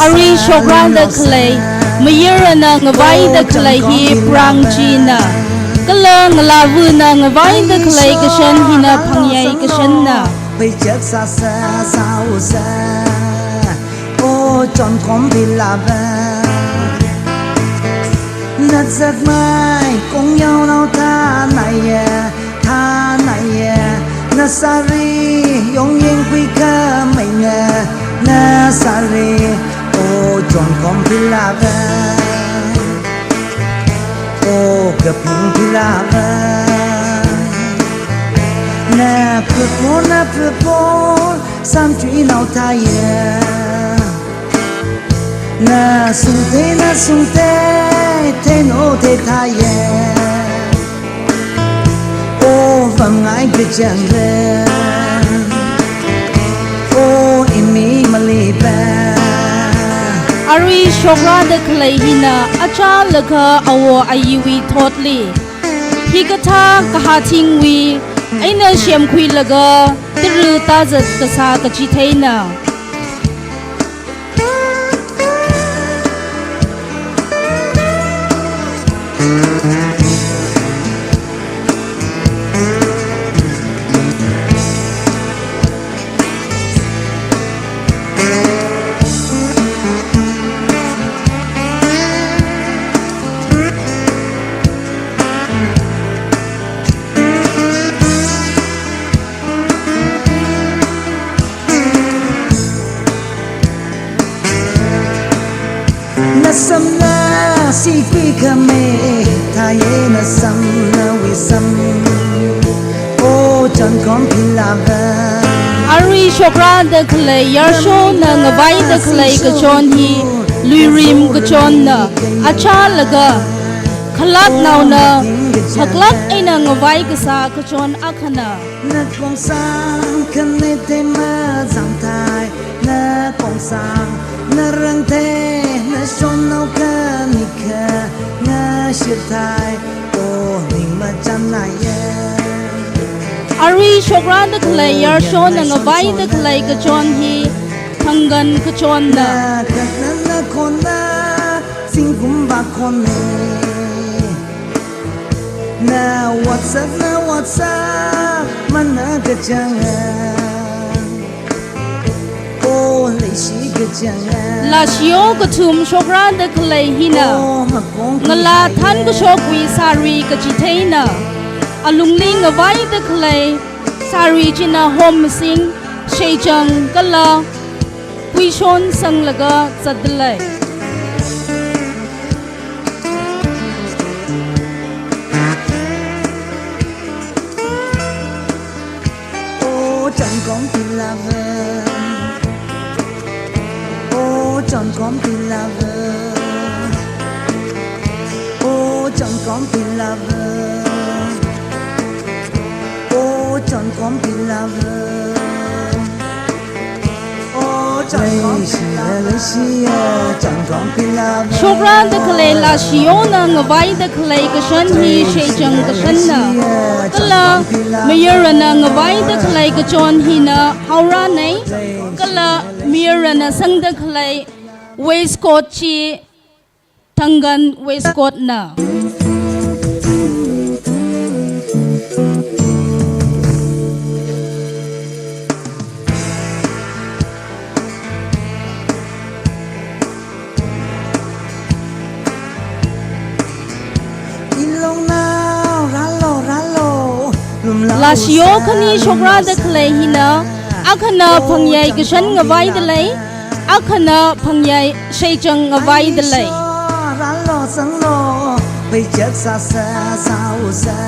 Arui shokrada khalei, mayarana ngavaida khalei hi prang china. Kala ngalavana ngavaida khalei kashan hina phangyai kashanna. Peichak sāsa sāusa, o chonkhom philava. Nazakmai kongyaonao thanaiya, thanaiya. Nasari yongyeng khuikhameinga, nasari, o chonkhom philava. O kaping philava. Naphapon, naphapon, samchuinao thaiya. Nasungte, nasungte, theino the thaiya. O vamngai kachangla, o imi maliva. Arui shokrada khalei hina achālakha awo ayiwui thotli, hikathā kahāthingwui eina semkhuilaga tara tazat kasā kachitheina. Nasamna sikhui khami thaiya, nasamna wisam, o chonkhom philava. Arui shokrada khalei yarshona ngavaida khalei kachon hi luirim kachonna. Achālakha khalatnaona haklak eina ngavai kasā kachon akhana. Nakhongsang khanite mazangthai, nakhongsang narangte, nashonnao khanikha ngashir thai, o ning machanaiya. Arui shokrada khalei yarshona ngavaida khalei kachon hi thangkhan kachonna. Nakhatna nakhonna, zingkum vākhonna. Na WhatsApp, na WhatsApp, mana kachanga. O leishi kachanga. Lashio kathum shokrada khalei hina, o makong ngala thankashokwui sari kachitheina. Alungli ngavaida khalei sari china hom masing, sheichang kala kuishon sanglaga zatdalei. O chonkhom philava. O chonkhom philava. O chonkhom philava. O chonkhom philava. Shokrada khalei lashiona ngavaida khalei kashan hi sheichang kashanna. Kala mayarana ngavaida khalei kachon hina haoranei. Kala mayarana sangda khalei waistcoat chi thangkhan waistcoatna. Lashio khani shokrada khalei hina, akhana phangyai kashan ngavaidalei, akhana phangyai sheichang ngavaidalei. Rālo sanglo, peichak sāsa sāusa,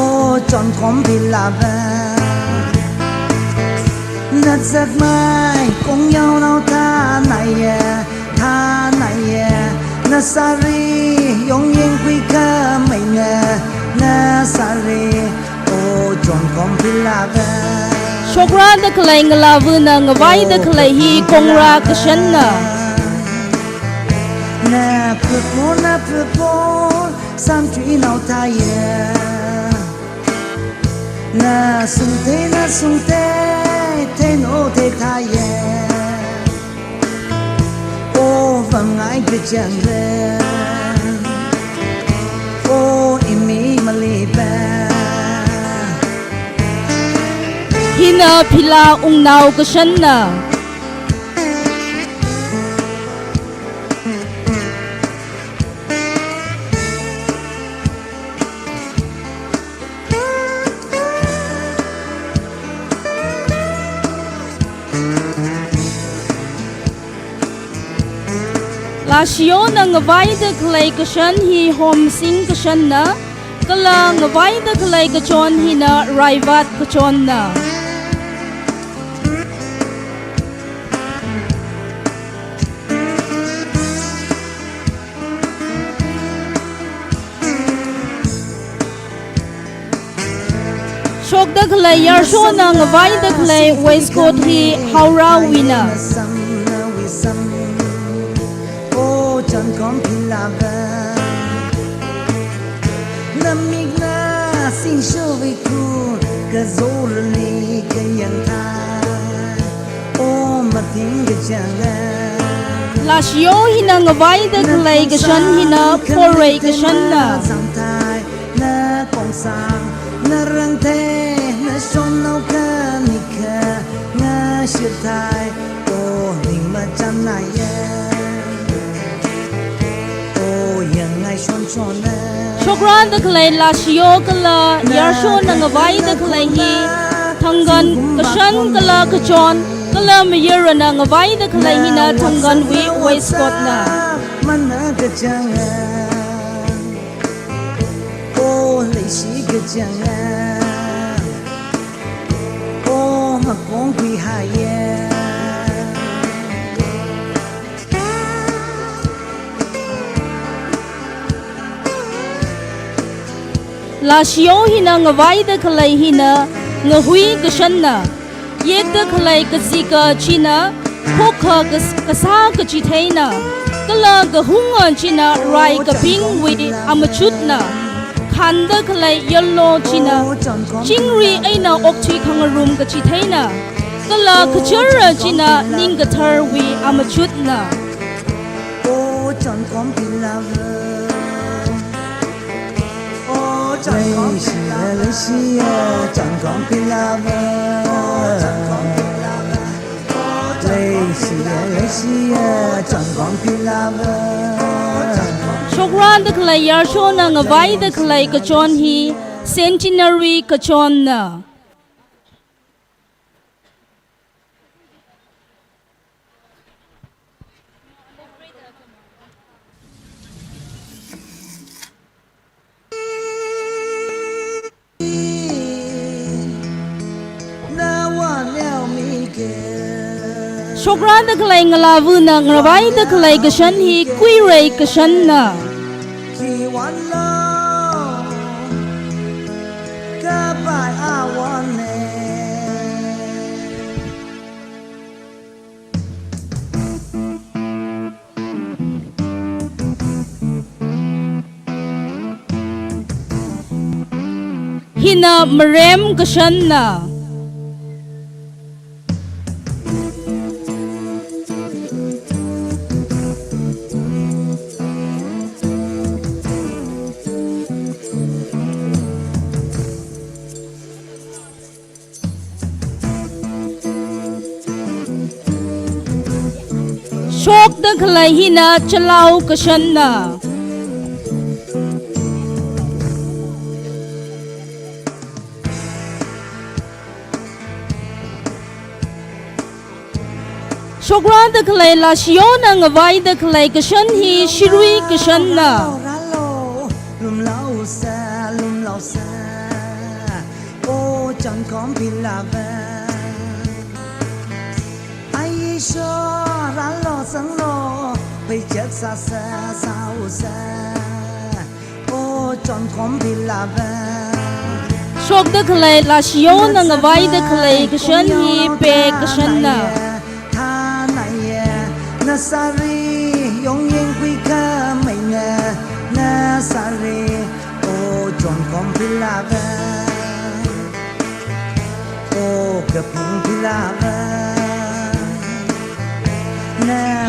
o chonkhom philava. Nazakmai kongyaonao thanaiya, thanaiya. Nasari yongyeng khuikhameinga, nasari, o chonkhom philava. Shokrada khalei ngalavana ngavaida khalei hi kongra kashanna. Naphapon, naphapon, samchuinao thaiya. Nasungte, nasungte, theino the thaiya. Pangai kachangla, o imi maliba. Hina phila ungnao kashanna. Lashiyona ngavaida khalei kashan hi Homsing kashanna, kala ngavaida khalei kachon hina Raivat kachonna. Shokda khalei yarshona ngavaida khalei waistcoat hi Howrah wina. Lashiyo hina ngavaida khalei kashan hina Phorei kashanna. Shokrada khalei lashiyo kala yarshona ngavaida khalei hi Thangan kashan kala kachon, kala mayarana ngavaida khalei hina Thanganwui waistcoatna. Lashiyo hina ngavaida khalei hina Ngahui kashanna. Yekda khalei kazika china khokha kas-, kasā kachitheina, kala kahunga china rai kapingwui amachutna. Khanda khalei yellow china chingri eina okthui khangarum kachitheina, kala kachara china ningkatharwui amachutna. Shokrada khalei yarshona ngavaida khalei kachon hi Centenary kachonna. Shokrada khalei ngalāvana ngavaida khalei kashan hi Kuirei kashanna. Hina Marem kashanna. Shokda khalei hina Chalau kashanna. Shokrada khalei lashiyo na ngavaida khalei kashan hi Shirui kashanna. Shokda khalei lashiyo na ngavaida khalei kashan hi Pe kashanna.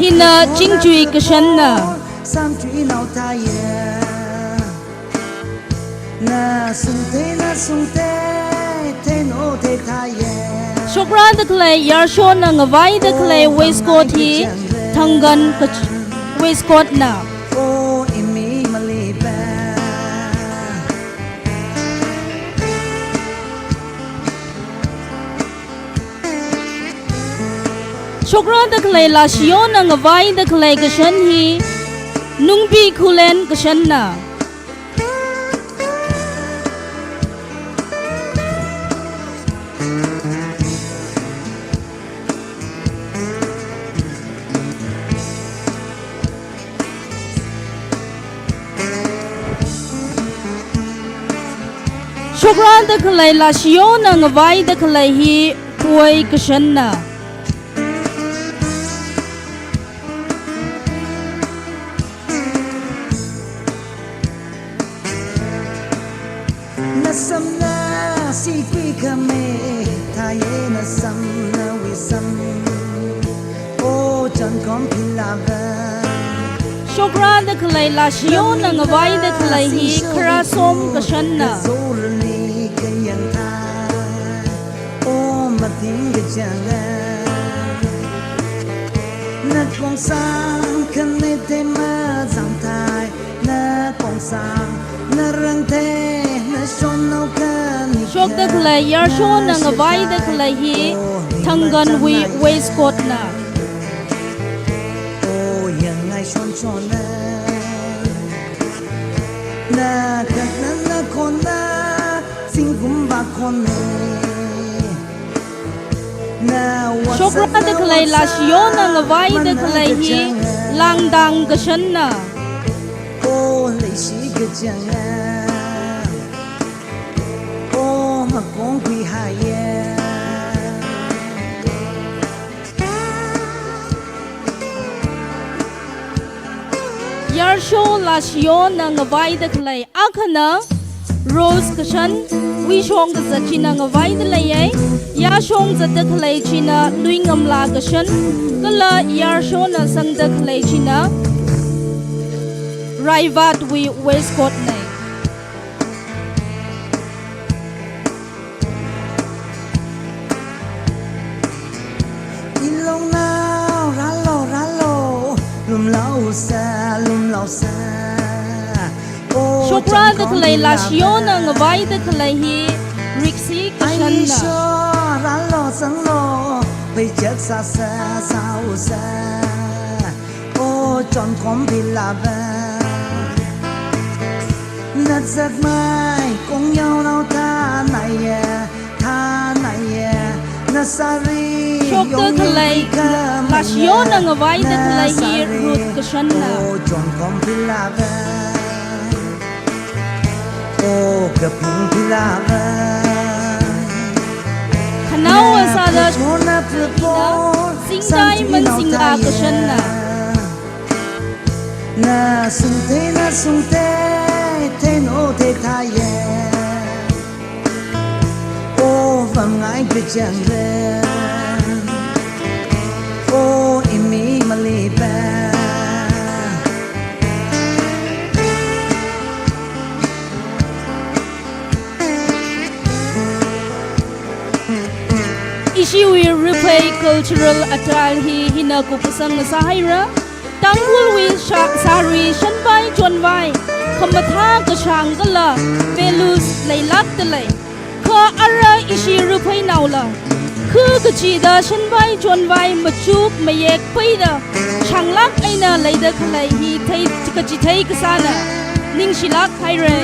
Hina chingchui kashanna. Shokra da khalei yarshona ngavai da khalei waistcoat hi thangkhan kach-, waistcoat na. Shokra da khalei lashiyona ngavai da khalei kashan hi Nungpi Khullen kashanna. Shokra da khalei lashiyona ngavai da khalei hi Puai kashanna. Shokra da khalei lashiyona ngavai da khalei hi Kharasom kashanna. Shokda khalei yarshona ngavai da khalei hi thangkhanwui waistcoat na. Shokra da khalei lashiyona ngavai da khalei hi Langdang kashanna. Yarsho lashiyona ngavai da khalei akhana Rose kashan, wui shong kazat china ngavai da leiya, yashong zatda khalei china Luingamla kashan, kala yarshona sangda khalei china Raivatwui waistcoat na. Shokra da khalei lashiyona ngavai da khalei hi Riksi kashanna. Shokda khalei lashiyona ngavai da khalei hi Ruth kashanna. Khanaowa sāda Singdai Mansingla kashanna. Ishiwui Riphei Cultural Attire hi hina kupsang sāhaira. Tangkhulwui sha-, sari shanvai chonvai khamathā kashāng kala values leilākda lei. Kha ara ishi Riphei naola khu kachida shanvai chonvai machuk mayek peida shānglāk eina leida khalei hi thei, kachithei kasāna. Ningshilāk haira.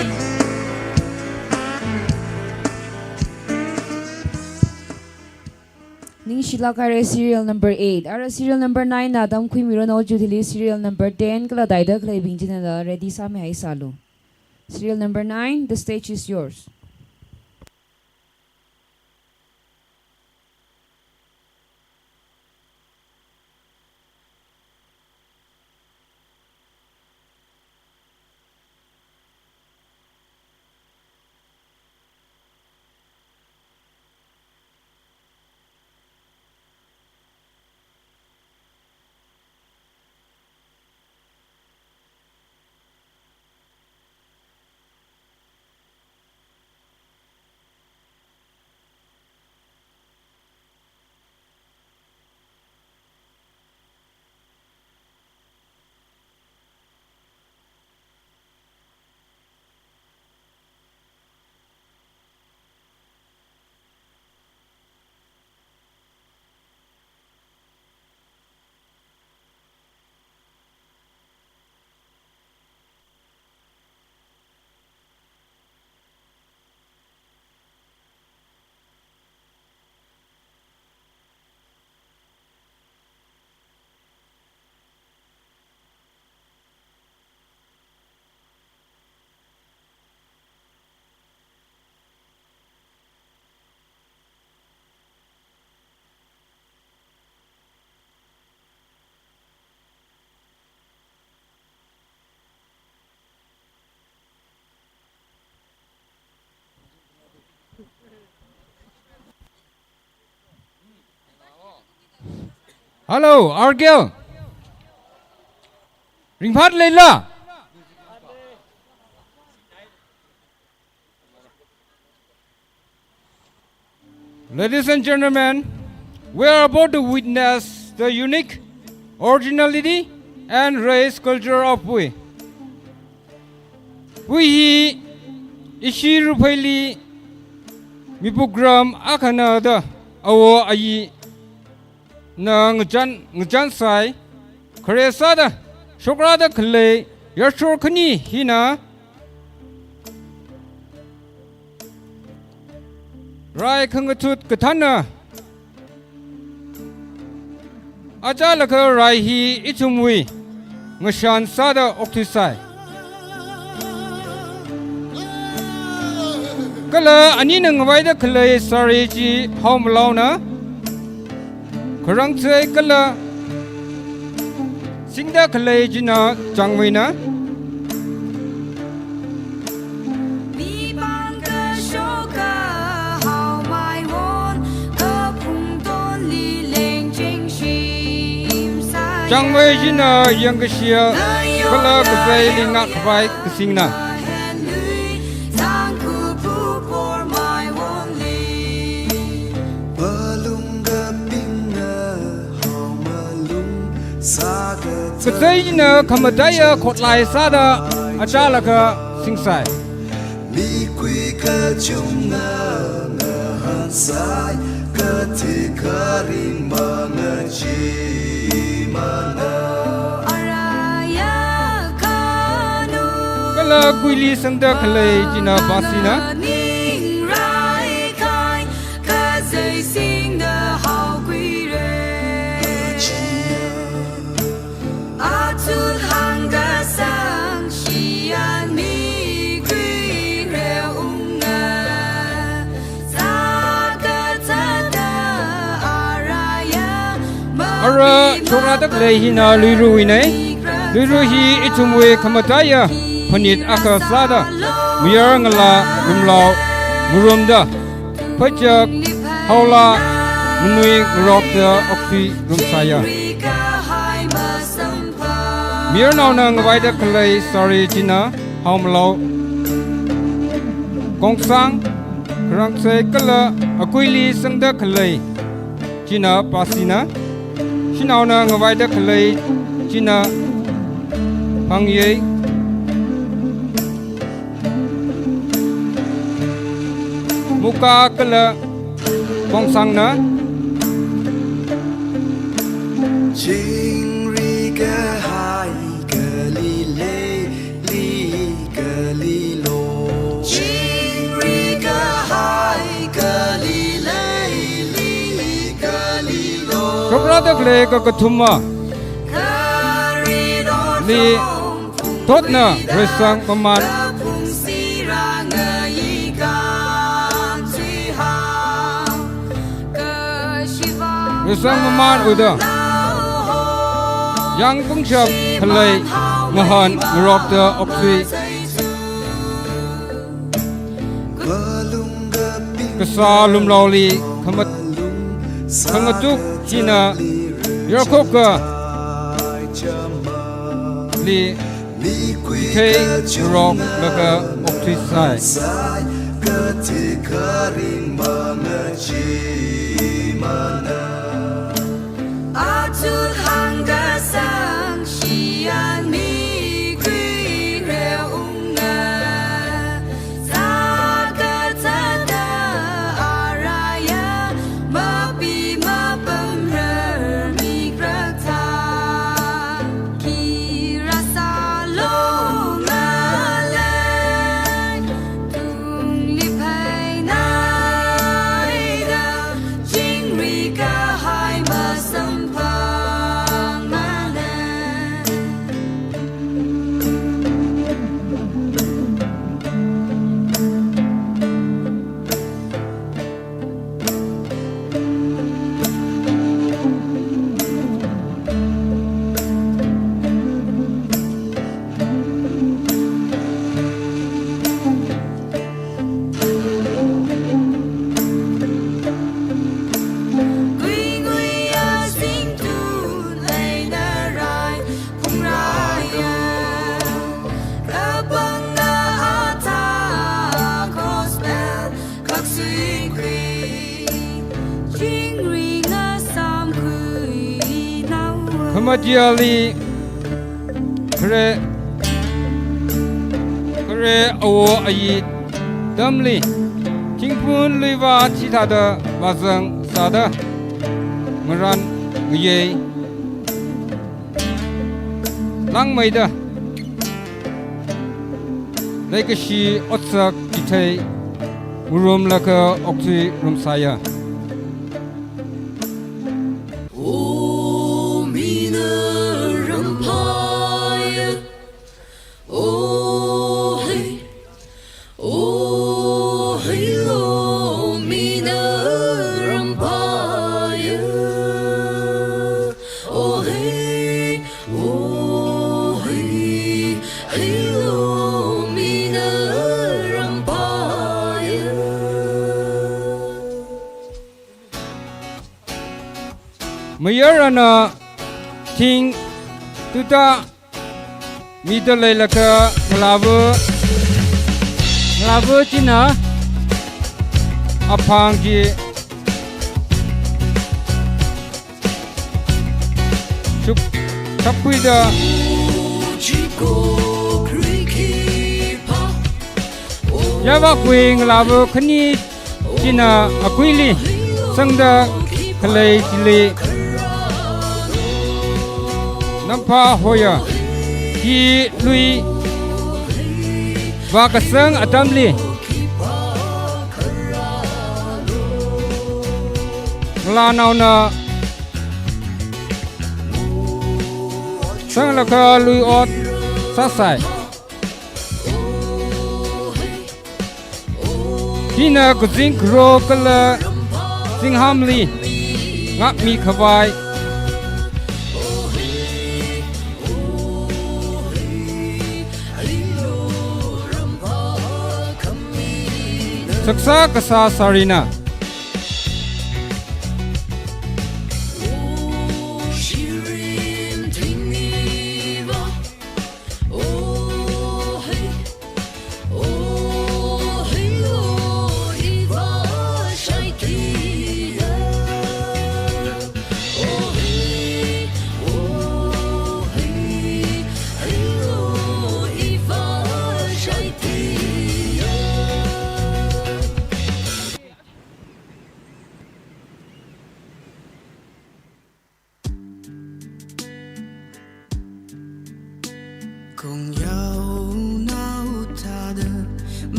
Ningshilāk haira serial number eight. Ara serial number nine na tamkhuimira naochili serial number ten kala daida khaleibing chinala ready sāmihai sālu. Serial number nine, the stage is yours. Hello, Argel. Ringphāda leila? Ladies and gentlemen, we are about to witness the unique originality and race culture of Pui. Pui hi ishi rupheili mipukram akhana da awo ayi na ngachan, ngachan sai, khare sāda, shokrada khalei, yashor khani hina, rai khangathut kathāna, achālakha rai hi ithumwui ngashan sāda okthui sai. Kala anina ngavaida khalei sari chi Haomalaona, kharangchei kala singda khalei china Changmeina. Changmei china yangkashia kala kazaili ngakhavai kasingna. Kazaina khamataiya khotlai sāda achālakha singsai. Mikui kachungna ngahānsai, kathi kharing mangachimana. Kala kuili sangda khalei china Pasina. Ara shokrada khalei hina Luiruwuina. Luiru hi ithumwui khamataiya phanit akha sāda, mayar ngala, rumlao, murumda, phachak, haola, manui ngarokta okthui rumsāya. Mayarnaona ngavaida khalei sari china Haomalao, kongsang, kharangchei kala akuili sangda khalei china Pasina. Shanaona ngavaida khalei china Phangyei. Muka kala kongsangna. Chingri kahai kali lei, li kali lo. Chingri kahai kali lei, li kali lo. Shokrada khalei kakathuma. Li thotna Reisang Maman. Reisang Maman uda yang pungshap khalei ngahān ngarokta okthui. Kasā lumlaoli khamat, khangatuk china yarkhoka li thei ngarok laga okthuisai. Matiali khare, khare awo ayi atamli, thingphun luivā chithāda vāzang sāda, ngaran ngayei langmeida, leikashi otsak chithei ngarumlaga okthuirumsāya. O mina ramphāya, o hei, o hei lo mina ramphāya, o hei, o hei, hei lo mina ramphāya. Mayarana thing tuta mida leilaga ngalāva, ngalāva china aphang chi shuk shapkhuida yāvākhui ngalāva khani china akuili sangda khalei chili namphā hoya. Hi lui vākasang atamli ngalānaona sanglaga lui ot sāsai. Hina kazing kharo kala zinghamli ngākmi khavai. Saksa kasā sārina.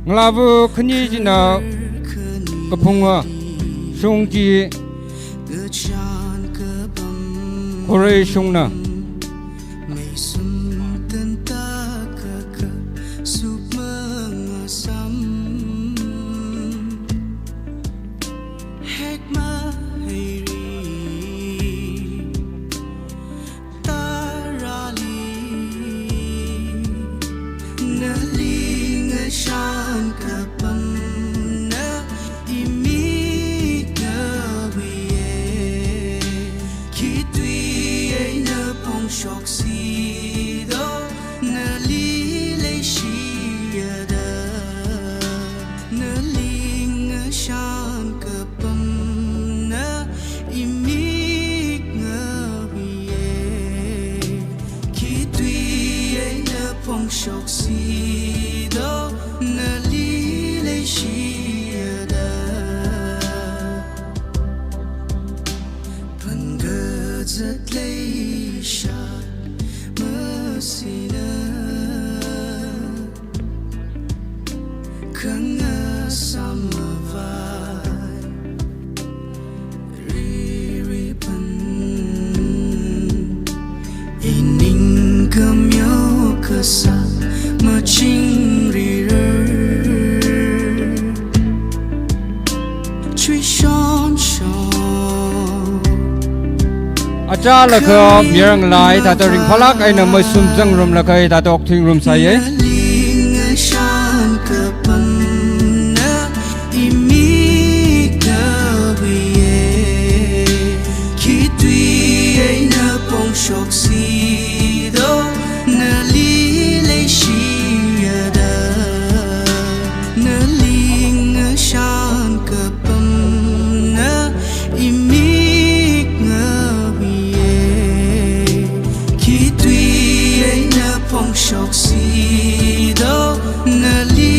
Ngalāva khani china kaphunga shung chi khorei shungna. Achālakha mayar ngalā hithāda ringphālāk eina meisum zangrumlaga hithāda okthuirumsāya. Shoksi do nali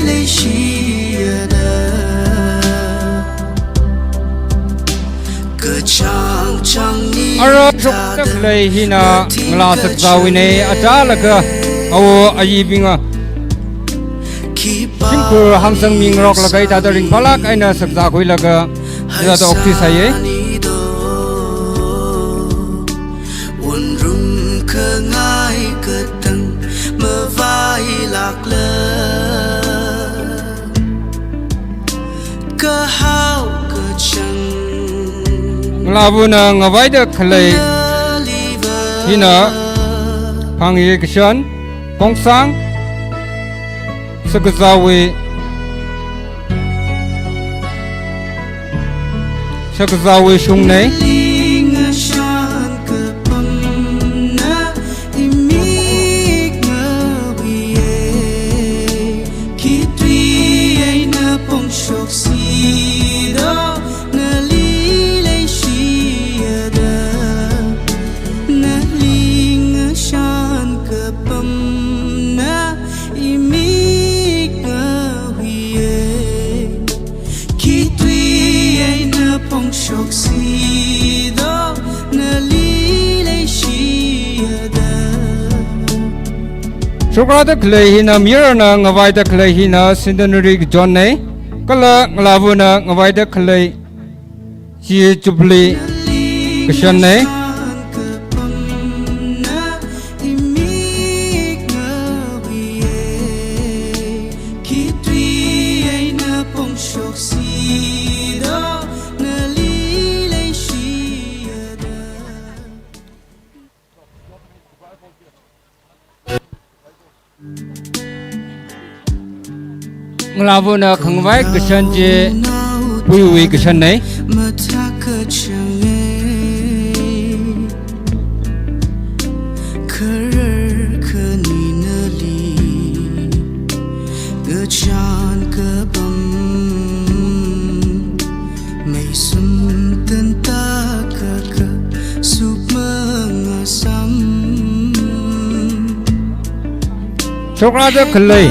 leishiya da. Kachang chang ni ara shokta khalei hina ngalā sakzāwuinei, achālaga awo ayibinga. Shimkhur hāngsangmi ngaroklaga hithāda ringphālāk eina sakzākhuilaga hithāda okthuisāya. Wunrum khangai katang mavailākla. Kahao kachang. Ngalāvana ngavaida khalei hina phangye kashan, kongsang, sakazāwui, sakazāwui shungnei. Ling ashan kapamna imik ngawiye, khitui eina phongshoksi do nali leishiya da. Naling ashan kapamna imik ngawiye, khitui eina phongshoksi do nali leishiya da. Shokrada khalei hina, mayarana ngavaida khalei hina centenary kachonnei, kala ngalāvana ngavaida khalei chi jubilee kashannei. Ngalāvana khangavai kashan chi puiwui kashannei. Kharar khani nali kachang kapam. Meisum tanta kaka sukma ngasam. Shokrada khalei,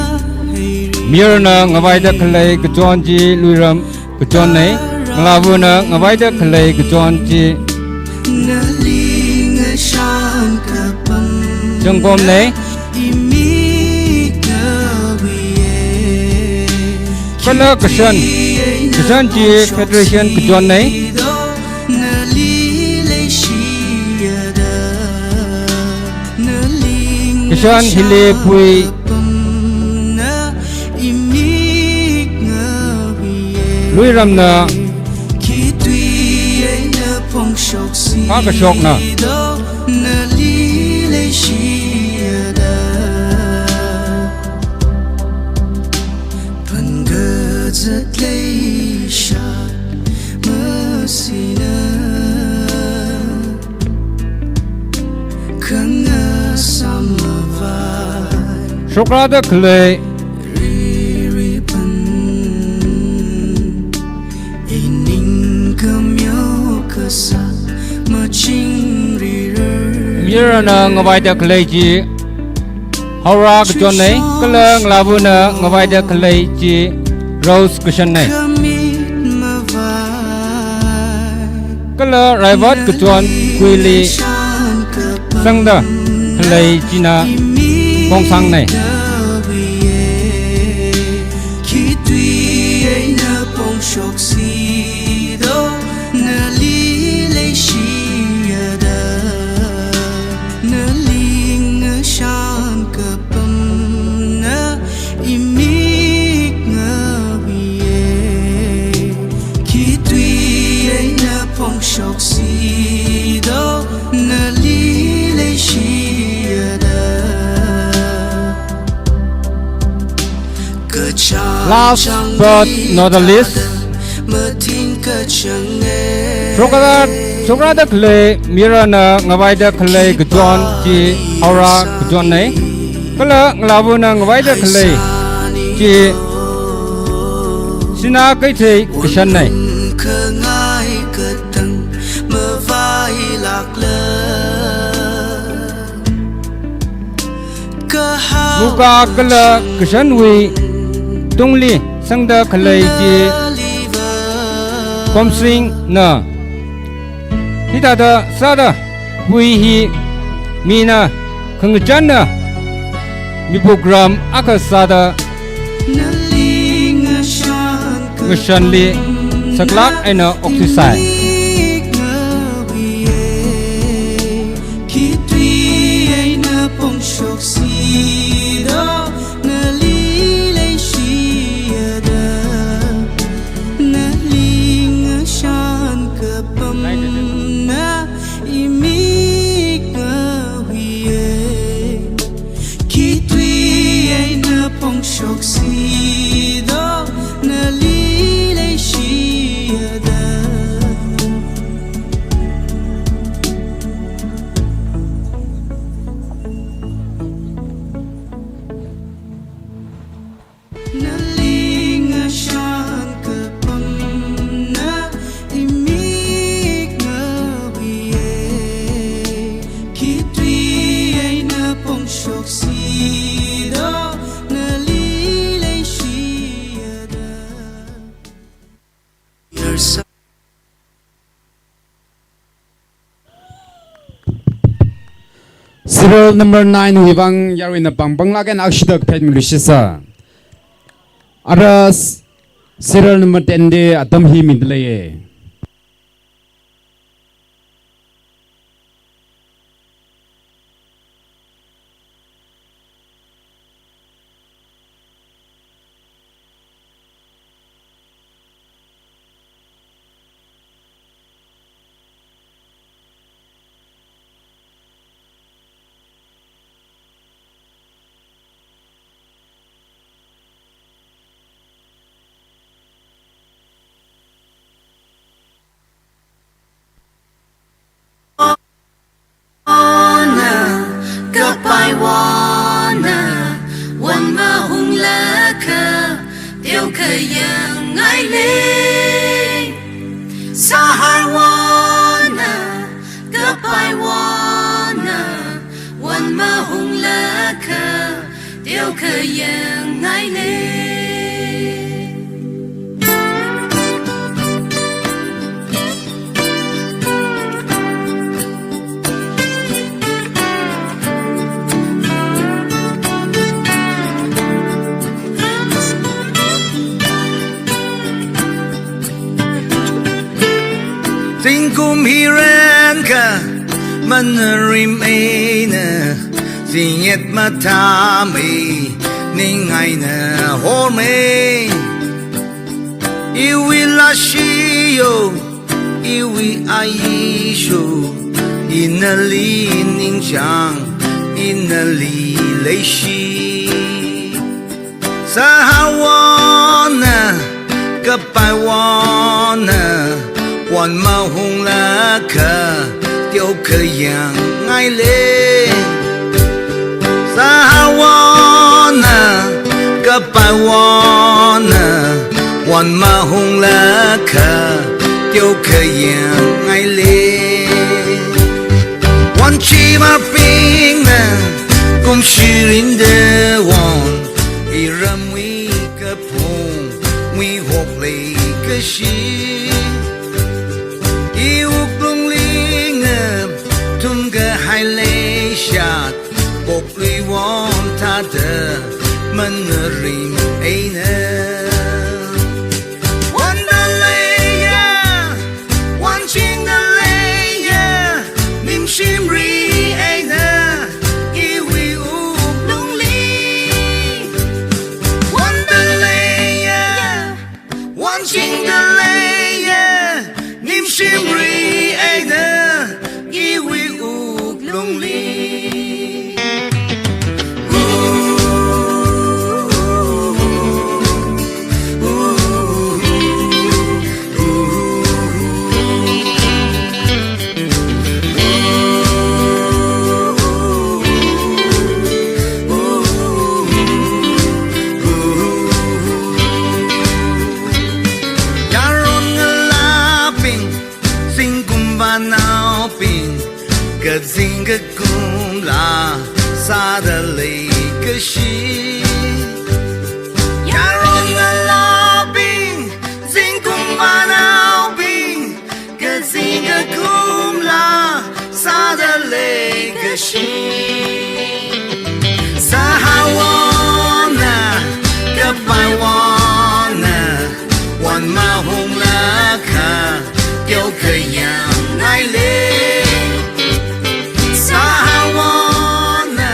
mayarana ngavaida khalei kachon chi Luiram kachonnei, ngalāvana ngavaida khalei kachon chi Zangkomnei. Kala kashan, kashan chi Federation kachonnei. Kashan hili pui Luiramna. Phākashokna. Shokrada khalei. Mayarana ngavaida khalei chi Haora kachonnei, kala ngalāvana ngavaida khalei chi Rose kashannei. Kala Raivat kachon kuili sangda khalei china Kongsangnei. Last but not the least, Shokrada, Shokrada khalei, mayarana ngavaida khalei kachon chi Haora kachonnei. Kala ngalāvana ngavaida khalei chi Sina Keithei kashannei. Muka kala kashanwui tungli sangda khalei chi Komsringna. Hithāda sāda hui hi mina khangachanna mipukram akha sāda ngashanli saklāk eina oksisai. Khitui eina pongshok sido, nali leishida. Nali ngashan kapamna imik ngawiye, khitui eina pongshok sido, nali leishida. Serial number nine wui vang yaruina pāng pānglāk eina akshida phet milushisa. Ara s-, serial number ten de atam hi mindalei ye. Wana, kapai wana, wan mahung lakha, teo khayang ngaile. Sahar wana, kapai wana, wan mahung lakha, teo khayang ngaile. Zingkum hi ran kha, manarim eina, zingyat mathāmei, ning eina hormei. Iwui lāshi yo, iwui ayi sho, ina nali ningchāng, ina nali leishi. Sahar wana, kapai wana, wan mahung lakha, teo khayang ngaile. Sahar wana, kapai wana, wan mahung lakha, teo khayang ngaile. Wan chi mapingna, kum shirin de wan, iramwui kaphung, wui hok leikashi. I wuklungli ngap, thum kahai leishat, poklui won thāda, manarim eina. Wan dalei ya, wan ching dalei ya, ningshimri eina, iwui wuklungli. Wan dalei ya, wan ching dalei ya, ningshimri eina, iwui wuklungli. Yaron ngalābing, zingkum vānaobing, kazing kakumla, sāda leikashi. Yaron ngalābing, zingkum vānaobing, kazing kakumla sāda leikashi. Sahar wonna, kapai wonna, won mahunglakha, teokha yangngaile. Sahar wonna,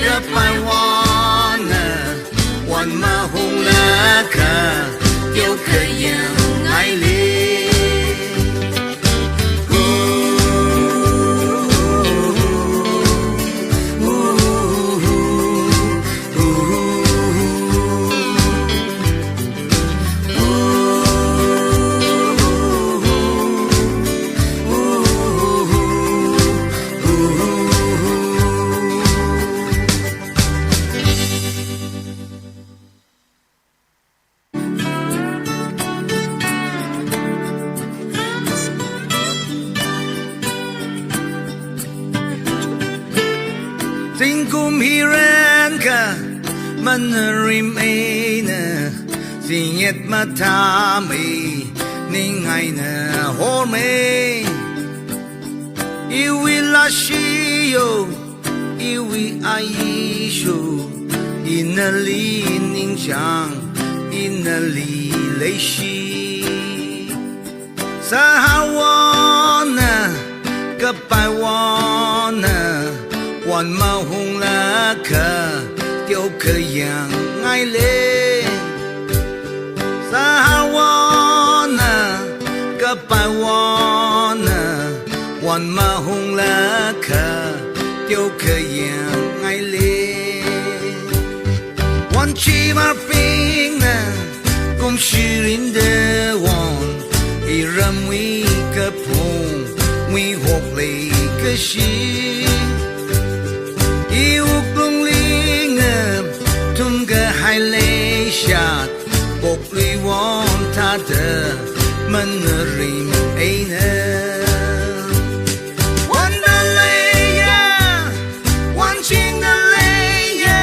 kapai wonna, won mahunglakha, teokha yangngaile. Zingkum hi renkha, manarim eina, zingyet mathāmei, ning eina hormei. Iwui lāshi yo, iwui ayi sho, inali ningchāng, inali leishi. Sahar wonna, kapai wonna, won mahunglakha, teokha yangngaile. Sahar wonna, kapai wonna, won mahunglakha, teokha yangngaile. Won chimarbingna, kumshirinda won, iramwui kaphung, muihok leikashi. Iwuklungli ngathumkahai leishat, pokluiwon thāda, manarim eina. Wonda leiya, wonchingda leiya,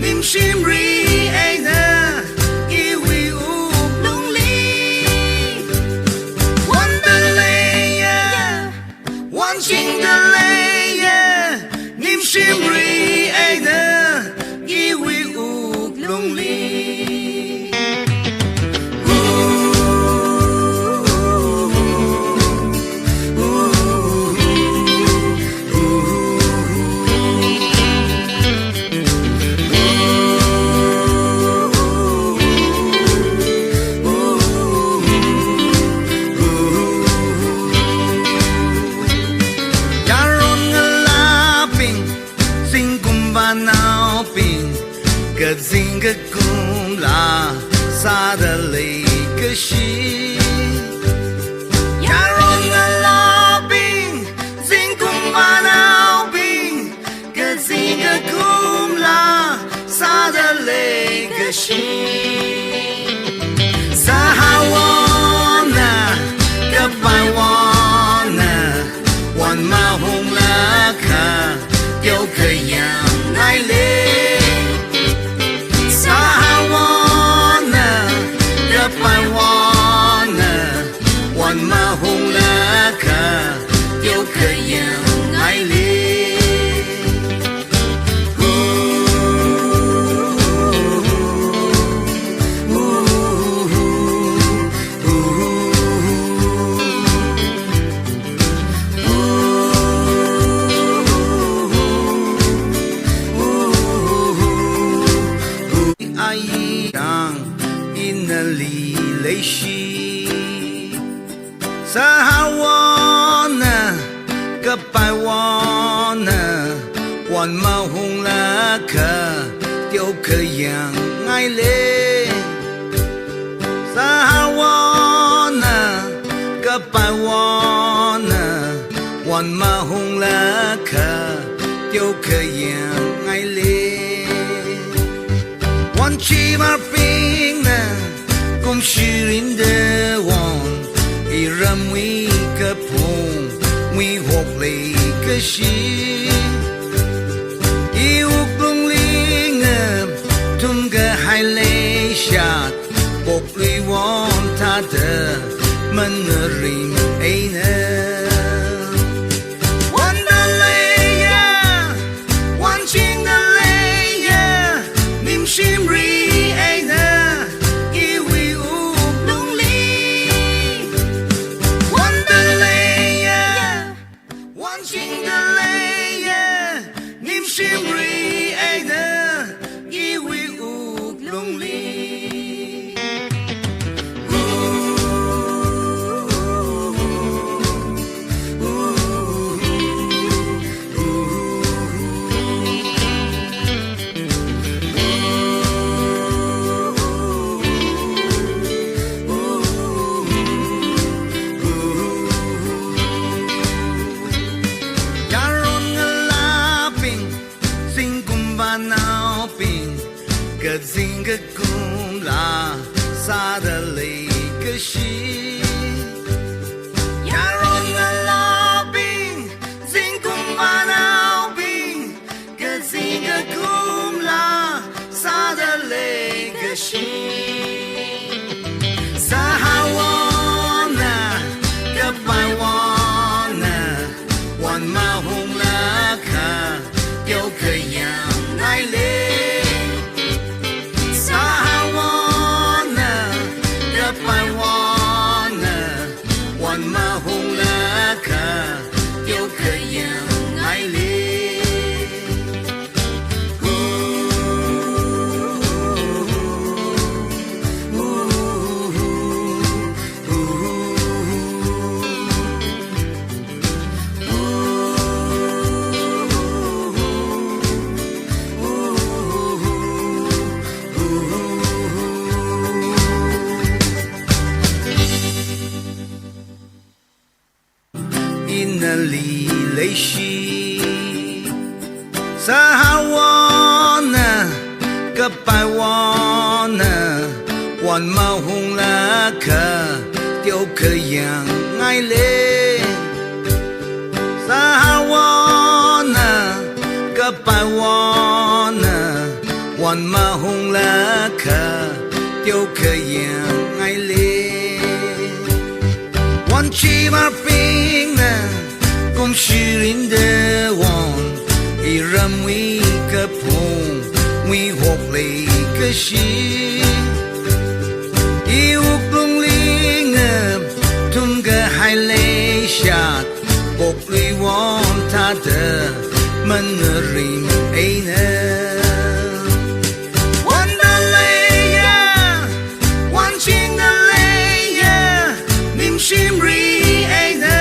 nimshimri eina, iwui wuklungli. Wonda leiya, wonchingda leiya, nimshimri eina, iwui wuklungli. Yaron ngalābing, zingkum vānaobing, kazing kakumla sāda leikashi. Yaron ngalābing, zingkum vānaobing, kazing kakumla sāda leikashi. Sahar wonna, kapai wonna, won mahunglakha, teokha yangngaile. Sahar wonna, kapai wonna, won mahunglakha, teokha yangngaile. Ayi yang inali leishi. Sahar wonna, kapai wonna, won mahunglakha, teokha yangngaile. Sahar wonna, kapai wonna, won mahunglakha, teokha yangngaile. Won chimarbingna, kumshirinda won, iramwui kaphung, muihok leikashi. da mangarim eina. Wanda leiya, wanchingda leiya, nimshimri eina, iwui wuklungli. Wanda leiya, wanchingda leiya, nimshimri eina, iwui wuklungli. Yaron ngalābing, zingkum vānaobing, kazing kakumla sāda leikashi. Yaron ngalābing, zingkum vānaobing, kazing kakumla sāda leikashi. Sāhaowana, kapaiwana, wan mahunglakha, teokha yangngaile. Sāhaowana, kapaiwana, wan mahunglakha, teokha yangngaile. Ina li leishi. Sāhaowana, kapaiwana, wan mahunglakha, teokha yangngaile. Sāhaowana, kapaiwana, wan mahunglakha, teokha yangngaile. Wanchimarbingna kumshi rinda won, iramwui kaphungwui hok leikashi. Iwuklungli ngathumkahai leishat, pokluiwon thāda mangarim eina. Wanda leiya, wanchingda leiya, nimshimri eina,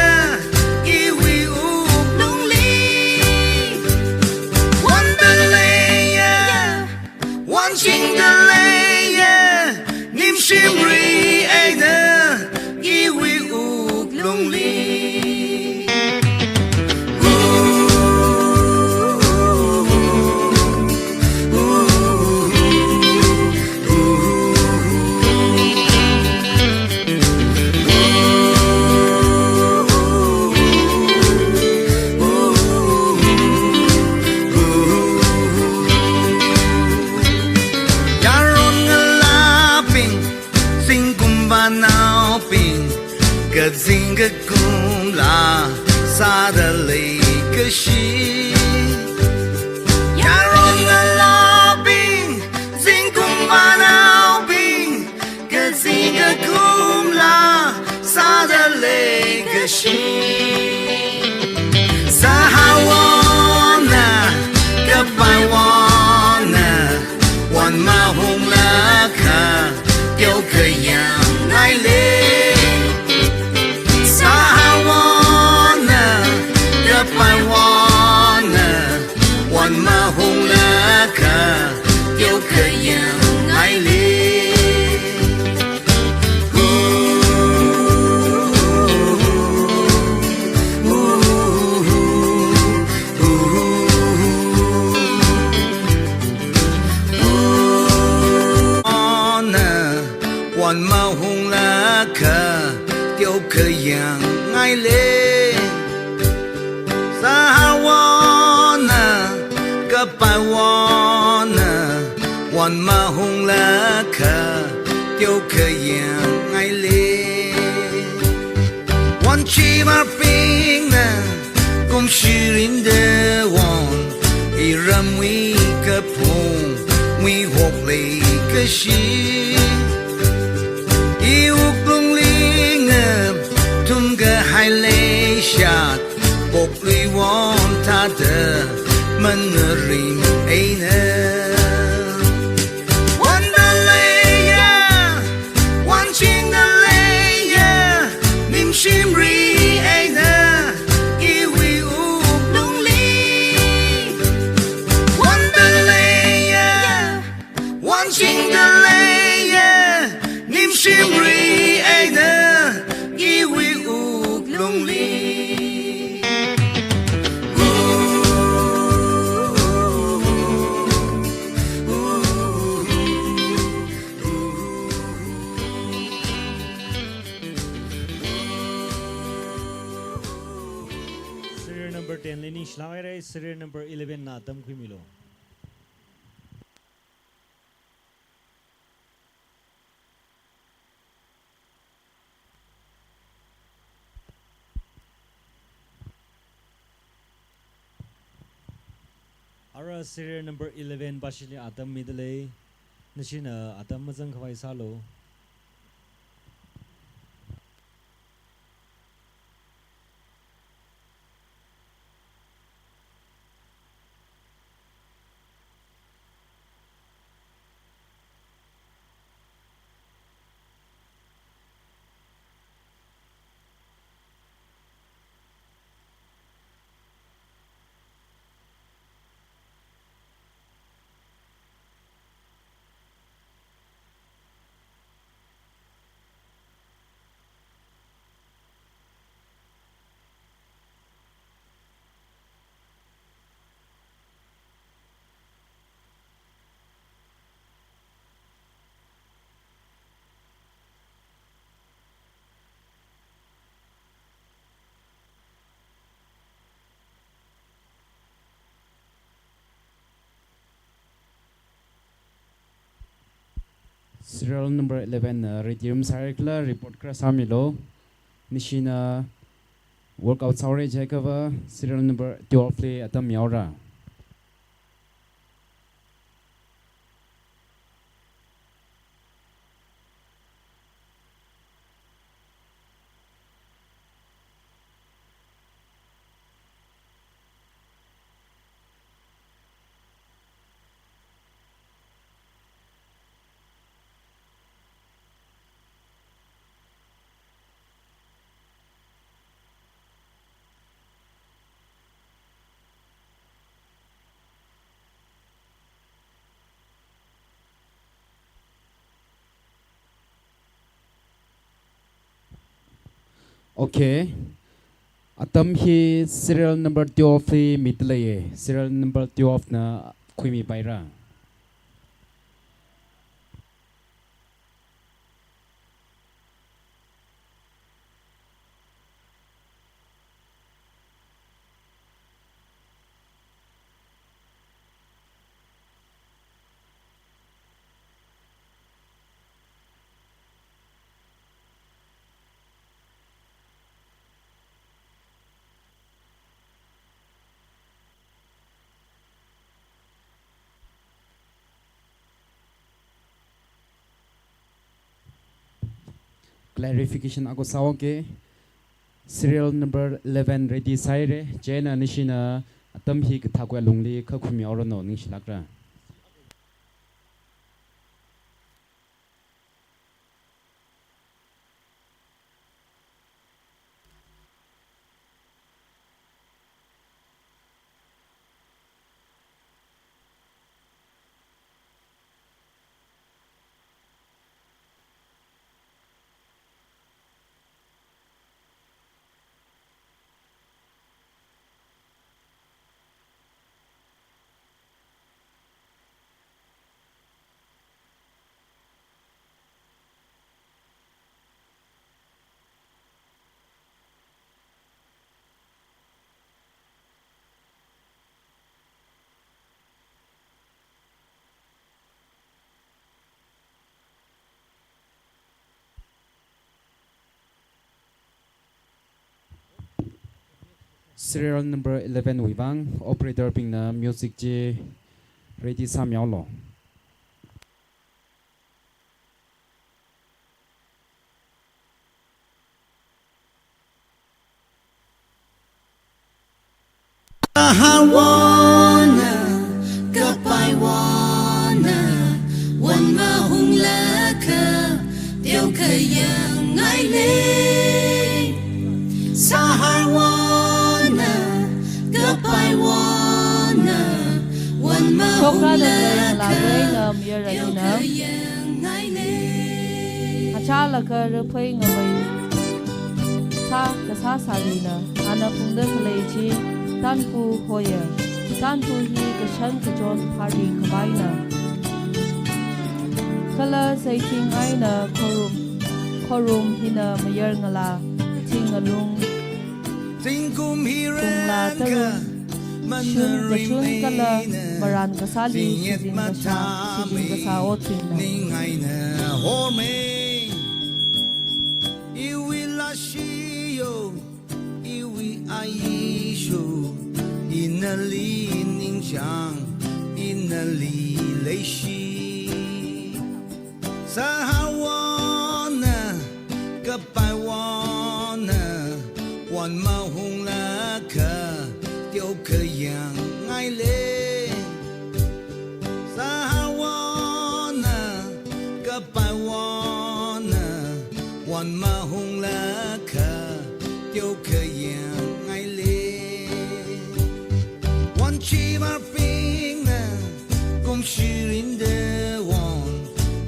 iwui wuklungli. Wanda leiya, wanchingda leiya, nimshimri eina, iwui wuklungli. Yaron ngalābing, zingkum vānaobing, kazing kakumla sāda leikashi. Yaron ngalābing, zingkum vānaobing, kazing kakumla sāda leikashi. Sāhaowana, kapaiwana, wan mahunglakha, teokha yangngaile. Sāhaowana, kapaiwana, wan mahunglakha, teokha yangngaile. Ona, wan mahunglakha, teokha yangngaile. Sāhaowana, kapaiwana, wan mahunglakha, teokha yangngaile. Shimārbingna kumshirindawon, iramwui kaphung, muihok leikashi. Iwuklungli ngathumkahai leishat, pokluiwon thāda mangarin eina. Wonda leiya, wonchingda leiya, nimshimri eina, iwui wuklungli. Wonda leiya, wonchingda leiya, nimshimri eina, iwui wuklungli. Serial number ten li ningshilāk haira, serial number eleven na atam khuimilu. Ara serial number eleven pāshili atam midalei, nashina atam mazangkhavai sālu. Serial number eleven, uh, ready masāra khala, report kharā sāmilu. Nashina workout sāhaora jiakhava, serial number twelve li atam yaora. Okay. Atam hi serial number twelve li midalei. Serial number twelve na khuimipaira. Clarification akha sāhaoke. Serial number eleven ready sāhaira. Chieina nashina atam hi kathākwui alungli kha khuimihaoranu, ningshilākra. Serial number eleven wui vang operator bingna music chi ready sāmihaolu. Sahar wona, kapai wona, wan mahunglakha, teokhayang ngaile. Sahar wona, kapai wona, wan mahunglakha, teokhayang ngaile. Hachālakha raphei ngavei sā kasā sārina, ana phungda khalei chi tanpu hoya, tanpu hi kashan kachon phāri khavaina. Kala saiting eina khorum, khorum hina mayar ngalā, thing ngalung, zingkum hi phunglā tarun, shun kachun kala maran kasāli shijin kasā, shijin kasā otringna. Ning eina hormei, iwui lāshi yo, iwui aishi yo, ina nali ningchāng, ina nali leishi. Sahar wona, kapai wona, wan mahunglakha, teokhayang ngaile. Sahar wona, kapai wona, wan mahunglakha, teokhayang ngaile. Wan chi marpingna, kumshirinda won,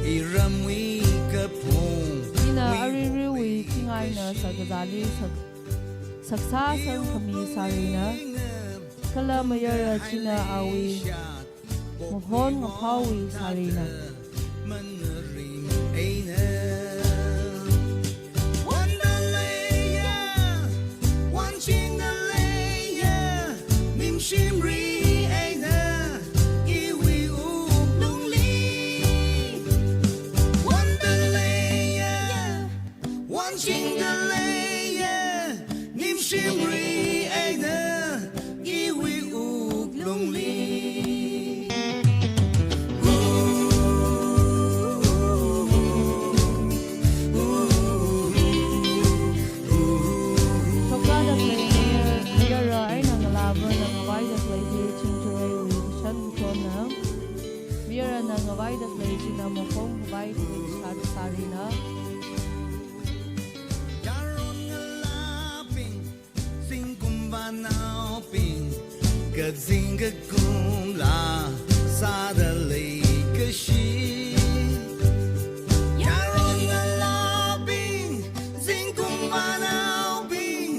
iramwui kaphung, ina aruiruiwui thing eina sākazāli sak, saksā sangkhami sārina, kala mayara china awui mahon ngaphaowui sārina. Wanching da leiya, nimshimri eina, iwui wuklungli. Wanda leiya, wanching da leiya, nimshimri eina, iwui wuklungli. Shokada khalei mayara eina ngalāvana ngavaida khalei hi chingchareiwui kashan kachonna. Mayarana ngavaida khalei china makhong khavai khavai sā, sārina. Yaron ngalābing, zingkum vānaobing, kazing kakumla sāda leikashi. Yaron ngalābing, zingkum vānaobing,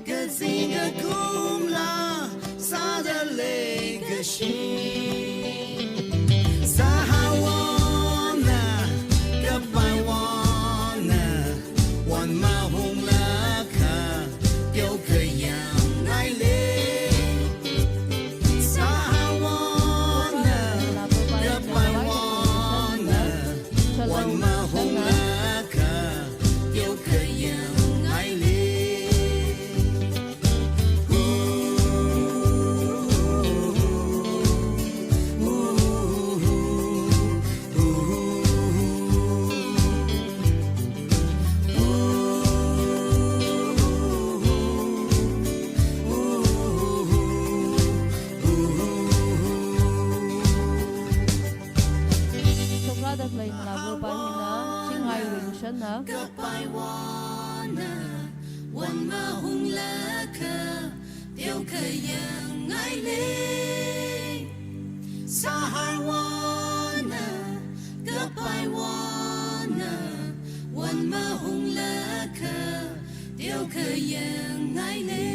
kazing kakumla sāda leikashi. Sahar wona, kapai wona, wan mahunglakha, teokhayang ngaile. Sahar wona, kapai wona, wan mahunglakha, teokhayang ngaile. Shokada khalei ngalāva pa hina, chingaiwui kashanna. Kapai wona, wan mahunglakha, teokhayang ngaile. Sahar wona, kapai wona, wan mahunglakha, teokhayang ngaile.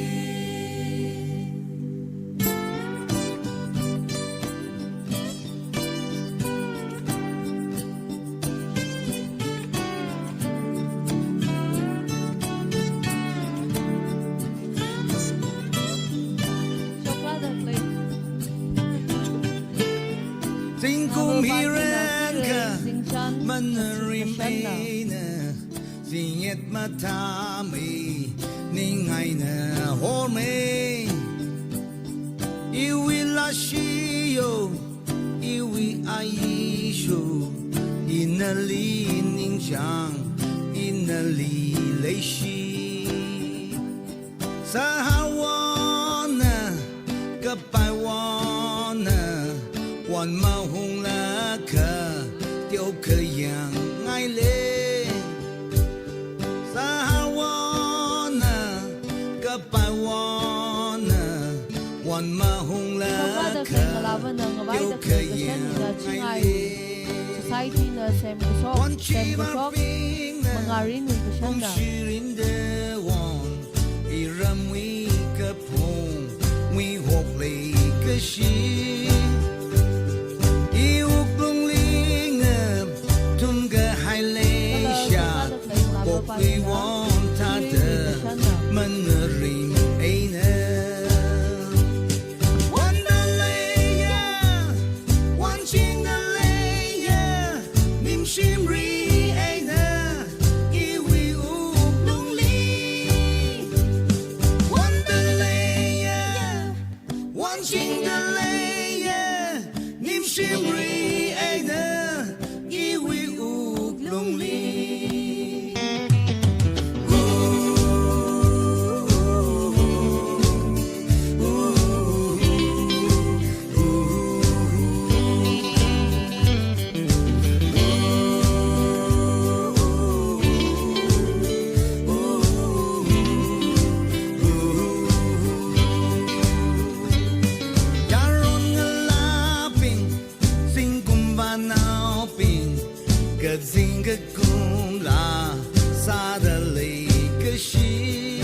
Zingkum hi rānkha, mana rimeina, zingyet mathāmei, ning eina hormei. Ashiyo, iwui ayisho, inali ningchāng, inali leishi. Sahar wonā, kapai wonā, won mahunglakha, teokha yangngaile. Sahar wonā, kapai wonā, won mahunglakha, teokha yangngaile. Society na semkashok, semkashok, mangārin nui kashanna. Iramwui kaphung, muihok leikashi. I wuklungli ngathumkahai leishat, poklui won thāda, mangarin eina. Wonda leiya, wonchingda leiya, nimshimri eina, iwui wuklungli. Wonda leiya, wonchingda leiya, nimshimri eina, iwui wuklungli. Yaron ngalābing, zingkum vānaobing, kazing kakumla sāda leikashi.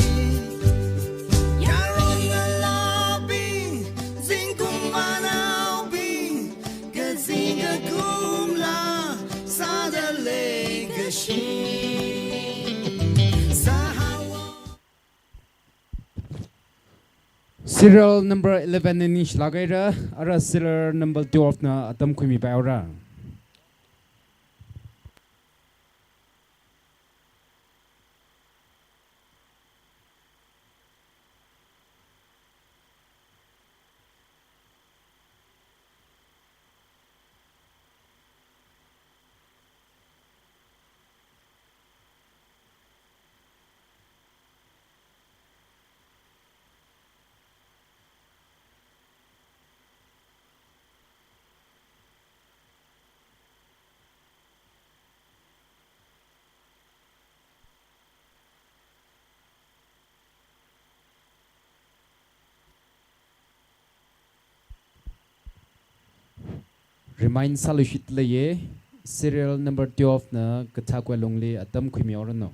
Yaron ngalābing, zingkum vānaobing, kazing kakumla sāda leikashi. Sahar won- Serial number eleven na ningshilāk haira, ara serial number twelve na atam khuimipai haora. Remind sāluishit leiya, serial number twelve na kathākwui lungli atam khuimi haoranu.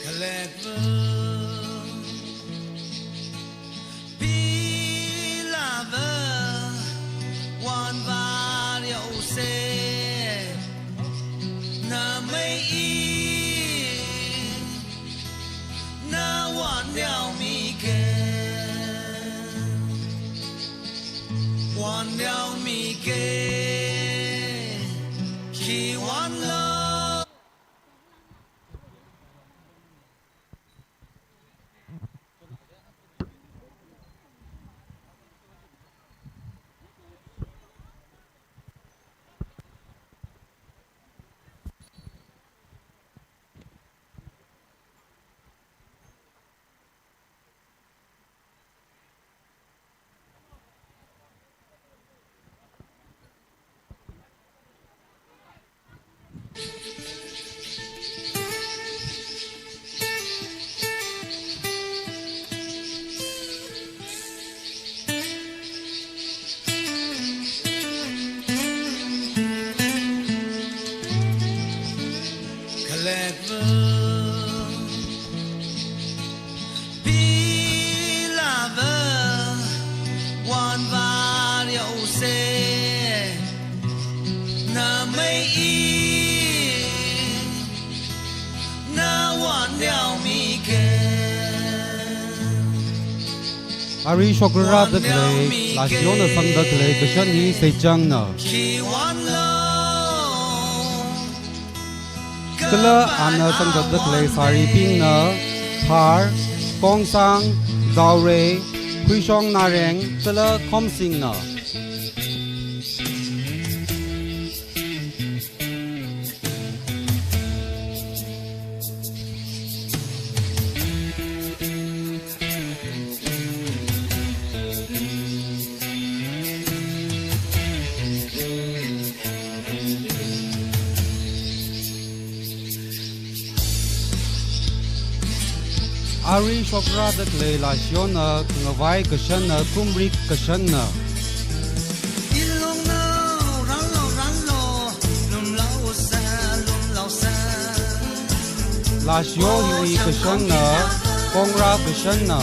Khalekva, pilava, wanvār yaose, namei i, na wanyaomike, wanyaomike, khi wanlo. Arui shokrāda khalei Lashiyona sangda khalei kashan hi Seichangna. Kala ana sangda khalei sāribingna Thar, Kongsang, Zaorei, Khuishong Nareng, kala Khomsingna. Arui shokrāda khalei Lashiyona khangavai kashanna, kumrik kashanna. Lashiyo hiwui kashanna, kongra kashanna.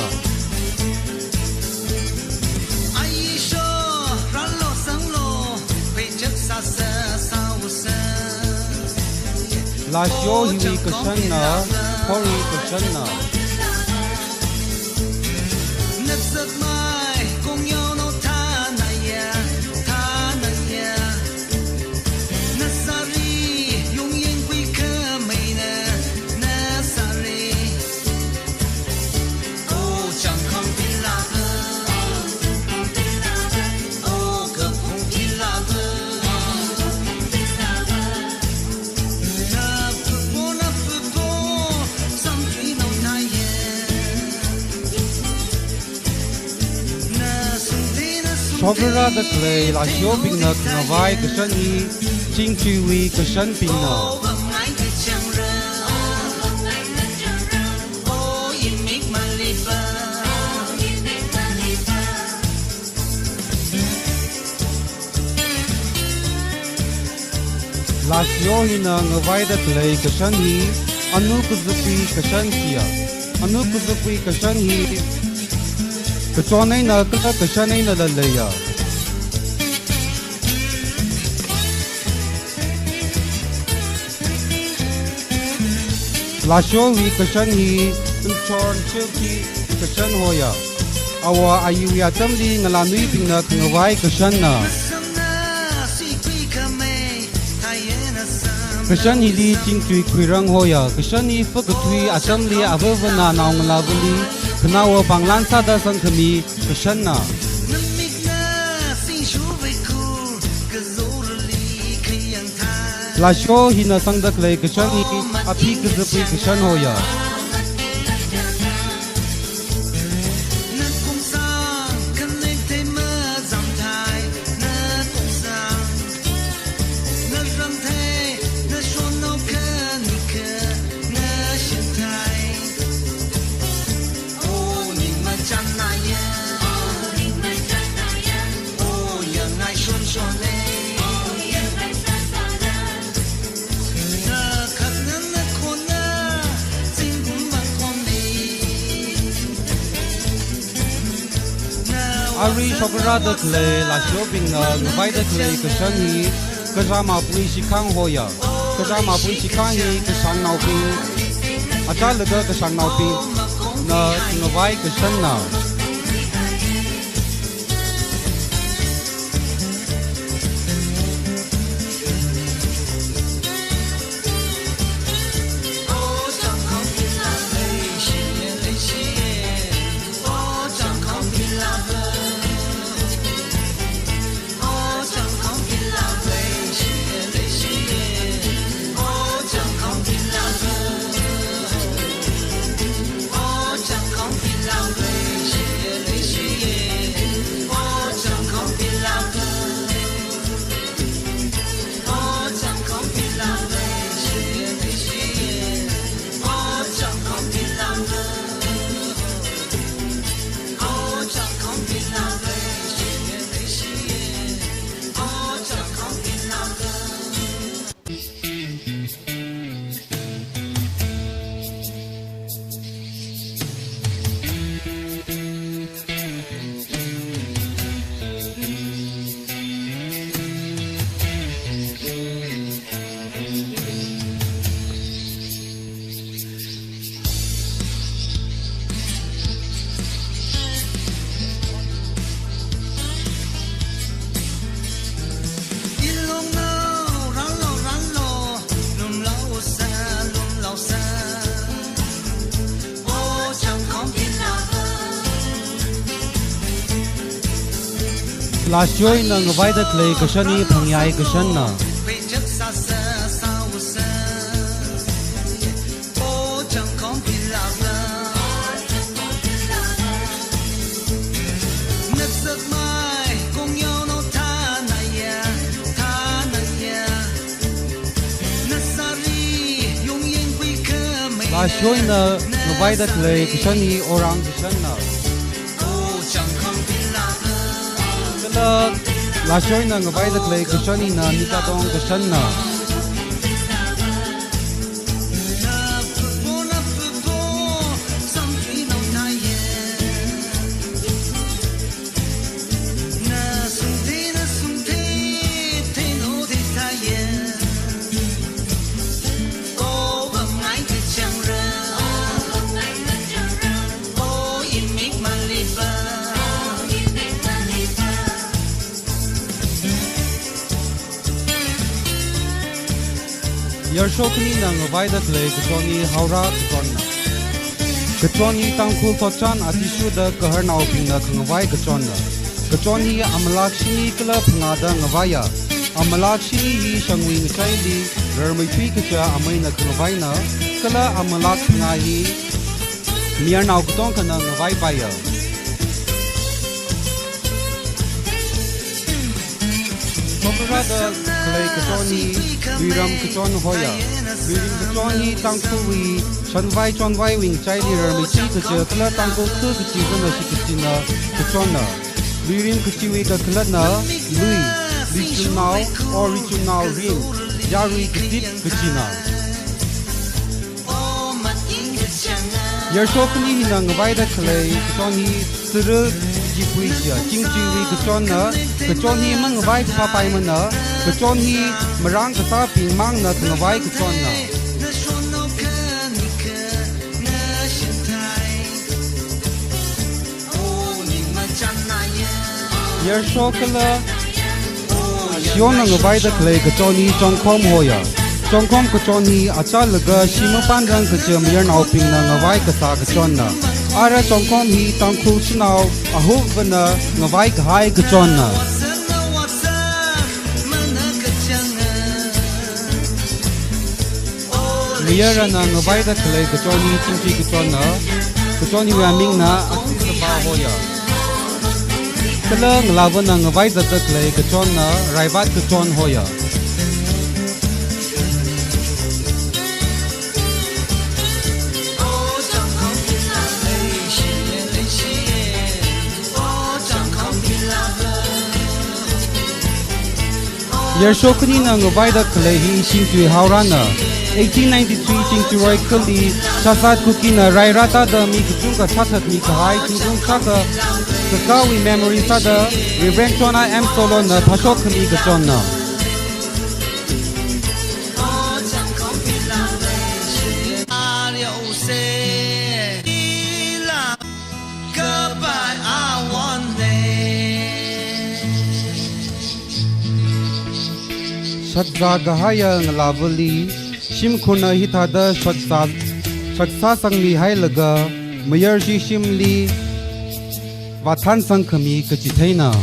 Lashiyo hiwui kashanna, khori kashanna. Shokrāda khalei Lashiyobingna khangavai kashan hi Chingchuiwui kashanbingna. Lashiyo hina ngavaida khalei kashan hi Anu Kazakpui kashan chiya. Anu Kazakpui kashan hi kachon eina kala kashan einala leiya. Lashiyowui kashan hi Nchon Chilki kashan hoya. Awo ayiwui atamli ngalanuibingna khangavai kashanna. Kashan hili Chingchui Khuirang hoya. Kashan hi fakathui atamli avāvana naongalāvali khanaowa pānglan sāda sangkhami kashanna. Lashiyo hina sangda khalei kashan hi Aphi Kazakpui kashan hoya. Arui shokrāda khalei Lashiyobingna ngavaida khalei kashan hi Kazamapui Shikhang hoya. Kazamapui Shikhang hi kashāngnaobing, achālaga kashāngnaobingna khangavai kashanna. Lashoi eina ngavaida khalei kashan hi phangyai kashanna. Lashoi eina ngavaida khalei kashan hi orang kashanna. Kala lashoi eina ngavaida khalei kashan hina nikatong kashanna. Yarsho khani eina ngavaida khalei kachon hi Haora kachonna. Kachon hi Tangkhul thotchan athishurda gaharnaobingna khangavai kachonna. Kachon hi amalak shini kala phangāda ngavaiya. Amalak shini hi shangwui ngachaili rarmeithui kaja ameina khangavaina, kala amalak phangā hi mayarnao katongkhana ngavaipaiya. Chokra da khalei kachon hi Luiram kachon hoya. Luiram kachon hi Tangkhulwui shanvai chonvaiwui ngachaili rarmeithui kaja kala Tangkhul khu kachivana shitkachina kachonna. Luirim kachiwui kakhalatna Lui, Luichumnao or Luichumnao rim, yarui kazip kachina. Yarsho khani hina ngavaida khalei kachon hi Suru Jipui chiya, Chingchuiwui kachonna. Kachon hi mangavai kaphā paimana. Kachon hi marāng kasābing mangna khangavai kachonna. Yarsho kala Shiyongna ngavaida khalei kachon hi Chongkhom hoya. Chongkhom kachon hi achālaga shim mapānrang kaja mayarnaobingna ngavai kasā kachonna. Ara Chongkhom hi Tangkhul shanao ahupvana ngavai kahai kachonna. Mayarana ngavaida khalei kachon hi Chingchui kachonna, kachon hiwui amingna Aksisaba hoya. Kala ngalāvana ngavaizatda khalei kachonna Raivat kachon hoya. Yarsho khanina ngavaida khalei hi Chingchui Haorana. Eighteen ninety-three Chingchui Roikhali Shasat Kukina rai rātada mi kachungkha sāthatmi kahai zingkum shākha kakāwui memory sāda Reverend Chona M Solona phāshok khami kachonna. Shatzā kahaiya ngalāvali, shimkhurna hithāda shatzā, shatzā sangmihailaga, mayarshi shimli vāthansang khami kachitheina.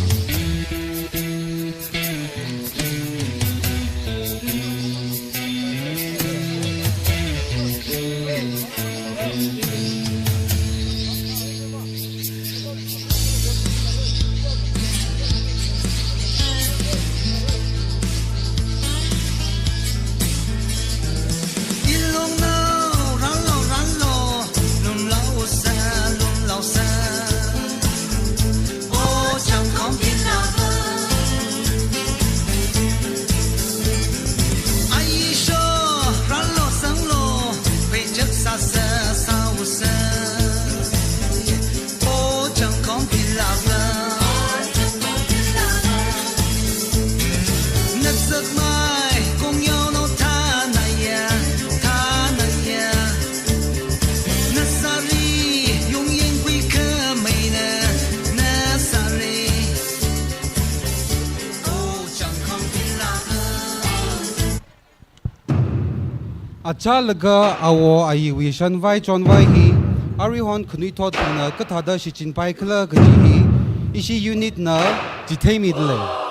Achālaga awo ayiwui shanvai chonvai hi, aruihon khanuithotbingna kathāda shichinpai khala kaji hi, ishi unit na chitheimidalei.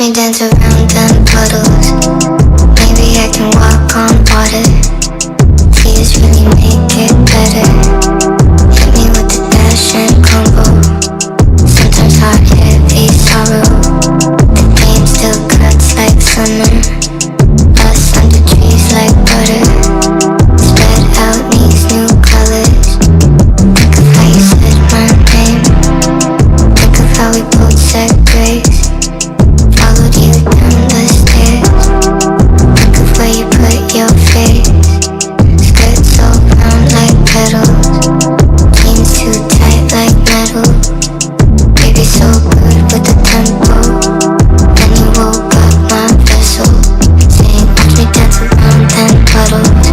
me dance around them puddles. Maybe I can walk on water. Tears really make it better. Hit me with the dash and combo. Sometimes hot, heavy sorrow. The game still cuts like summer. Us under trees like butter. Spread out these new colors. Think of how you said my name. Think of how we both said grace. Followed you down the stairs. Think of where you put your face. Skirts all round like petals. Jeans too tight like metal. Baby so good with the tempo. Then you woke up my vessel. Saying, "Watch me dance around ten puddles.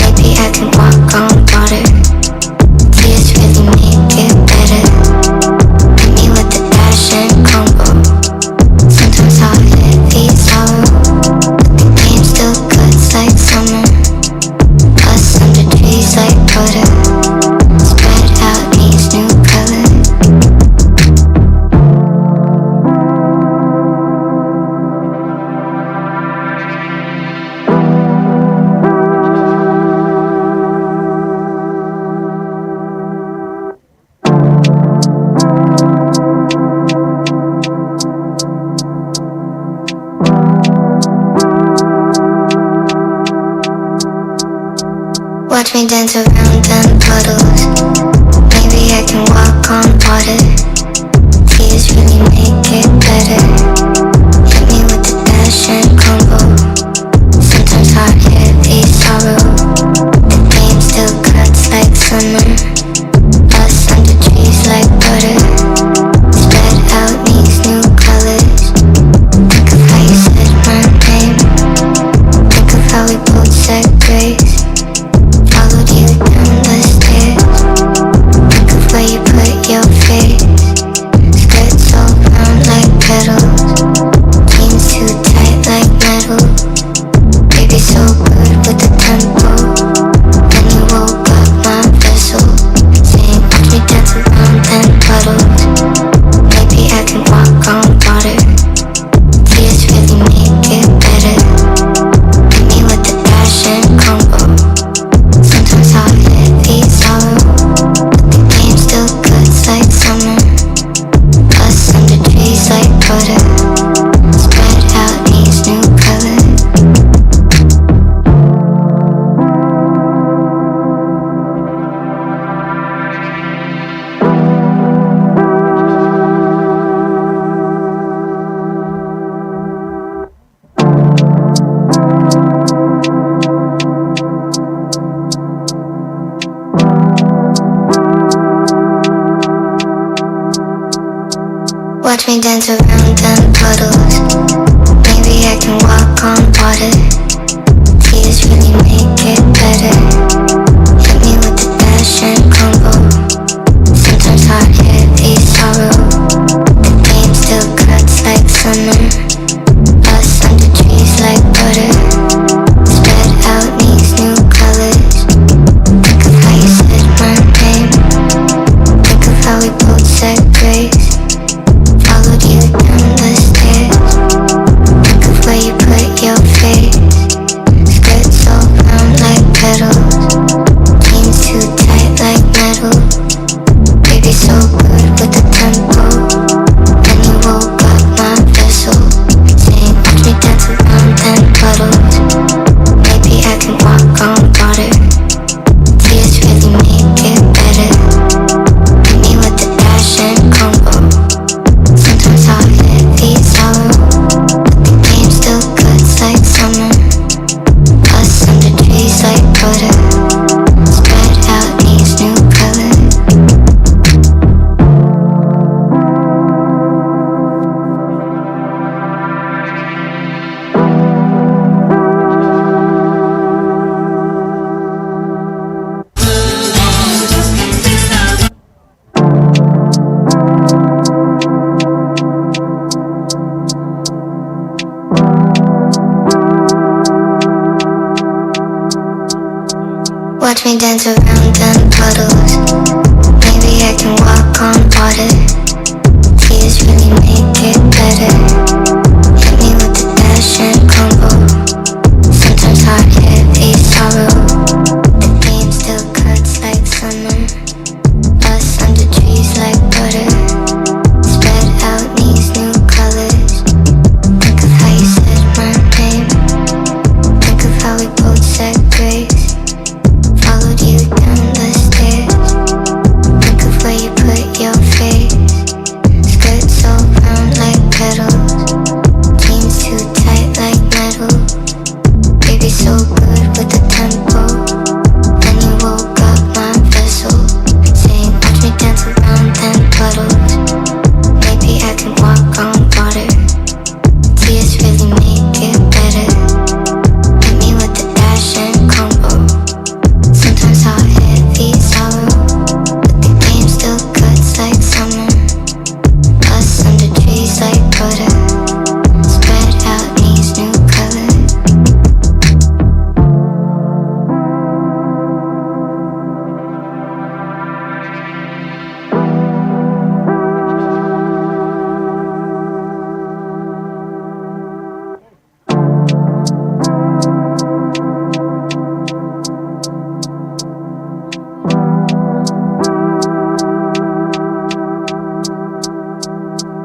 Maybe I can walk on water." Tears really make it better. Hit me with the dash and combo. Sometimes hot, heavy sorrow. But the game still cuts like summer. Us under trees like butter. Spread out these new colors. Watch me dance around them puddles. Maybe I can walk on water. Tears really make it better. Hit me with the dash and combo. Sometimes hot, heavy sorrow. The game still cuts like summer. Us under trees like butter. Spread out these new colors. Think of how you said my name. Think of how we both said grace. Followed you down the stairs. Think of where you put your face. Skirts all round like petals. Jeans too tight like metal. Baby so good with the tempo. Then you woke up my vessel. Saying, "Watch me dance around ten puddles. Maybe I can walk on water." Tears really make it better. Hit me with the dash and combo. Sometimes hot, heavy sorrow. But the game still cuts like summer. Us under trees like butter. Spread out these new colors. Watch me dance around them puddles. Maybe I can walk on water. Tears really make it better. Hit me with the dash and combo. Sometimes hot, heavy sorrow. The game still cuts like summer. Us under trees like butter. Spread out these new colors. Think of how you said my name. Think of how we both said grace. Followed you down the stairs. Think of where you put your face. Skirts all round like petals. Jeans too tight like metal. Baby so good with the tempo. Then you woke up my vessel. Saying, "Watch me dance around ten puddles. Maybe I can walk on water." Tears really make it better. Hit me with the dash and combo. Sometimes hot, heavy sorrow. But the game still cuts like summer. Us under trees like butter. Spread out these new colors. Watch me dance around them puddles. Maybe I can walk on water. Tears really make it better.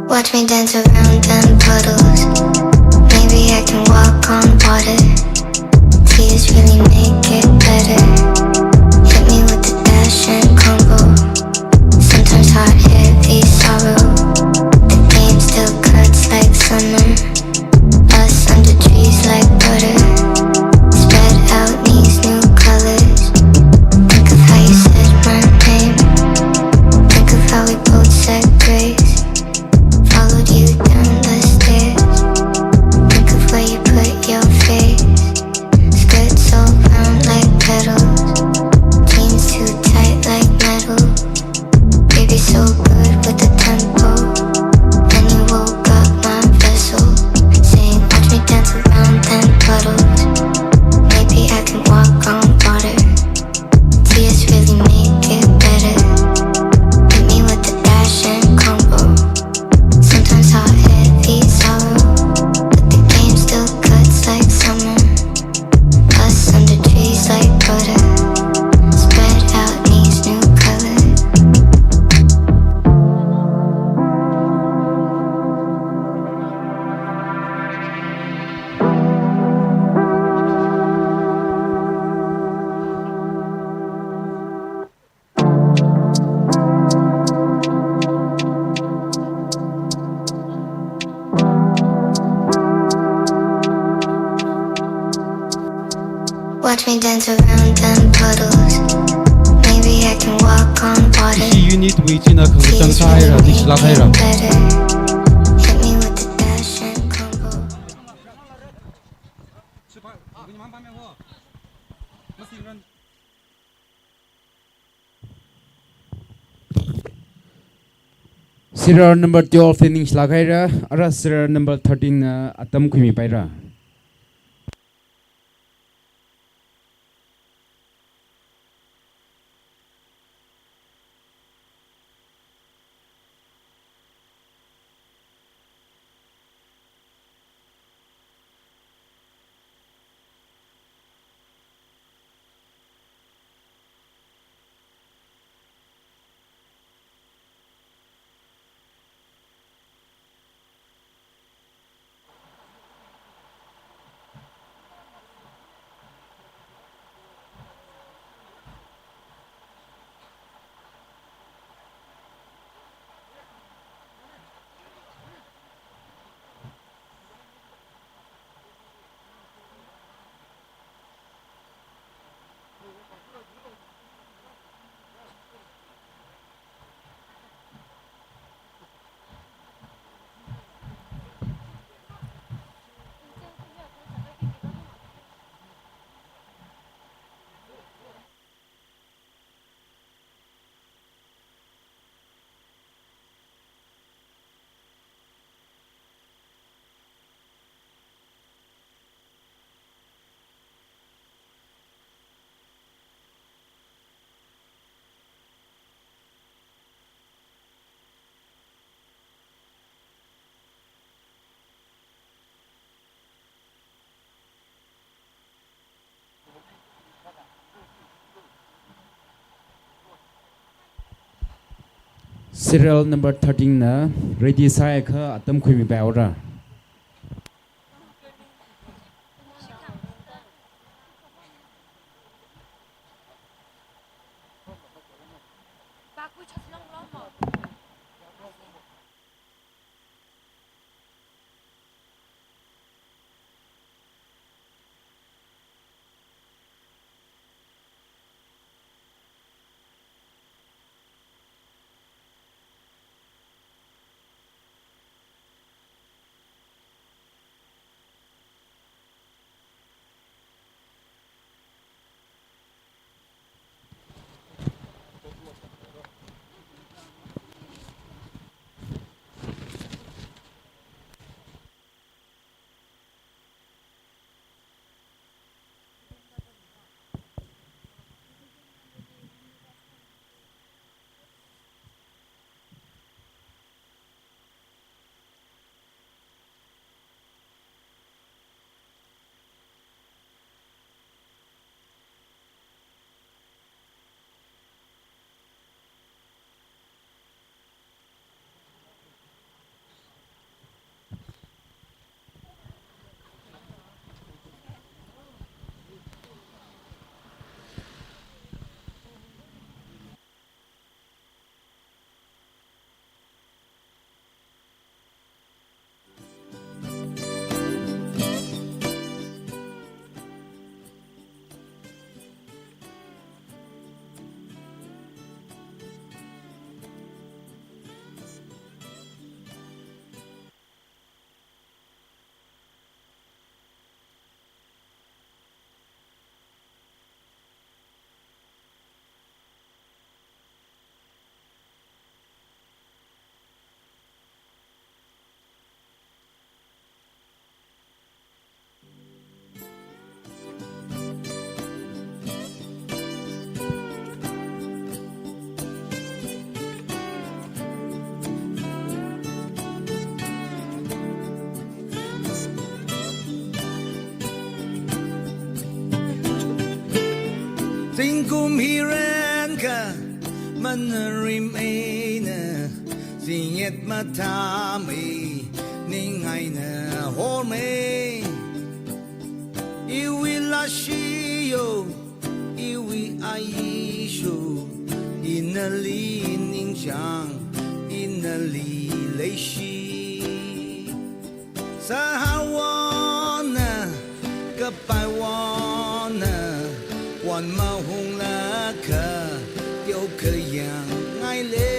Watch me dance around them puddles. Maybe I can walk on water. Tears really make it better. Hit me with the dash and combo. Sometimes hot, heavy sorrow. The game still cuts like summer. Us under trees like butter. Spread out these new colors. Think of how you said my name. Think of how we both said grace. Followed you down the stairs. Think of where you put your face. Skirt so round like petals. Jeans too tight like metal. Baby so good with the tempo. Then you woke up my vessel. Saying, "Watch me dance around them puddles. Maybe I can walk on water." Tears really make it better. Hit me with the dash and combo. Sometimes hot, heavy sorrow, but the game still cuts like summer. Us under trees like butter, spread out in these new colors. Watch me dance around them puddles. Maybe I can walk on water. Ishi unit wui china khangachang sāhaira, ningshilāk haira. Better. Hit me with the dash and combo. Serial number twelve hi ningshilāk haira, ara serial number thirteen na atam khuimipaira. Serial number thirteen na ready sāhaiakha atam khuimipaira. Zingkum hi renkha, mana rim eina, zingyet mathāmei, ning eina hormei. Iwui lāshi yo, iwui ayi sho, inali ningchāng, inali leishi. Sahar wana, kapai wana, wan mahunglakha, teokha yangngaile.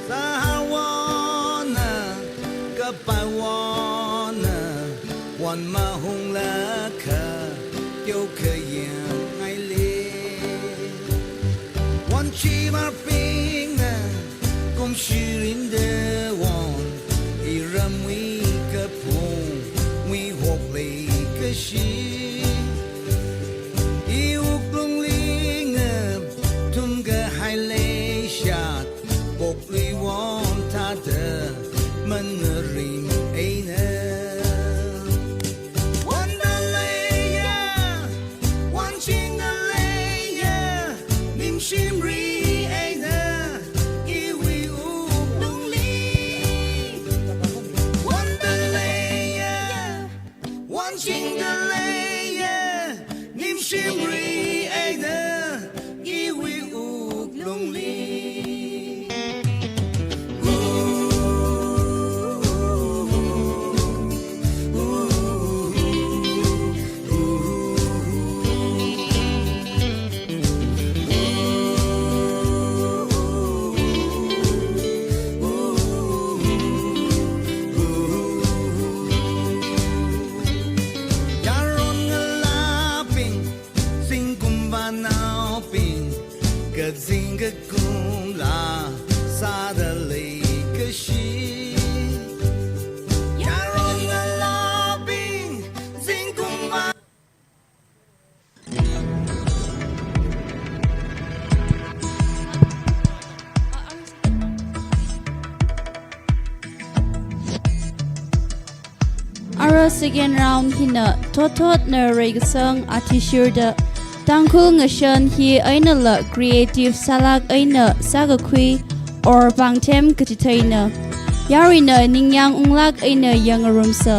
Sahar wana, kapai wana, wan mahunglakha, teokha yangngaile. Wan chimarbingna, kumshi rinda wan, iramwui kaphung, muihok leikashi. Iwuklungli ngathumkahai leishat, pokluiwon thāda, mana rim eina. Wanda leiya, wanchingda leiya, nimshimri eina, iwui wuklungli. Wanda leiya, wanchingda leiya, nimshimri eina, iwui wuklungli. Yaron ngalābing, zingkum vānaobing, kazing kakumla sāda leikashi. Yaron ngalābing, zingkum vā- Ara second round hina thotthotna reikasang athishurda Tangkhul ngashan hi einala creative sālāk eina sākakhui or pāngthem kachitheina. Yaruina ningyāng unglāk eina yangngarumsa.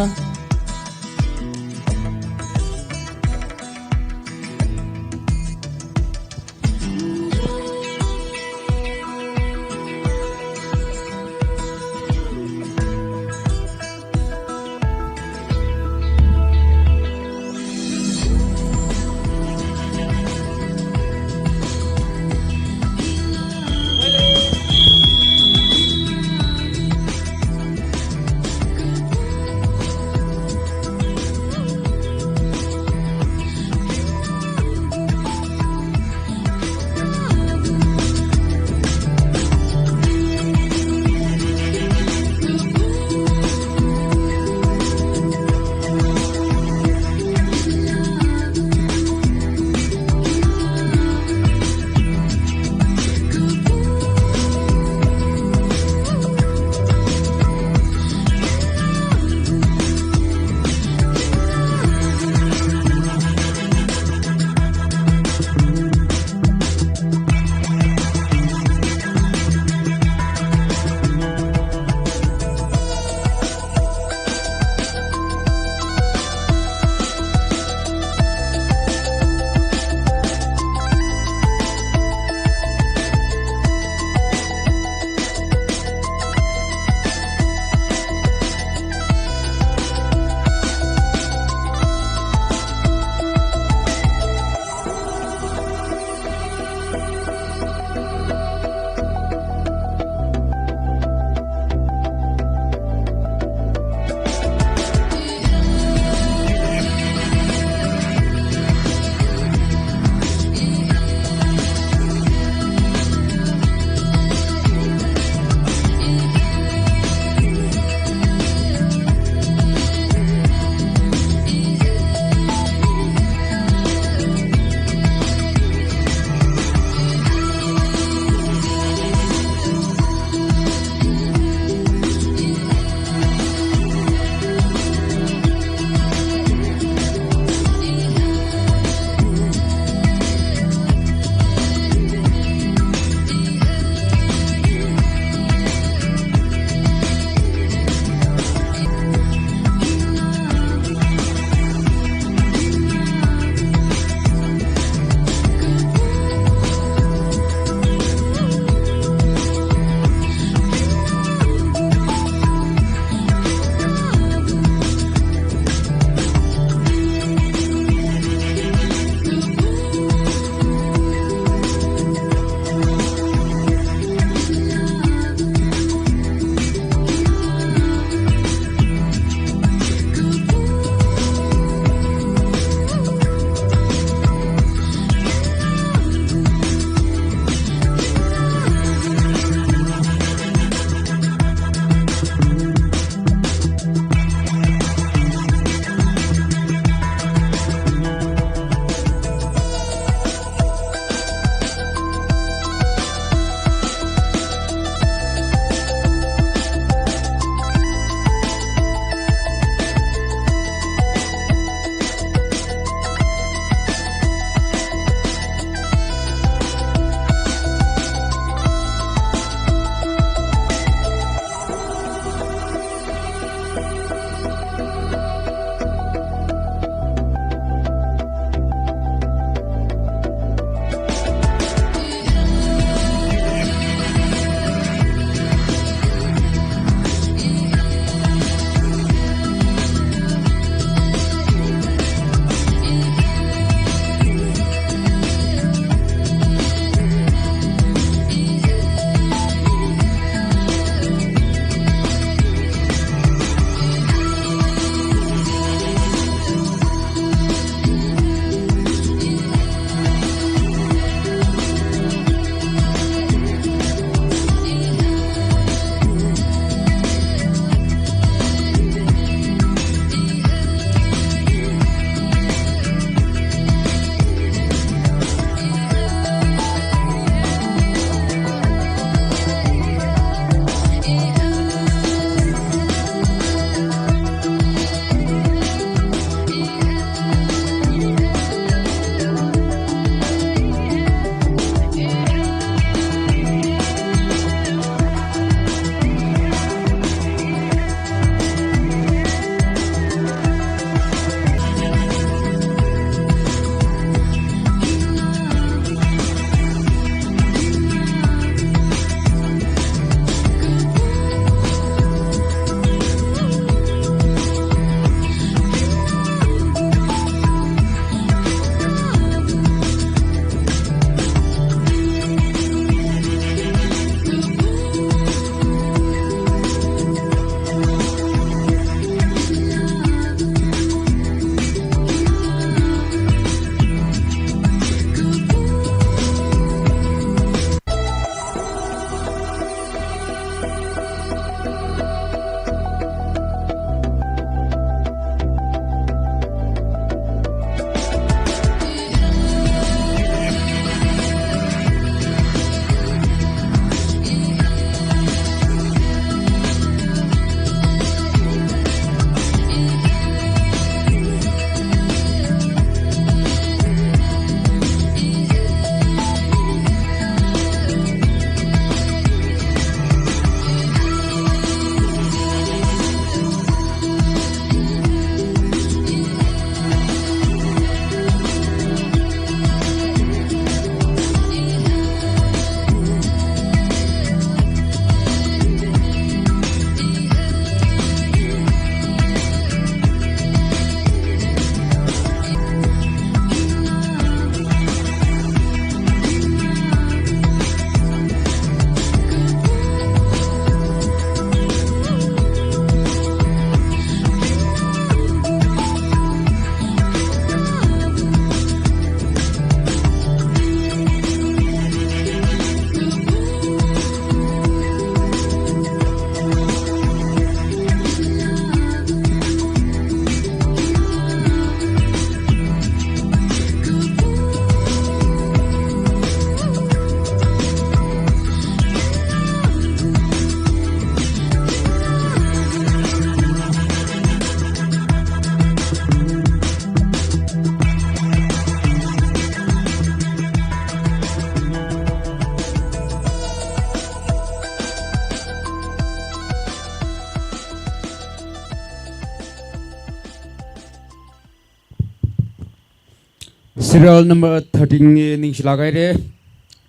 Serial number thirteen li ningshilāk haira.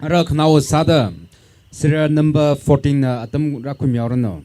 Ara khanao sāda serial number fourteen na atam rākhuimihaoranu.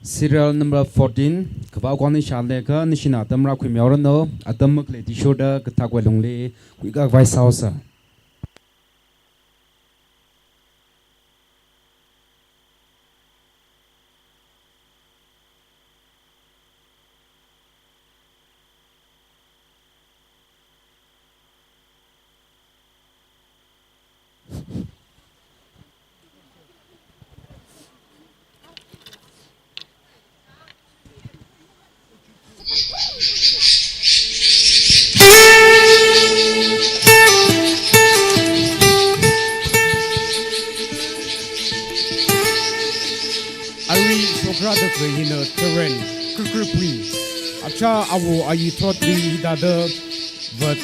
Serial number fourteen, kavao khuining shālaga, nashina atam rākhuimihaoranu, atam makhalei athishurda kathākwui lungli khuikhavai sāsa. Arui shokrāda khalei hina taren, kharkharpui, achā awo ayi thotli hithāda vat,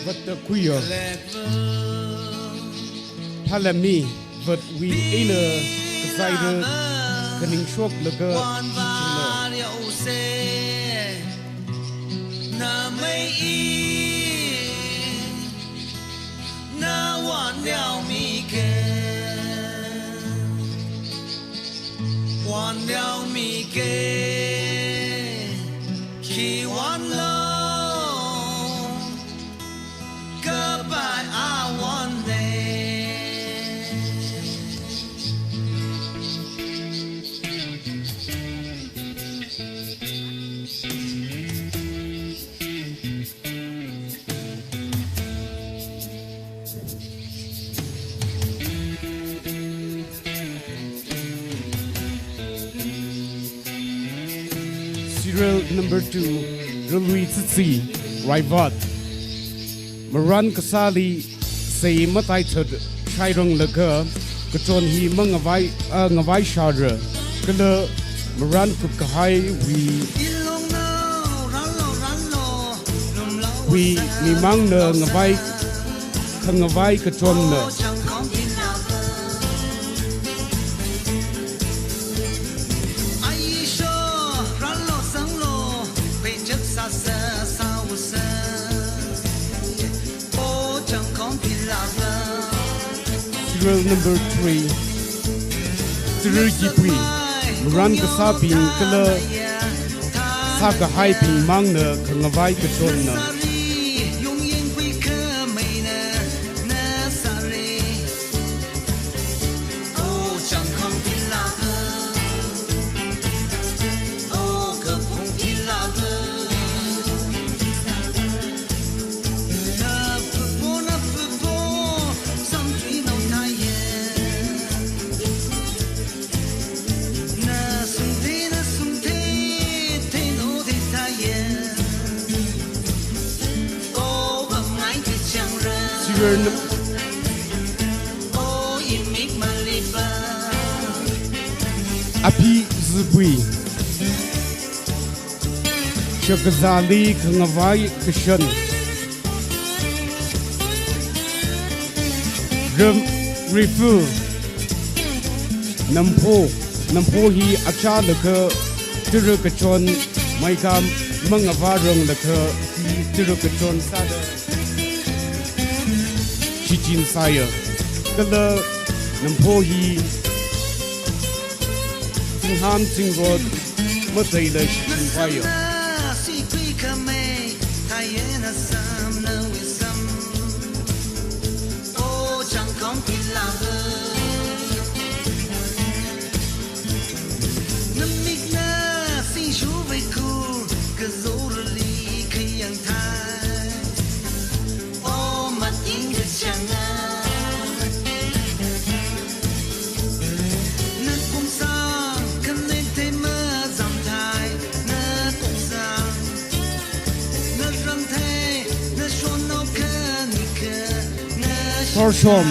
vatta khuiya. Phalemmi, vatwui eina kazaira, khaningshoklaga, chingna. Serial number two, Ralui Tsitsi, Raivat. Maran kasāli sei mataithat shairanglaga, kachon hi mangavai, ah, ngavai shāra, kala maran kupkahaiwui, wui mimangna ngavai, khangavai kachonna. Serial number three. Tara Kipui, maran kasābing kala sākahaibing mangna khangavai kachonna. Serial num-, Aphi Zibui. Shakazāli khangavai kashan. Ram Rifu. Nampho, Nampho hi achālaga tara kachon maikam mangavā ranglaga tara kachon sāda shichin sāya. Kala Nampho hi tsingham tsingrot mataila shichin vāya. Thorshom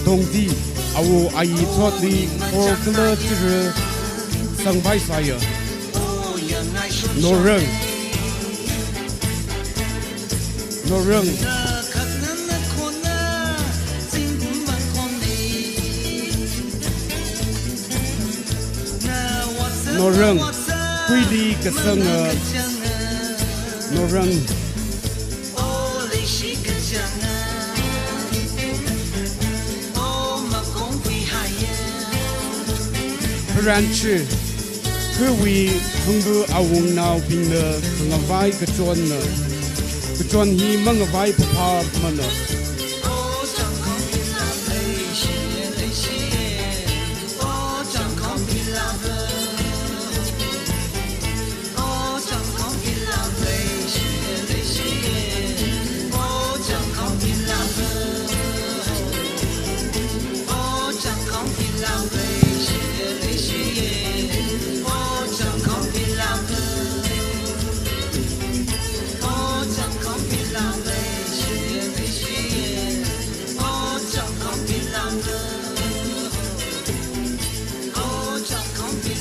Dongdi, awo ayi chotli, thor kala chira sangvai sāya. Norang. Norang. Norang. Kuili kasanga. Norang. Paranchi, kawui hungbu awungnaobingna khangavai kachonna, kachon hi mangavai phaphamana.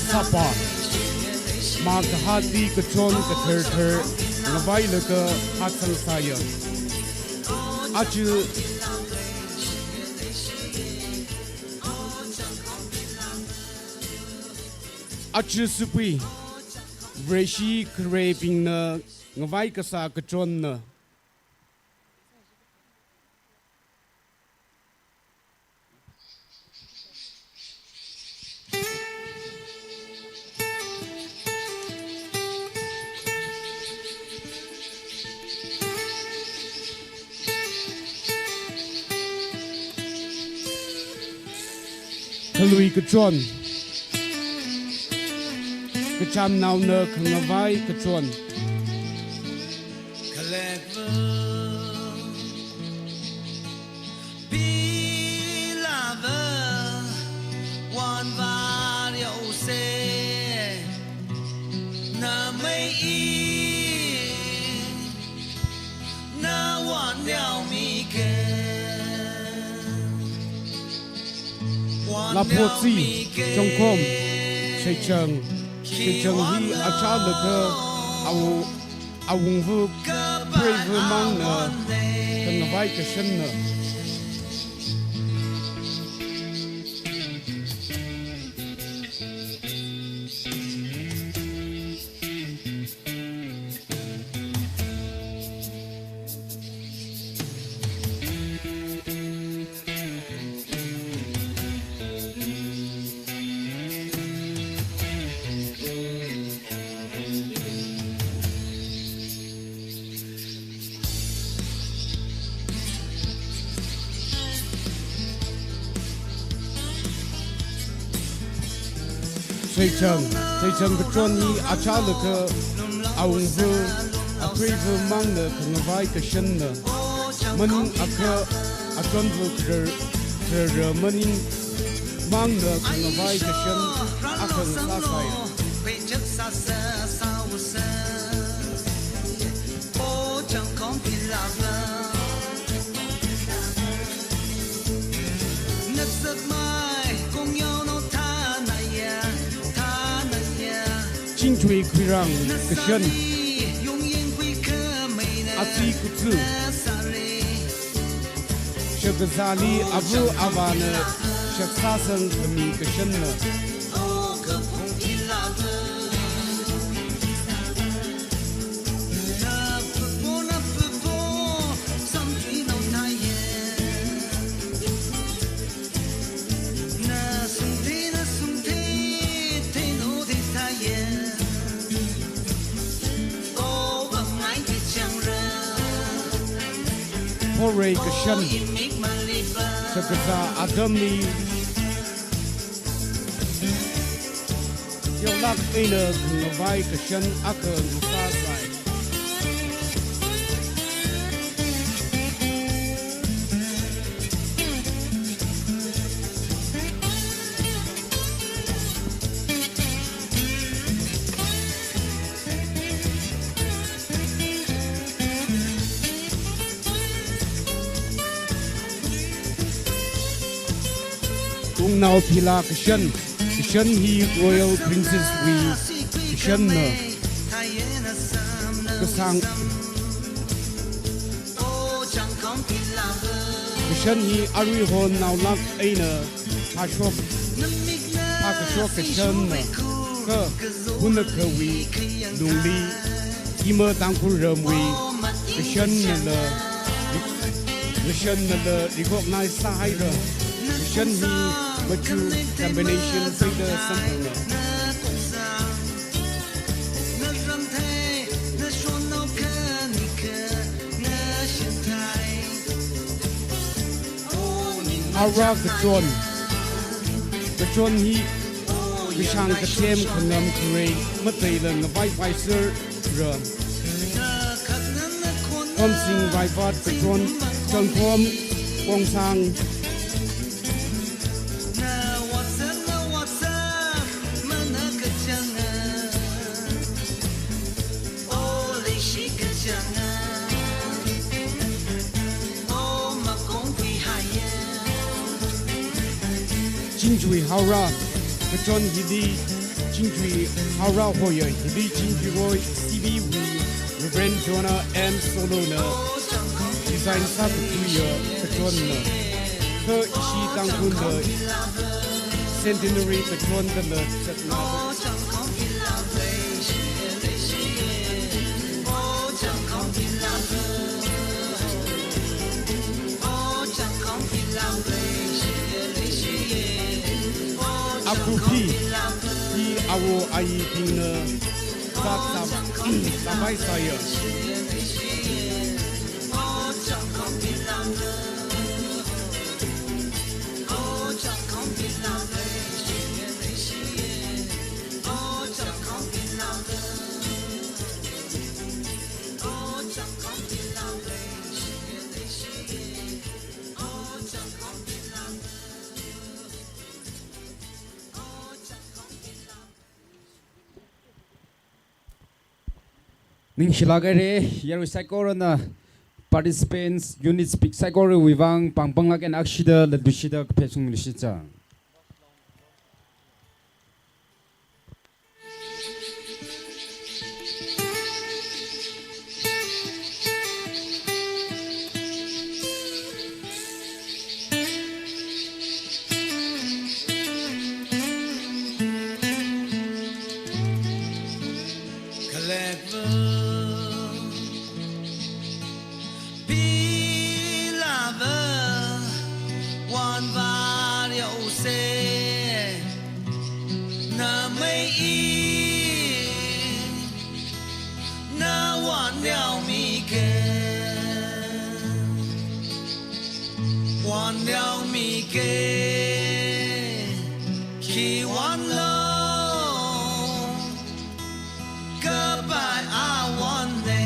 Sapa, mā kahātli kachon kathar thar ngavailaga hatsang sāya. Aja, aja supui, Vareshi kharebingna ngavai kasā kachonna. Khalui kachon. Kachamnaona khangavai kachon. Lapotsi, Chongkhom, Sheichang, Sheichang hi achālakha awo awungva, preiva mangna khangavai kashanna. Sheichang, Sheichang kachon hi achālakha awungva, apreiva mangna khangavai kashanna. Maning akha achonva kharar, kharar maning mangna khangavai kashan akha ngasāsai. Chingthui khuirang kashan. Atsi kutsu. Shakazāli ava avāna shaksāsang khami kashanna. Horei kashan, shakazā atamli, yaolak eina khangavai kashan akha ngasāsai. Naophila kashan, kashan hi Royal Princess wui kashanna. Kasang kashan hi aruihon naolāk eina phāshok, phākashok kashanna. Kha hunakhawui lungli ima Tangkhul ramwui kashannala, kashannala recognize sāhaira. Kashan hi machu combination pheida samphangna. Ara kachon. Kachon hi kashāng kathem khangam kharei mataila ngavaivaisera. Khomsing Raivat kachon, Chonkhom Kongsang. Chingchui Haora, kachon hili Chingchui Haora hoya, hili Chingchui Roi C B wui Reverend Jonah M Solo na design sākathuiya kachonna. Kha ishi Tangkhulna centenary kachon dala chatna. Akuphi hi awo ayibingna sāsam, sāpai sāya. Ningshilāk haira, yarui saikorana participants, unit speak saikorawui vang pāng panglāk eina akshida latluishida kaphā sungluishitsa. Kalekva, pilava, wanvār yaose, na mei i, na wan yao mi ke, wan yao mi ke, khi wan lo, kapai a wan de.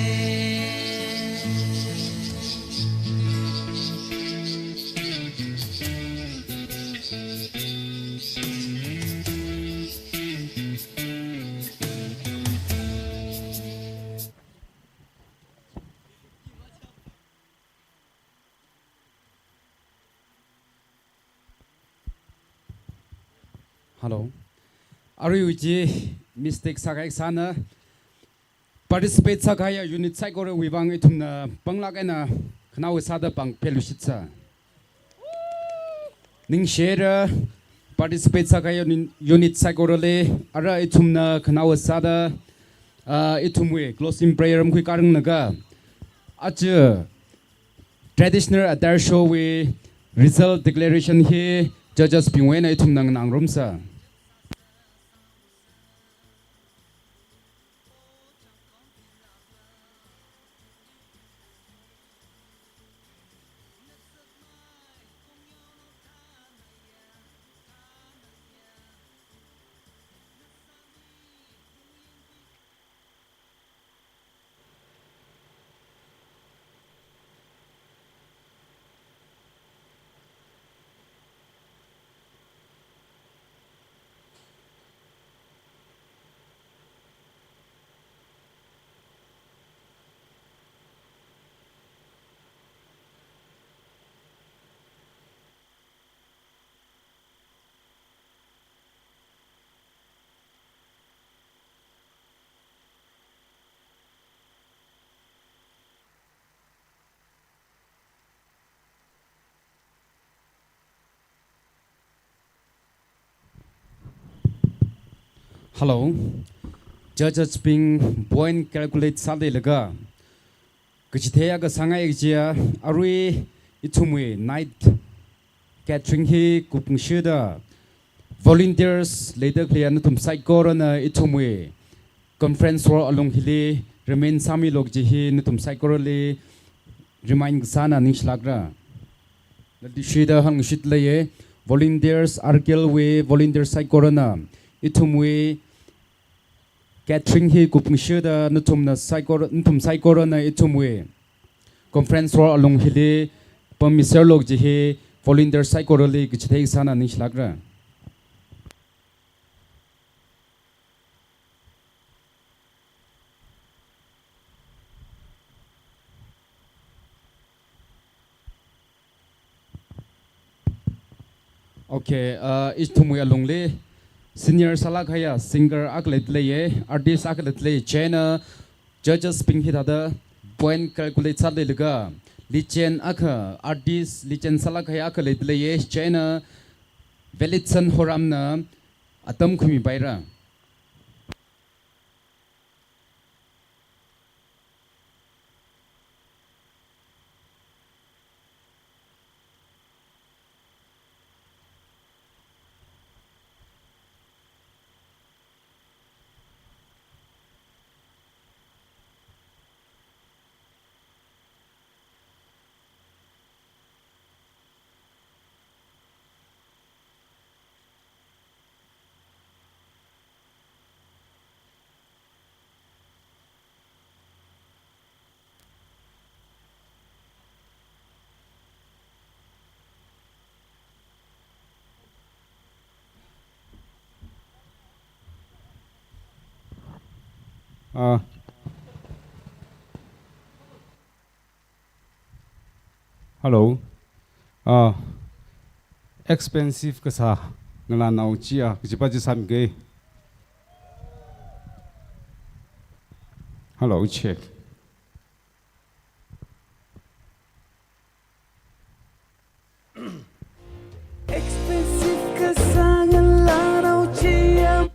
Hello. Arui uji mistake sākahai sāna. Participate sākahaiya unit saikorawui vang ithumna panglāk eina khanaowa sāda pāng pheluishitsa. Ningshira participate sākahaiya uni-, unit saikorali, ara ithumna khanaowa sāda, ah, ithumwui closing prayer makhui karang laga. Aja traditional attire show wui result declaration hi judges bingwui eina ithumna nganāngarumsa. Hello. Judges bing point calculate sāda leilaga kachithei akha sāngai kajiya, arui ithumwui night catering hi kupngashida volunteers leida khaleiya nathum saikorana ithumwui conference hall alung hili remain sāmilu kaji hi nathum saikorali remind kasāna ningshilākra. Latishida hāngshit leiya, volunteers, R K L wui volunteers saikorana ithumwui catering hi kupngashida nathumna saikor-, nathum saikorana ithumwui conference hall alung hili pammiserlu kaji hi volunteers saikorali kachithei kasāna ningshilākra. Okay, uh, ithumwui alungli senior sālāk kahaiya singer akha leida leiya, artist akha leida lei, chieina judges bing hithāda point calculate sāda leilaga, legend akha, artist legend sālāk kahaiya akha leida leiya, chieina Velitson Horamna atam khuimipaira. Ah. Hello. Ah, expensive kasā ngalānao chiya, kajipa chi sāmikei. Hello, check. Expensive kasā ngalānao chiya.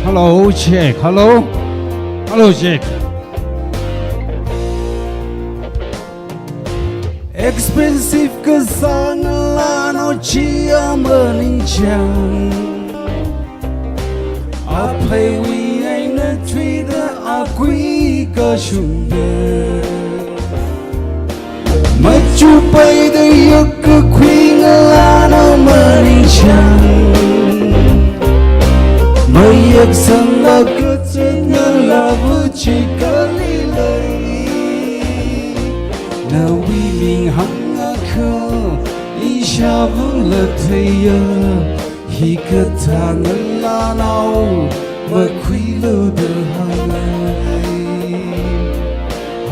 Hello, check. Hello. Hello, check. Expensive kasā ngalānao chiya maningchang. Apheiwui eina thuida akui kashungda. Machupaida yakkakhui ngalānao maningchang. Mayaksangla kazat ngalāva chi kali lei. Nawui ming hāngakha ishāvāla theiya. Hikathā ngalānao makhuilu da hānglei.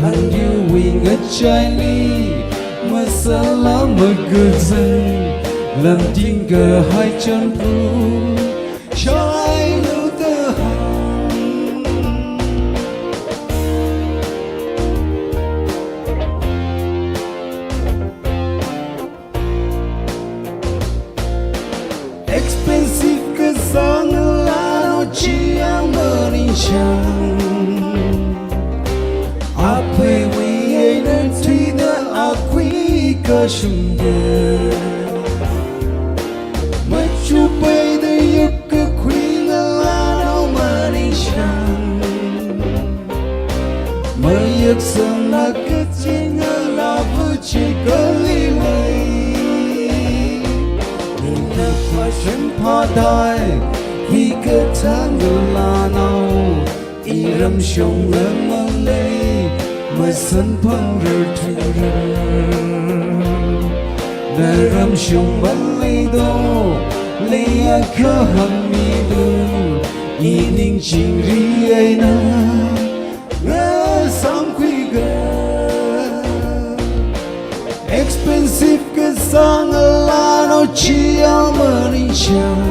Handiwui ngachaili masāla magazan, lamting kahai chanpu shailu da hāng. Expensive kasā ngalānao chiya maningchang. Apheiwui eina thuida akui kashungda. Machupaida yakkakhui ngalānao maningchang. Mayaksangla kazat ngalāva chi kali lei. Ina phashun phadai hikathā ngalānao, iram shongla malei, masanphangrar thurar. Naram shong maleido, leiakha hāngmilu, ining chingri eina ngasāmkhuiga. Expensive kasā ngalānao chiya maningchang.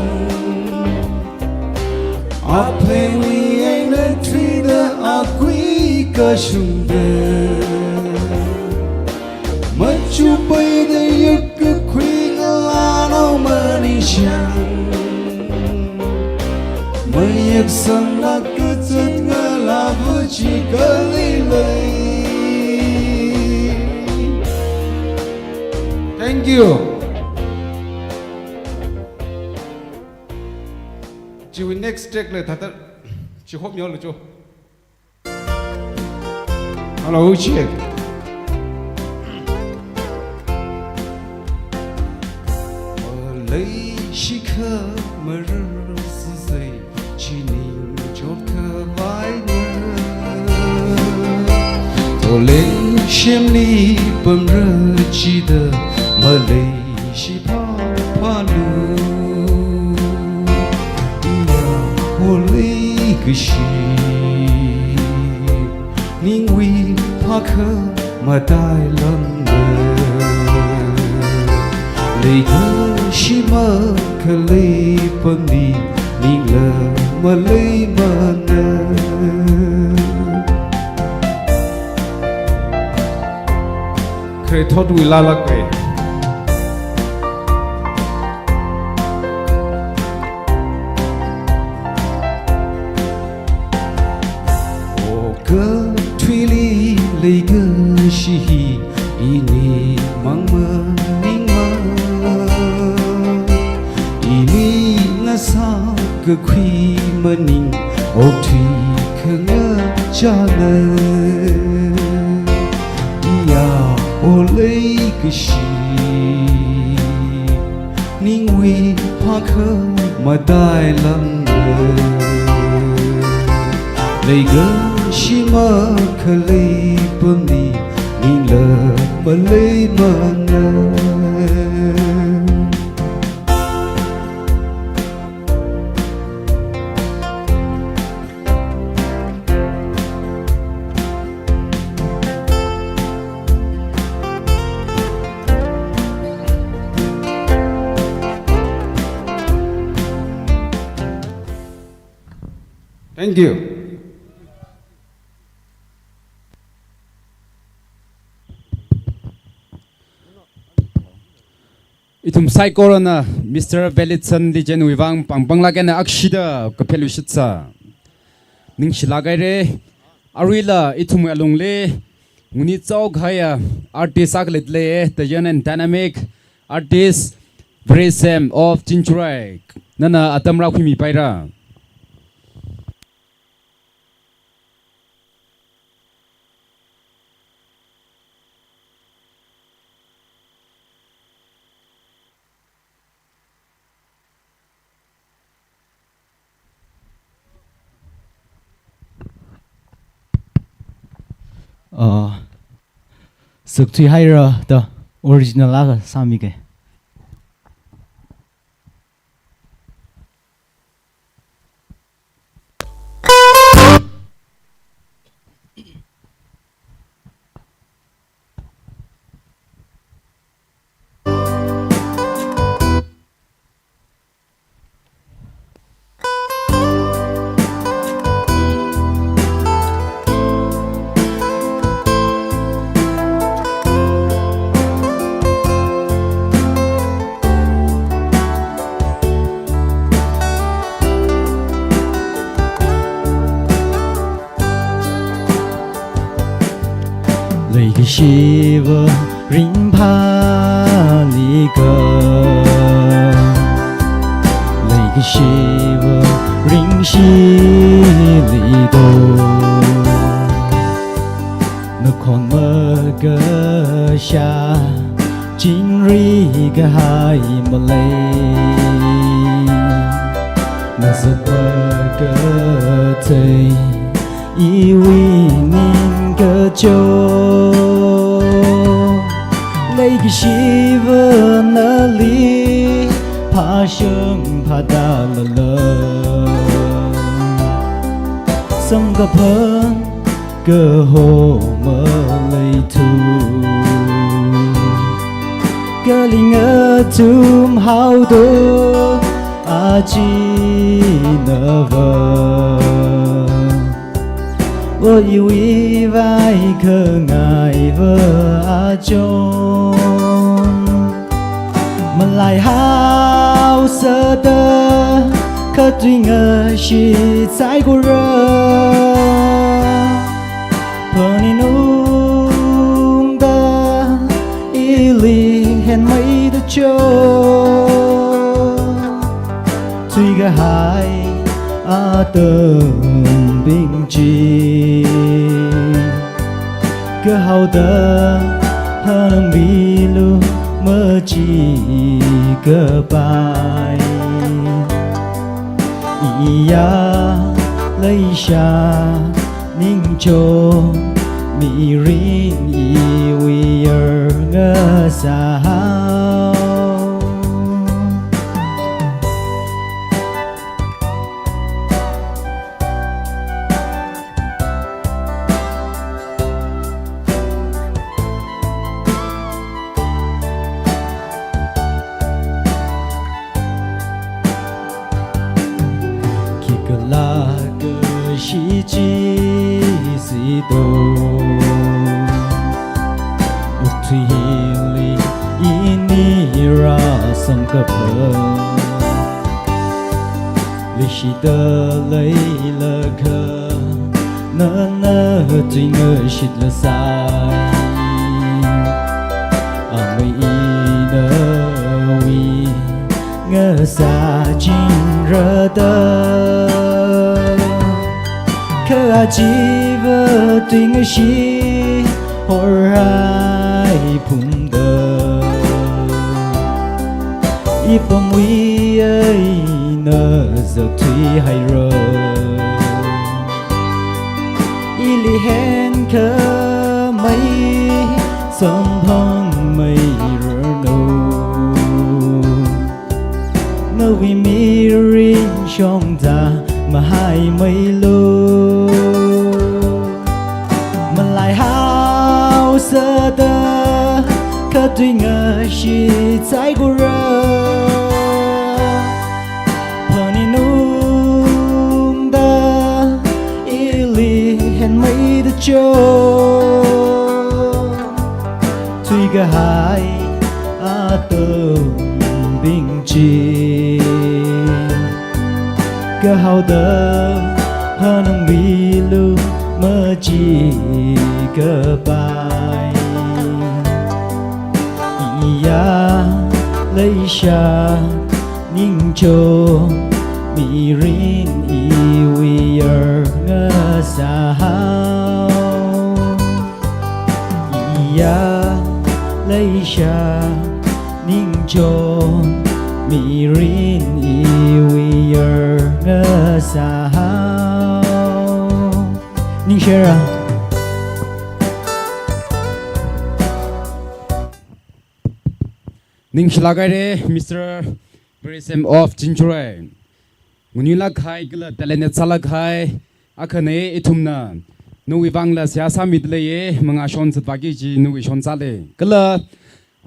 Apheiwui eina thuida akui kashungda, machupaida yakkakhui ngalānao maningshang, mayaksang lākkazat ngalāva chi kali lei. Thank you. Chiwui next track la thāda, chi hop milu cho. Hello, check. Leishi kha marar sāsai, chini chotkhavai na. Toleng shimli pamra chida, maleishi phaphālu. Iya, o leikashi, ningwui phākha matai lamna. Leikashi makhalei pamli, ningla maleimana. Khare thotwui lālāk kei. Okathuili leikashi hi, ini mang maningmana. Ini ngasākakhui maning, okthui khangachāna. Iya, o leikashi, ningwui phākha matai lamna. Leikashi makhalei pamli, ningla maleimana. Thank you. Ithum saikorana Mister Velitson Lijenwui vang pāngpanglāk eina akshida kapheluishitsa. Ningshilāk haira, aruila ithumwui alungli nguni chaokahaiya artist akha leida lei, the young and dynamic artist Varesem of Chinchurai. Nana atam rākhuimipaira. Uh, sakthuihaira da original akha sāmige. Leikashiva ringphālikha, leikashiva ringshilito. Nakhon makashā chingri kahai malei, nazat makathei iwui ningkachot. Leikashiva nali phāshung phādalala, samkaphang kaho maleithu. Kaling athum haoda achinava, Iwui vaikhangaiva achon, malaihaosāda kha tuingashit saikora. Phaninungda ili henmeida chon, thuikahai atambing chi, kahaoda phaningmilu machikapai. Iya leisha ningchon mirin iwui yarngasāhao. Khikhalā kashi chi sito, okathuili ini rāsamkaphā. Leishida leilakha nana tuingashitla sai. Amei nawui ngasāchingrada, kha chiva tuingashi horai phungda, ipamwui eina zatthuihaira. Ili henkhamei samphangmeiranu, nawui mirin shongza mahaimeilu. Malaihaosāda kha tuingashit saikora, phaninungda ili henmeida chon, thuikahai atambing chi, kahaoda phaningmilu machikapai. Iya leisha ningchon mirin iwui yarngasāhao. Iya leisha ningchon mirin iwui yarngasāhao. Ningshira. Ningshilāk haira, Mister Beresem of Chinchuroi. Ngunilāk kahai kala talented sālāk kahai akhana. Ithumna nawui vangla seihā sāmida leiya, mangā shon zatvāki kaji nawui shon sālei. Kala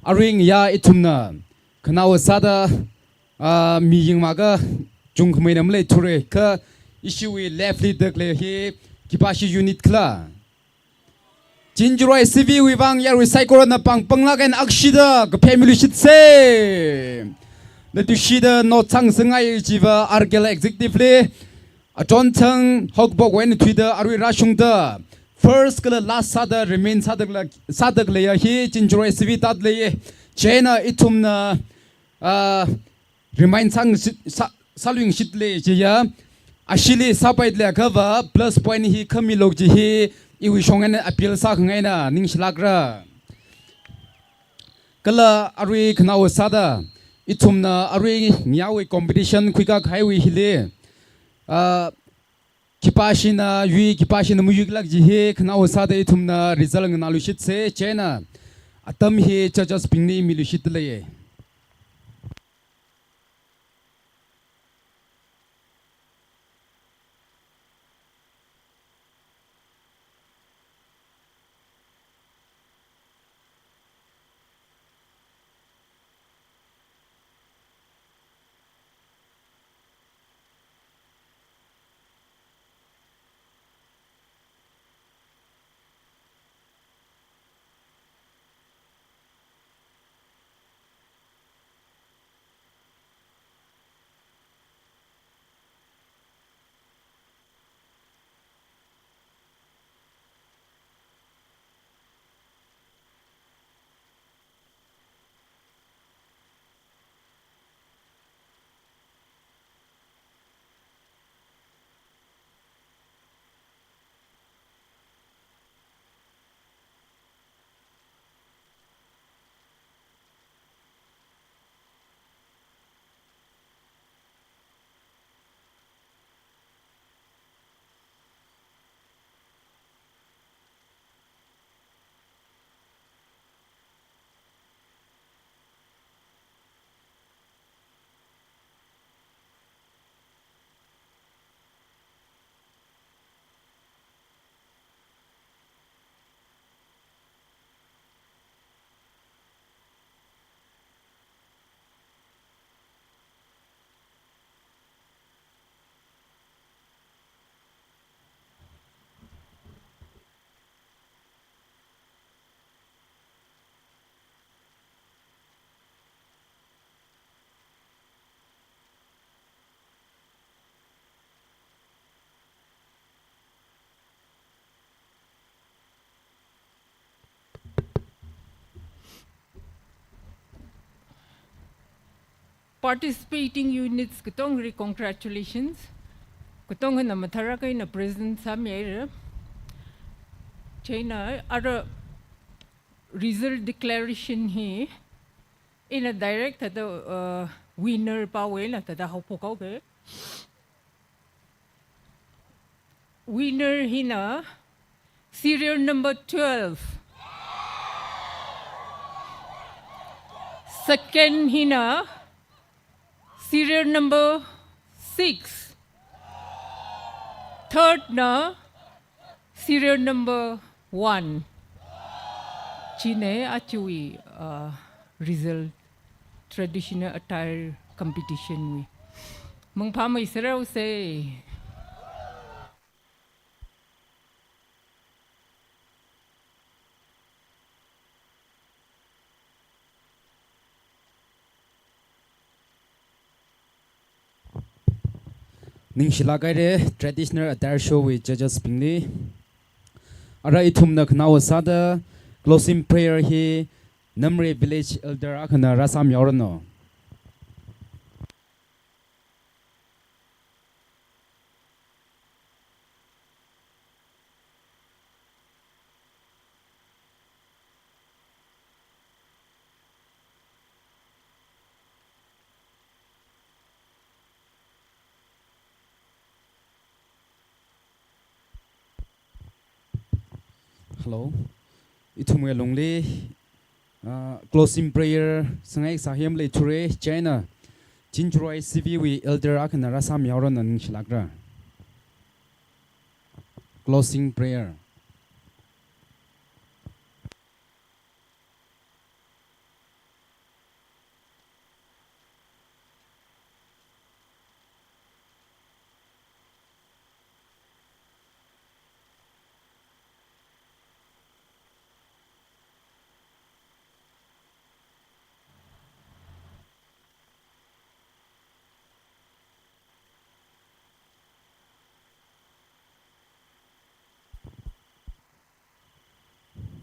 aring ya ithumna khanaowa sāda, ah, mi yangmaka chungkhameina maleithura, kha ishiwui left li dakhalei hi khipāshi unit khala? Chinchuroi C V wui vang yarui saikorana pāng panglāk eina akshida kaphemiluishitsa. Leitushida note sāngasakngai chiva R K L executive li, achonthang haokaphok eina thuida arui rāshungda, first kala last sāda remain sāda kala, sāda khaleiya hi Chinchuroi C V tāda leiya. Chieina ithumna, ah, remind sāngashi-, sā-, sāluingashit lei chiya, ashili sāpaida leiakhava plus point hi khamilu kaji hi iwui shong eina appeal sākhangaina, ningshilākra. Kala arui khanaowa sāda, ithumna arui ngayāwui competition khuikahaiwui hili, ah, khipāshina yui, khipāshina mayuilāk kaji hi khanaowa sāda ithumna result nganāluishitsa, chieina atam hi judges bingli miluishitda leiya. Participating units katongli congratulations. Katongana mathālāk eina present sāmihaira. Chieina ara result declaration hi ina direct thāda, uh, winner pawui eina thāda haophok haoga. Winner hina serial number twelve. Second hina serial number six. Third na serial number one. Chieina aja iwui, uh, result traditional attire competition wui. Mangphāmei sārao sei. Ningshilāk haira traditional attire show wui judges bingli. Ara ithumna khanaowa sāda closing prayer hi Namre village elder akhana rāsāmihaoranu. Hello. Ithumwui lungli, ah, closing prayer sāngai sāhai maleithura, chieina Chinchuroi C V wui elder akhana rāsāmihaoranu, ningshilākra. Closing prayer.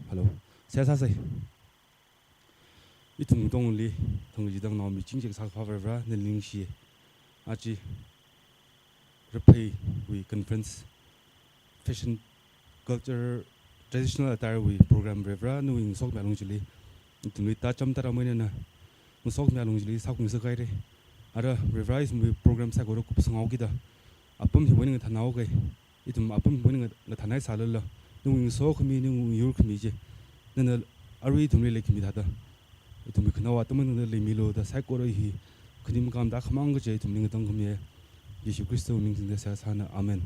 Hello. Seihā sāsei. Ithum katongli, thang jidang naomi chingchek sākhavai Vare, nali ningshi. Aja Rapheiwui conference, fashion, culture, traditional attire wui program Vare, nawui ngasokmi alung chili ithumli tācham tāram eina ngasokmi alung chili sākhuingasakhaira. Ara Vare, ithumwui program saikora kupsang haokida apam hiwui eina ngathānhaoga. Ithum apam hiwui eina nga-, ngathānhai sālala, nawui ngasokhami, nawui yurkhami chi nana arui ithumli leikhami thāda, ithumwui khanaowa atam eina leimilu da saikora hi khanim kham da khamang kaje ithumli ngatangkhamiya. Jishu Khristawui ming singda seihā sāna. Amen.